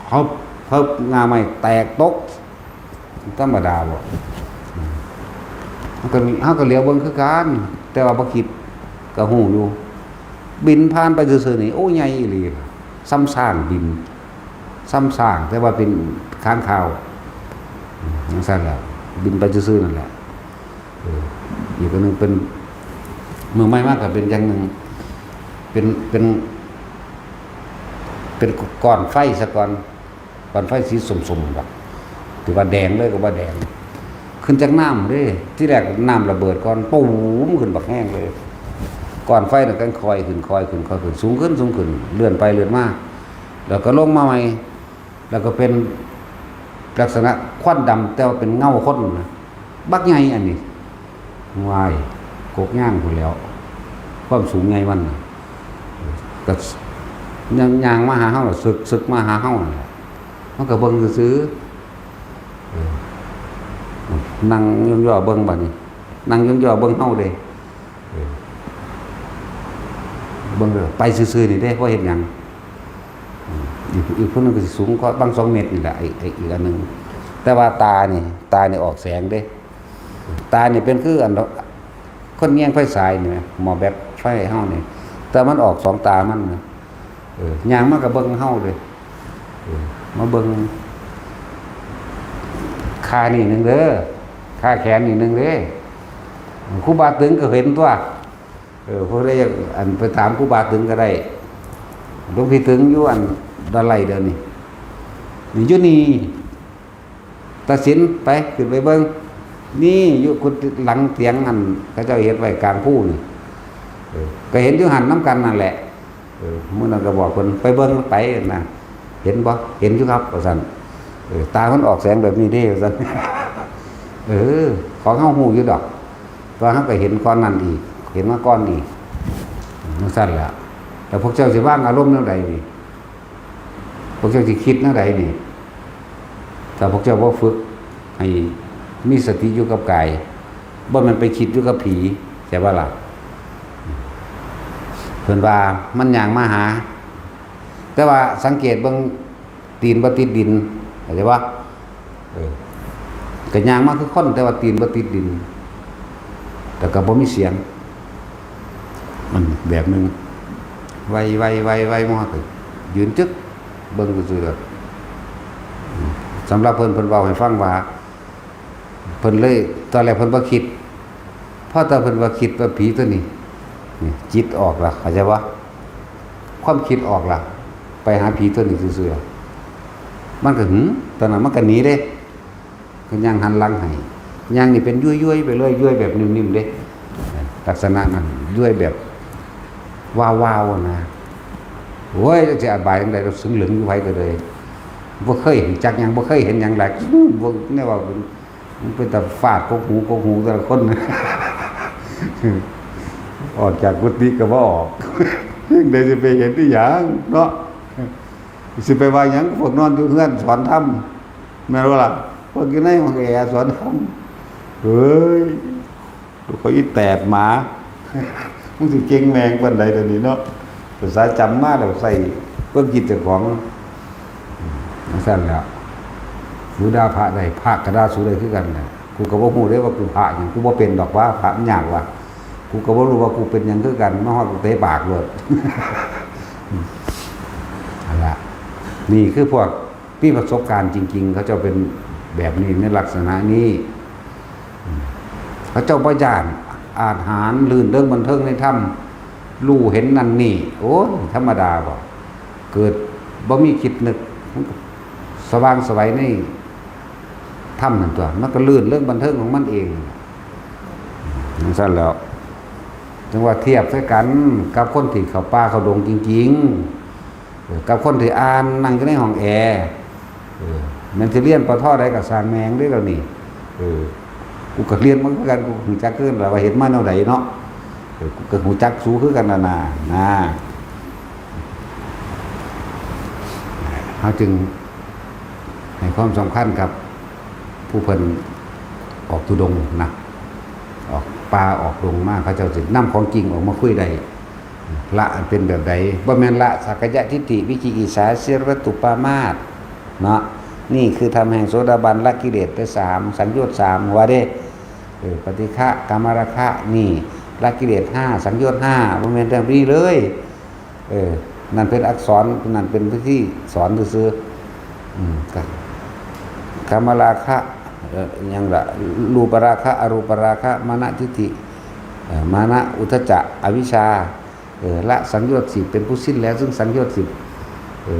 ພັບ ພັບ ງ່າໄມ້ແຕກຕົກ ທຳມະດາບໍ່? ເຮົາກໍ ເຮົາກໍຫຼຽວເບິ່ງຄືກັນ ແຕ່ວ່າບໍ່ຄິດກໍຮູ້ຢູ່ ບິນຜ່ານໄປຊື່ໆນີ້ ໂອ້ ໃຫຍ່ອີ່ຫຼີ ສ່ຳຊ້າງບິນ ສ່ຳຊ້າງ ແຕ່ວ່າເປັນຄ້າງຄາວ ຈັ່ງຊັ້ນແຫຼະ ບິນໄປຊື່ໆນັ້ນແຫຼະ. ເອີ ອີກອັນໜຶ່ງເປັນ ເມື່ອໃໝ່ມາກໍເປັນຢ່າງໜຶ່ງ ເປັນ ເປັນ ເປັນກ້ອນໄຟຊະກ່ອນ ກ້ອນໄຟສີສົ້ມໆ ດອກ ຖືວ່າແດງເລີຍກໍບໍ່ແດງ ຂຶ້ນຈາກນ້ຳເດ້. ທີແລກນ້ຳລະເບີດກ່ອນ ປູມ ຂຶ້ນບັກແຮງເລີຍ ກ້ອນໄຟນັ້ນກໍຄ່ອຍຂຶ້ນ ຄ່ອຍຂຶ້ນ ຄ່ອຍຂຶ້ນ ສູງຂຶ້ນ ສູງຂຶ້ນ ເລື່ອນໄປເລື່ອນມາ ແລ້ວກໍລົງມາໃໝ່ ແລ້ວກໍເປັນລັກສະນະຄວັນດຳ ແຕ່ວ່າເປັນເງົາຄົນນະ ບັກໃຫຍ່ອັນນີ້ ວ້າຍ ກົກຍາງພຸ້ນແຫຼ້ວ ຄວາມສູງໃຫຍ່ມັນນະ ກໍຍ່າງ ຍ່າງມາຫາເຮົາລະ ຊຶກ ຊຶກມາຫາເຮົານັ້ນແຫຼະ ມັນກໍເບິ່ງຊື່ໆ ເອີ ນັ່ງຍ້ອງຍໍ່ເບິ່ງບາດນີ້ ນັ່ງຍ້ອງຍໍ່ເບິ່ງເຮົາເດ້. ເອີ ເບິ່ງເດີ ໄປຊື່ໆນີ້ເດ້ ບໍ່ເຮັດຫຍັງ. ອືມ ອີກ ອີກຜູ້ໜຶ່ງກໍຊິສູງກວ່າບາງສອງເມັດນີ້ແຫຼະ ອີກ ອີກ ອີກອັນໜຶ່ງ ແຕ່ວ່າຕານີ້ ຕານີ້ອອກແສງເດ້ ຕານີ້ເປັນຄືອັນ ຄົນແຍງໄຟສາຍນີ້ແໝ ໝໍ້ແບັດໄຟເຮົານີ້ ແຕ່ມັນອອກສອງຕາມັນນະ. ເອີ ຍ່າງມາກໍເບິ່ງເຮົາເດ້ ເອີ ມາເບິ່ງ ຄານີ້ໜຶ່ງເດີ ຄາແຂນນີ້ໜຶ່ງເດ້. ຄູບາຕຶງກໍເຫັນຕົວະ ເອີ ຜູ້ໃດຢາກ ອັນ ໄປຖາມຄູບາຕຶງກໍໄດ້ ຫຼວງພີ່ຕຶງຢູ່ອັນດອນໄລດຽວນີ້ ນີ້ ຢູ່ນີ້ ຕາສິນ ໄປ ຂຶ້ນໄປເບິ່ງ ນີ້ ຢູ່ກຸດຫຼັງຕຽງ ອັນ ເຂົາເຈົ້າເຮັດໄວ້ກາງພູນີ້ ເອີ ກໍເຫັນຢູ່ຫັ້ນນຳກັນນັ້ນແຫຼະ. ເອີ ມື້ນັ້ນກໍບອກເພິ່ນ ໄປເບິ່ງ ໄປນະ ເຫັນບໍ່? ເຫັນຢູ່ຄັບ ວ່າຊັ້ນ. ເອີ ຕາມັນອອກແສງແບບນີ້ເດ້ ວ່າຊັ້ນ. ເອີ ຂອງເຮົາຮູ້ຢູ່ດອກ ແຕ່ວ່າເຮົາກໍເຫັນກ່ອນນັ້ນອີກ ເຫັນມາກ່ອນອີກ ຈັ່ງຊັ້ນແຫຼະ. ແລ້ວພວກເຈົ້າຊິວາງອາລົມແນວໃດນີ້? ພວກເຈົ້າຊິຄິດແນວໃດນີ້? ຖ້າພວກເຈົ້າບໍ່ຝຶກໃຫ້ມີສະຕິຢູ່ກັບກາຍ ບໍ່ແມ່ນໄປຄິດຢູ່ກັບຜີ ເຂົ້າໃຈບໍ່ລະ? ເພິ່ນວ່າມັນຍ່າງມາຫາ ແຕ່ວ່າສັງເກດເບິ່ງ ຕີນບໍ່ຕິດດິນ ເຂົ້າໃຈບໍ່? ເອີ ກໍຍ່າງມາຄືຄົນ ແຕ່ວ່າຕີນບໍ່ຕິດດິນ ແລ້ວກໍບໍ່ມີສຽງ ມັນແບບໜຶ່ງ ໄວໆໆໆ ມາກໍຢືນຈຶກ ເບິ່ງຊື່ໆ. ອືມ ສຳລັບເພິ່ນ ເພິ່ນເວົ້າໃຫ້ຟັງວ່າ ເພິ່ນເລີຍ ຕອນແລກເພິ່ນບໍ່ຄິດ ພໍຕອນເພິ່ນວ່າຄິດວ່າຜີຕົວນີ້ ນີ້ ຈິດອອກລະ ເຂົ້າໃຈບໍ່? ຄວາມຄິດອອກລະ ໄປຫາຜີຕົວນີ້ຊື່ໆ ມັນກໍ ຫື ຕອນນັ້ນມັນກໍໜີເດ້ ກໍຍ່າງຫັນຫຼັງໃຫ້ ຍ່າງນີ້ເປັນຢ້ວຍໆໄປເລີຍ ຢ້ວຍແບບນິ່ມໆເດ້ ລັກສະນະນັ້ນ ຢ້ວຍແບບວ້າວໆນະ. ໂອ້ຍ ຈັກຊິອະບາຍຈັ່ງໃດ ເຮົາເຊິ່ງເລິງຢູ່ໃຜກໍເລີຍ ບໍ່ເຄີຍຮູ້ຈັກຫຍັງ ບໍ່ເຄີຍເຫັນຫຍັງຫຼາຍ ບໍ່ ແນວເວົ້າ ມັນເປັນຕາຟາດກົກຫູ ກົກຫູແຕ່ລະຄົນ ອອກຈາກກຸຕິກໍບໍ່ອອກ ຈັ່ງໃດຊິໄປເຫັນອີຫຍັງເນາະ ຊິໄປວ່າຫຍັງ ພວກນອນຢູ່ເຮືອນສອນທຳ ແມ່ນບໍ່ລະ? ພວກຢູ່ໃນຫ້ອງແອສອນທຳ ເອີຍ ລູກເຂົາອີແຕດໝາ ມຶງຊິເກັ່ງແມ່ງປານໃດດຽວນີ້ເນາະ ພາສາຈຳມາແລ້ວໃສ່ເບິ່ງຈິດເຈົ້າຂອງ ອືມ ຈັ່ງຊັ້ນແຫຼະ. ຮູ້ດ່າພະໄດ້ ພະກໍດ່າສູໄດ້ຄືກັນແຫຼະ. ກູກໍບໍ່ຮູ້ເດ້ວ່າກູພະຫຍັງ ກູບໍ່ເປັນດອກວ່າ ພະມັນຍາກວ່າ ກູກໍບໍ່ຮູ້ວ່າກູເປັນຫຍັງຄືກັນ ມາຮອດກູເຕະປາກໂລດ. ນັ້ນລະ ນີ້ຄືພວກ ມີປະສົບການຈິງໆ ເຂົາເຈົ້າເປັນແບບນີ້ ໃນລັກສະນະນີ້ ເຂົາເຈົ້າບໍ່ຢ້ານອາດຫານ ລື່ນເລິງບັນເທີງໃນທຳ ຮູ້ເຫັນນັ້ນນີ້ ໂອ້ຍ ທຳມະດາບໍ ເກີດບໍ່ມີຄິດນຶກ ມັນກໍສະຫວ່າງໄສວໃນທຳນັ້ນຕົວະ ມັນກໍລື່ນເລິງບັນເທີງຂອງມັນເອງ ຈັ່ງຊັ້ນແຫຼະ. ຈັ່ງວ່າທຽບໃສ່ກັນກັບຄົນທີ່ເຂົ້າປ່າເຂົ້າດົງຈິງໆ ກັບຄົນທີ່ອ່ານ ນັ່ງຢູ່ໃນຫ້ອງແອ ເອີ ແມ່ນຊິຮຽນ ປທ ໃດກໍຊ່າງແມ່ງເດ້ລະນີ້ ເອີ ກູກໍຮຽນມາຄືກັນ ກູຮູ້ຈັກຄືກັນລະວ່າເຮັດມາແນວໃດເນາະ ເອີ ກູກໍຮູ້ຈັກສູຄືກັນລະນາ ນາ ເຮົາຈຶ່ງໃຫ້ຄວາມສຳຄັນກັບຜູ້ເພິ່ນອອກທຸດົງນະ ອອກປ່າອອກດົງມາ ເຂົາເຈົ້າຊິນຳຂອງຈິງອອກມາຄຸຍໄດ້. ລະເປັນແບບໃດ? ບໍ່ແມ່ນລະສັກກາຍະທິດຖິ ວິຈິກິດສາ ສີລະວັດຖຸປາມາດເນາະ ນີ້ຄືທຳແຫ່ງໂສດາບັນ ລະກິເລດໄປສາມ ສັງໂຍດສາມ ວ່າເດ້ ເອີ ປະຕິຄະ ກາມະລາຄະ ນີ້ລະກິເລດຫ້າ ສັງໂຍດຫ້າ ບໍ່ແມ່ນແບບນີ້ເລີຍ ເອີ ນັ້ນເປັນອັກສອນ ນັ້ນເປັນວິທີສອນຊື່ໆ ອືມ ກາມະລາຄະ ເອີ ຫຍັງລະ ຮູປະລາຄະ ອະຮູປະລາຄະ ມານະທິດຖິ ເອີ ມານະ ອຸດທະຈະ ອະວິຊຊາ ເອີ ລະສັງໂຍດສິບ ເປັນຜູ້ສິ້ນແລ້ວຊຶ່ງສັງໂຍດສິບ ເອີ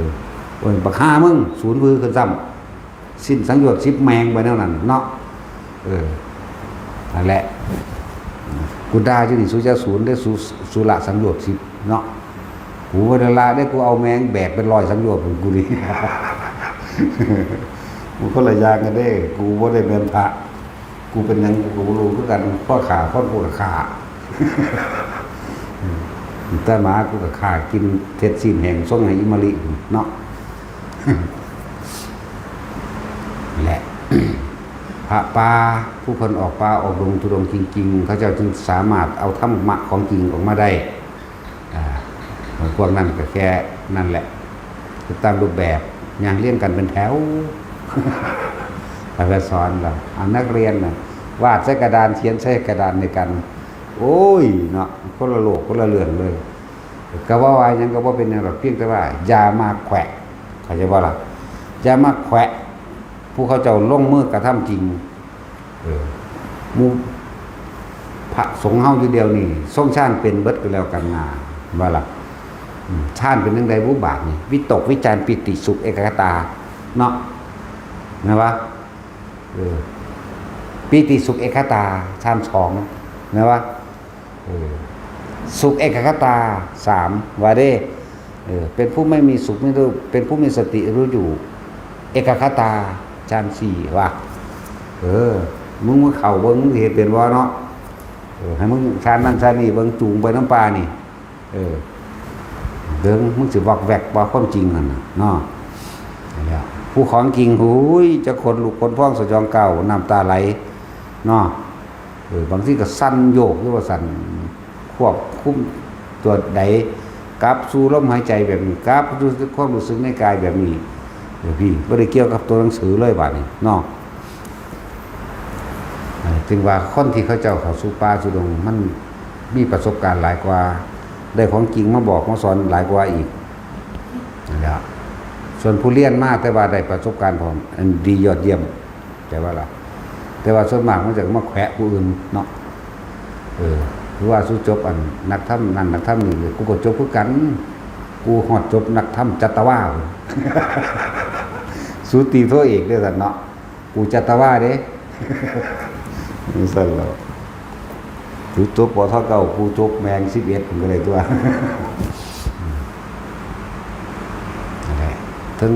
ໂອ້ຍ ບັກຫ່າມຶງ ສູນວືຂຶ້ນຊ້ຳ ສິ້ນສັງໂຍດສິບແມ່ງໄປແນວນັ້ນເນາະ ເອີ ນັ້ນແຫຼະ ກູດ່າຢູ່ນີ້ ສູຈະສູນເດ້ ສູ ສູລະສັງໂຍດສິບເນາະ ກູບໍ່ໄດ້ລະເດ້ ກູເອົາແມ່ງແບກເປັນຮ້ອຍສັງໂຍດພຸ້ນ ກູນີ້ ມັນຄົນລະຢ່າງກັນເດ້ ກູບໍ່ໄດ້ແມ່ນພະ ກູເປັນຫຍັງກູກໍບໍ່ຮູ້ຄືກັນ ພໍຂ້າຄົນກູກໍຂ້າ ແຕ່ໝາກູກໍຂ້າກິນ ເຮັດຊີ້ນແຫ້ງສົ່ງໃຫ້ອີ່ມະລິເນາະ ແລະ ພະປ່າຜູ້ເພິ່ນອອກປ່າອອກດົງທຸດົງຈິງໆ ເຂົາເຈົ້າຈຶ່ງສາມາດເອົາທຳມະຂອງຈິງອອກມາໄດ້. ອາ ພວກນັ້ນກໍແຄ່ນັ້ນແຫຼະ ເຮັດຕາມຮູບແບບ ຍ່າງລຽງກັນເປັນແຖວ ແລ້ວກໍສອນລະ ເອົານັກຮຽນນະ ວາດໃສ່ກະດານ ຂຽນໃສ່ກະດານໃຫ້ກັນ ໂອ້ຍເນາະ ຄົນລະໂລກຄົນລະເລື່ອງເລີຍ ກໍເວົ້າວ່າຫຍັງກໍບໍ່ເປັນຫຍັງດອກ ພຽງແຕ່ວ່າຢ່າມາແຂວະ ເຂົ້າໃຈບໍ່ລະ? ຢ່າມາແຂວະ ຜູ້ເຂົາເຈົ້າລົງມືກະທຳຈິງ ເອີ ໝູ່ພະສົງເຮົາຢູ່ດຽວນີ້ຊົງຊານເປັນເບິດກໍແລ້ວກັນນາ ວ່າລະ ອືມ ຊານເປັນຈັ່ງໃດບຸບາດນີ້ ວິຕົກ ວິຈານ ປີຕິ ສຸກ ເອກະຄະຕາເນາະ ແມ່ນບໍ່? ເອີ ປີຕິ ສຸກ ເອກະຄະຕາ ຊານສອງ ແມ່ນບໍ່? ເອີ ສຸກເອກະຄະຕາສາມ ວ່າເດ້ ເອີ ເປັນຜູ້ໄມ່ມີສຸກມີ ເປັນຜູ້ມີສະຕິຮູ້ຢູ່ ເອກະຄະຕາ ຊານສີ່ ວ່າ ເອີ ມຶງມາເຂົ້າເບິ່ງ ມຶງຊິເຮັດເປັນບໍ່ເນາະ ເອີ ໃຫ້ມຶງຊານນັ້ນຊານນີ້ເບິ່ງ ຈູງໄປນຳປ່ານີ້ ເອີ ເບິ່ງ ມຶງຊິວອກແວກບໍ່ ຄວາມຈິງຫັ້ນນະເນາະ ນັ້ນແຫຼະ ຜູ້ຂອງຈິງ ໂຫຍ ຈະຂົນລຸກຂົນພອງສະຫຍອງກ້າວ ນ້ຳຕາໄຫຼເນາະ. ເອີ ບາງທີກໍສັ່ນໂຍກຢູ່ວ່າຊັ້ນ ຄວບຄຸມຕົວໃດ ກັບສູ່ລົມຫາຍໃຈແບບນີ້ ກັບສູ່ຄວາມຮູ້ສຶກໃນກາຍແບບນີ້ ເອີ ພີ່ ບໍ່ໄດ້ກ່ຽວກັບຕົວໜັງສືເລີຍບາດນີ້ເນາະ. ເອີ ຈຶ່ງວ່າຄົນທີ່ເຂົາເຈົ້າເຂົ້າສູ່ປ່າສູ່ດົງ ມັນມີປະສົບການຫຼາຍກວ່າ ໄດ້ຂອງຈິງມາບອກມາສອນຫຼາຍກວ່າອີກ ນັ້ນແຫຼະ. ສ່ວນຜູ້ລຽນມາແຕ່ວ່າໄດ້ປະສົບການພ້ອມ ອັນດີຍອດຢ້ຽມ ແຕ່ວ່າລະ ແຕ່ວ່າສ່ວນມາກມັນຈະມາແຂວະຜູ້ອື່ນເນາະ. ເອີ ຄືວ່າສູຈົບອັນນັກທຳນັ້ນນັກທຳນີ້ ກູກໍຈົບຄືກັນ ກູຮອດຈົບນັກທຳຈັດຕະວາ ສູຕີໂທເອກເດ້ຊັ້ນເນາະ ກູຈັດຕະວາເດ້ ຈັ່ງຊັ້ນແຫຼະ. ສູຈົບ ປທ ເກົ້າ ກູຈົບແມງ ສິບເອັດ ມັນກໍໄດ້ຕົວະ ນັ້ນແຫຼະ ເທິງ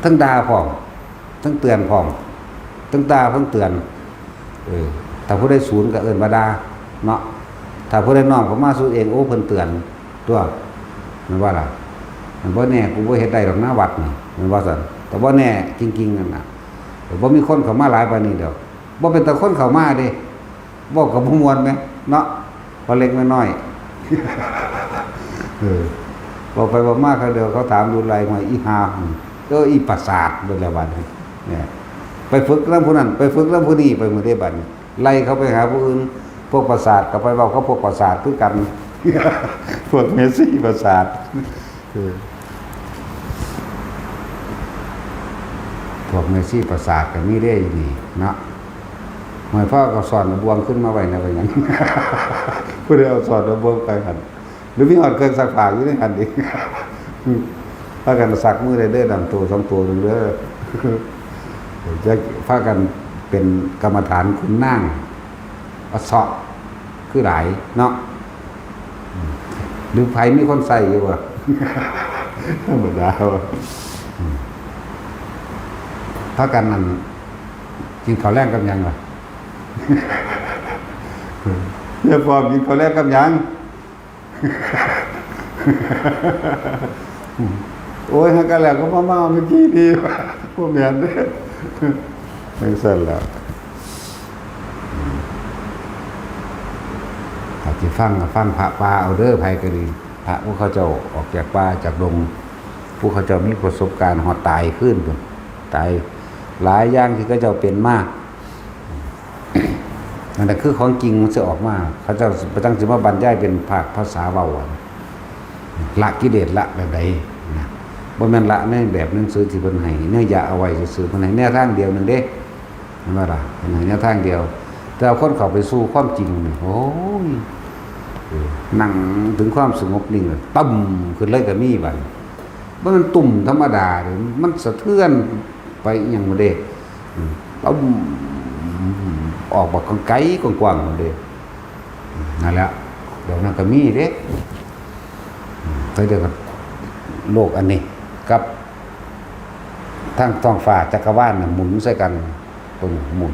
ເທິງດ່າພ້ອມ ທັງເຕືອນພ້ອມ ທັງດ່າທັງເຕືອນ. ເອີ ຖ້າຜູ້ໃດສູນກໍເອີ້ນວ່າດ່າເນາະ ຖ້າຜູ້ໃດນ້ອມເຂົ້າມາສູ່ເອງ ໂອ້ ເພິ່ນເຕືອນຕົວະ ແມ່ນບໍ່ລະ? ມັນບໍ່ແນ່ ກູບໍ່ເຮັດໄດ້ດອກນາວັດນີ້ ແມ່ນບໍ່ຊັ້ນ? ແຕ່ບໍ່ແນ່ຈິງໆ ນັ້ນນະ ບໍ່ມີຄົນເຂົ້າມາຫຼາຍປານນີ້ດອກ ບໍ່ເປັນຕາຄົນເຂົ້າມາເດ້. ເວົ້າກັບຜູ້ມ່ວນແມະເນາະ ພໍ່ເລັກແມ່ນ້ອຍ ເອີ ເວົ້າໄປເວົ້າມາ ເຂົາດຽວເຂົາຖາມດູໄລ ຫ້ວຍ ອີຫ່າ ເອີ ອີປະສາດ ເບິດແລ້ວບາດນີ້ ແມ່ ໄປຝຶກນຳຜູ້ນັ້ນ ໄປຝຶກນຳຜູ້ນີ້ ໄປໝົດເດ້ບາດນີ້ ໄລ່ເຂົາໄປຫາຜູ້ອື່ນ ພວກປະສາດກໍໄປເວົ້າກັບພວກປະສາດຄືກັນ ພວກແມ່ຊີປະສາດ. ເອີ ພວກແມ່ຊີປະສາດກໍມີເດ້ຢູ່ນີ້ເນາະ ຫ້ວຍ ພາເຂົາເອົາຊ້ອນເອົາບ່ວງຂຶ້ນມາໄວ້ນະ ວ່າຫຍັງ ຜູ້ໃດເອົາຊ້ອນເອົາບ່ວງໄປຫັ້ນ ຫຼືມີຮອດເຄື່ອງຊັກຜ້າຢູ່ໃນຫັ້ນອີກ ພາກັນຊັກມືໄດ້ເດີ ນຳໂຕສອງໂຕໜຶ່ງເດີ ຢ່າພາກັນເປັນກຳມະຖານຄຸນນາງ ອະເຊາະ ຄືຫຼາຍເນາະ ຫຼືໃຜມີຄົນໃຊ້ຢູ່ບໍ່? ທຳມະດາວ່າ ອືມ ພາກັນນັ້ນ ກິນເຂົ້າແລງກັບຫຍັງວະ? ຍາຍປ້ອມ ກິນເຂົ້າແລງກັບຫຍັງ? ໂອ້ຍ ຫາກັນແລ້ວກໍມາເມົາເມື່ອກີ້ນີ້ ບໍ່ແມ່ນເດ້ ຈັ່ງຊັ້ນແຫຼະ. ຖ້າຊິຟັງກໍຟັງພະປ່າເອົາເດີ ໃຜກໍດີ ພະຜູ້ເຂົາເຈົ້າອອກຈາກປ່າຈາກດົງ ຜູ້ເຂົາເຈົ້າມີປະສົບການຮອດຕາຍຄືນພຸ້ນ ຕາຍຫຼາຍຢ່າງທີ່ເຂົາເຈົ້າເປັນມາ. ນັ້ນແຫຼະຄືຂອງຈິງມັນຊິອອກມາ ເຂົາເຈົ້າຈັ່ງຊິມາບັນຍາຍເປັນພາກພາສາເວົ້າ ລະກິເລດລະແບບໃດນະ ບໍ່ແມ່ນລະໃນແບບໜັງສືທີ່ເພິ່ນໃຫ້ເນື້ອຢາເອົາໄວ້ຊື່ໆ ເພິ່ນໃຫ້ແນວທາງດຽວໜຶ່ງເດ້ ແມ່ນບໍ່ລະ ເພິ່ນໃຫ້ແນວທາງດຽວ ແຕ່ວ່າຄົນເຂົ້າໄປສູ່ຄວາມຈິງນີ້ ໂອ້ຍ ເອີ ນັ່ງເຖິງຄວາມສະຫງົບນິ່ງ ປຶ້ມ ຂຶ້ນເລີຍກໍມີບາດນີ້ ບໍ່ແມ່ນຕຸ່ມທຳມະດາເດ້ ມັນສະເທືອນໄປອີ່ຫຍັງເດ້ ອືມ ປຶ້ມ ອອກບັກໄກກວ້າງໆເດ້ ນັ້ນແຫຼະ ແບບນັ້ນກໍມີເດ້ ເຂົາເອີ້ນວ່າໂລກອັນນີ້ກັບທາງທ້ອງຟ້າຈັກກະວານນະໝູນໃສ່ກັນ ເບິ່ງໝູນ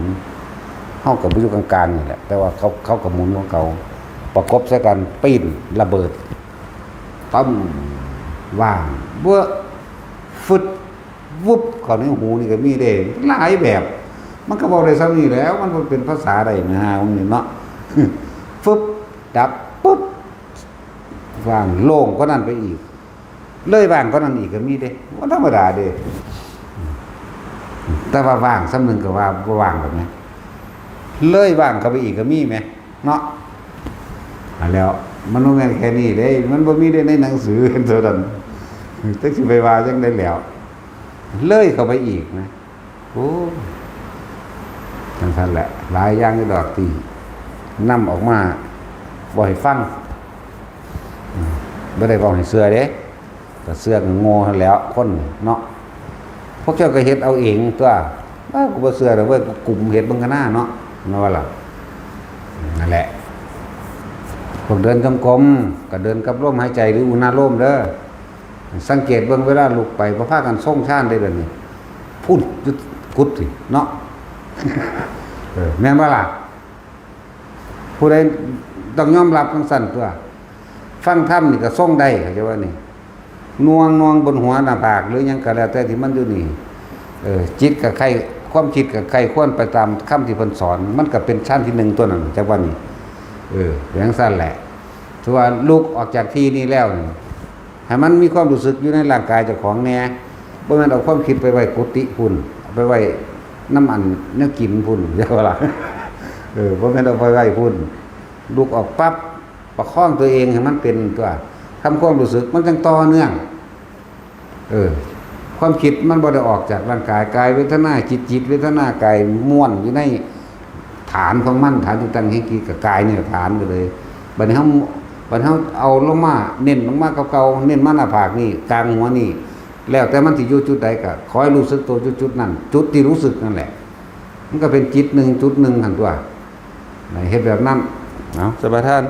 ເຮົາກໍໄປຢູ່ກາງໆນີ້ແຫຼະ ແຕ່ວ່າເຂົາ ເຂົາກໍໝູນຂອງເຂົາ ປະກົບໃສ່ກັນ ປີ້ນ ລະເບີດ ປຶ້ມ ວ່າງ ເວີ ຟຶດ ວຶບ ເຂົ້າໃນຫູນີ້ກໍມີເດ້ ຫຼາຍແບບ ມັນກໍເວົ້າໄດ້ສ່ຳນີ້ແຫຼ້ວ ມັນບໍ່ເປັນພາສາໃດນະຫາຂອງນີ້ເນາະ ຟຶບ ດັບ ປຶບ ວ່າງ ໂລ່ງກວ່ານັ້ນໄປອີກ ເລີຍວ່າງກວ່ານັ້ນອີກກໍມີເດ້ ບໍ່ທຳມະດາເດ້ ແຕ່ວ່າວ່າງສ່ຳໜຶ່ງກໍວ່າບໍ່ວ່າງແລ້ວແໝ ເລີຍວ່າງເຂົ້າໄປອີກກໍມີແໝ ເນາະ ອັນແລ້ວ ມັນບໍ່ແມ່ນແຄ່ນີ້ເດ້ ມັນບໍ່ມີເດ້ໃນໜັງສືເທົ່ານັ້ນ ຈັກຊິໄປວ່າຈັ່ງໃດແລ້ວ ເລີຍເຂົ້າໄປອີກນະ ໂອ້ ຈັ່ງຊັ້ນແຫຼະ ຫຼາຍຢ່າງຢູ່ດອກທີ່ນຳອອກມາເວົ້າໃຫ້ຟັງ ອືມ ບໍ່ໄດ້ເວົ້າໃຫ້ເຊື່ອເດ້ ກໍເຊື່ອກໍໂງ່ຫັ້ນແຫຼ້ວ ຄົນເນາະ ພວກເຈົ້າກໍເຮັດເອົາເອງຕົວະ ອ້າວ ກູບໍ່ເຊື່ອດອກເວີຍ ກູກຸມເຮັດເບິ່ງກະໜ້າເນາະ ແມ່ນບໍ່ລະ ນັ້ນແຫຼະ ພວກເດີນຈົງກົມ ກໍເດີນກັບລົມຫາຍໃຈ ຫຼື ອຸນາໂລມເດີ ສັງເກດເບິ່ງເວລາລຸກໄປ ບໍ່ພາກັນຊົງຊານເດ້ດຽວນີ້ ພຸ້ນ ຢຸດກຸດຊິເນາະ ເອີ ແມ່ນບໍ່ລະ ຜູ້ໃດຕ້ອງຍອມຮັບຈັ່ງຊັ້ນຕົວະ ຟັງທຳນີ້ກໍຊົງໄດ້ ເຂົາເຈົ້າວ່ານີ້ ໜ່ວງໆ ບົນຫົວໜ້າຜາກ ຫຼືຫຍັງກໍແລ້ວແຕ່ທີ່ມັນຢູ່ນີ້ ເອີ ຈິດກໍໃຄ່ ຄວາມຄິດກໍໃຄ່ຄວນໄປຕາມຄຳທີ່ເພິ່ນສອນ ມັນກໍເປັນຊັ້ນທີໜຶ່ງຕົວະນັ້ນ ຈັກວ່ານີ້ ເອີ ເປັນຈັ່ງຊັ້ນແຫຼະ ຖືວ່າລຸກອອກຈາກທີ່ນີ້ແລ້ວນີ້ ໃຫ້ມັນມີຄວາມຮູ້ສຶກຢູ່ໃນຮ່າງກາຍເຈົ້າຂອງແດ່ ບໍ່ແມ່ນເອົາຄວາມຄິດໄປໄວ້ກຸຕິພຸ້ນ ເອົາໄປໄວ້ນຳອັນແນວກິນພຸ້ນ ເຈົ້າວ່າລະ ເອີ ບໍ່ແມ່ນເອົາໄປໄວ້ພຸ້ນ ລຸກອອກປັບ ປະຄອງຕົວເອງໃຫ້ມັນເປັນຕົວະ ທຳຄວາມຮູ້ສຶກ ມັນຈັ່ງຕໍ່ເນື່ອງ ເອີ ຄວາມຄິດມັນບໍ່ໄດ້ອອກຈາກຮ່າງກາຍ ກາຍເວທະນາ ຈິດ ຈິດເວທະນາ ກາຍມ້ວນຢູ່ໃນ ຖານຂອງມັນ ຖານທີ່ຕັ້ງແຫ່ງກິດ ກໍກາຍເນື້ອຖານກໍເລີຍ ບັດນີ້ເຮົາ ບັດເຮົາເອົາລົງມາ ເນັ້ນລົງມາເກົ່າໆ ເນັ້ນມາໜ້າຜາກນີ້ ກາງຫົວນີ້ ແລ້ວແຕ່ມັນຊິຢູ່ຈຸດໃດ ກໍຂໍໃຫ້ຮູ້ສຶກໂຕຢູ່ຈຸດນັ້ນ ຈຸດທີ່ຮູ້ສຶກນັ້ນແຫຼະ ມັນກໍເປັນຈິດໜຶ່ງຈຸດໜຶ່ງຫັ້ນຕົວະ ໃຫ້ເຮັດແບບນັ້ນ ເອົາ ສະບາຍທ່ານ.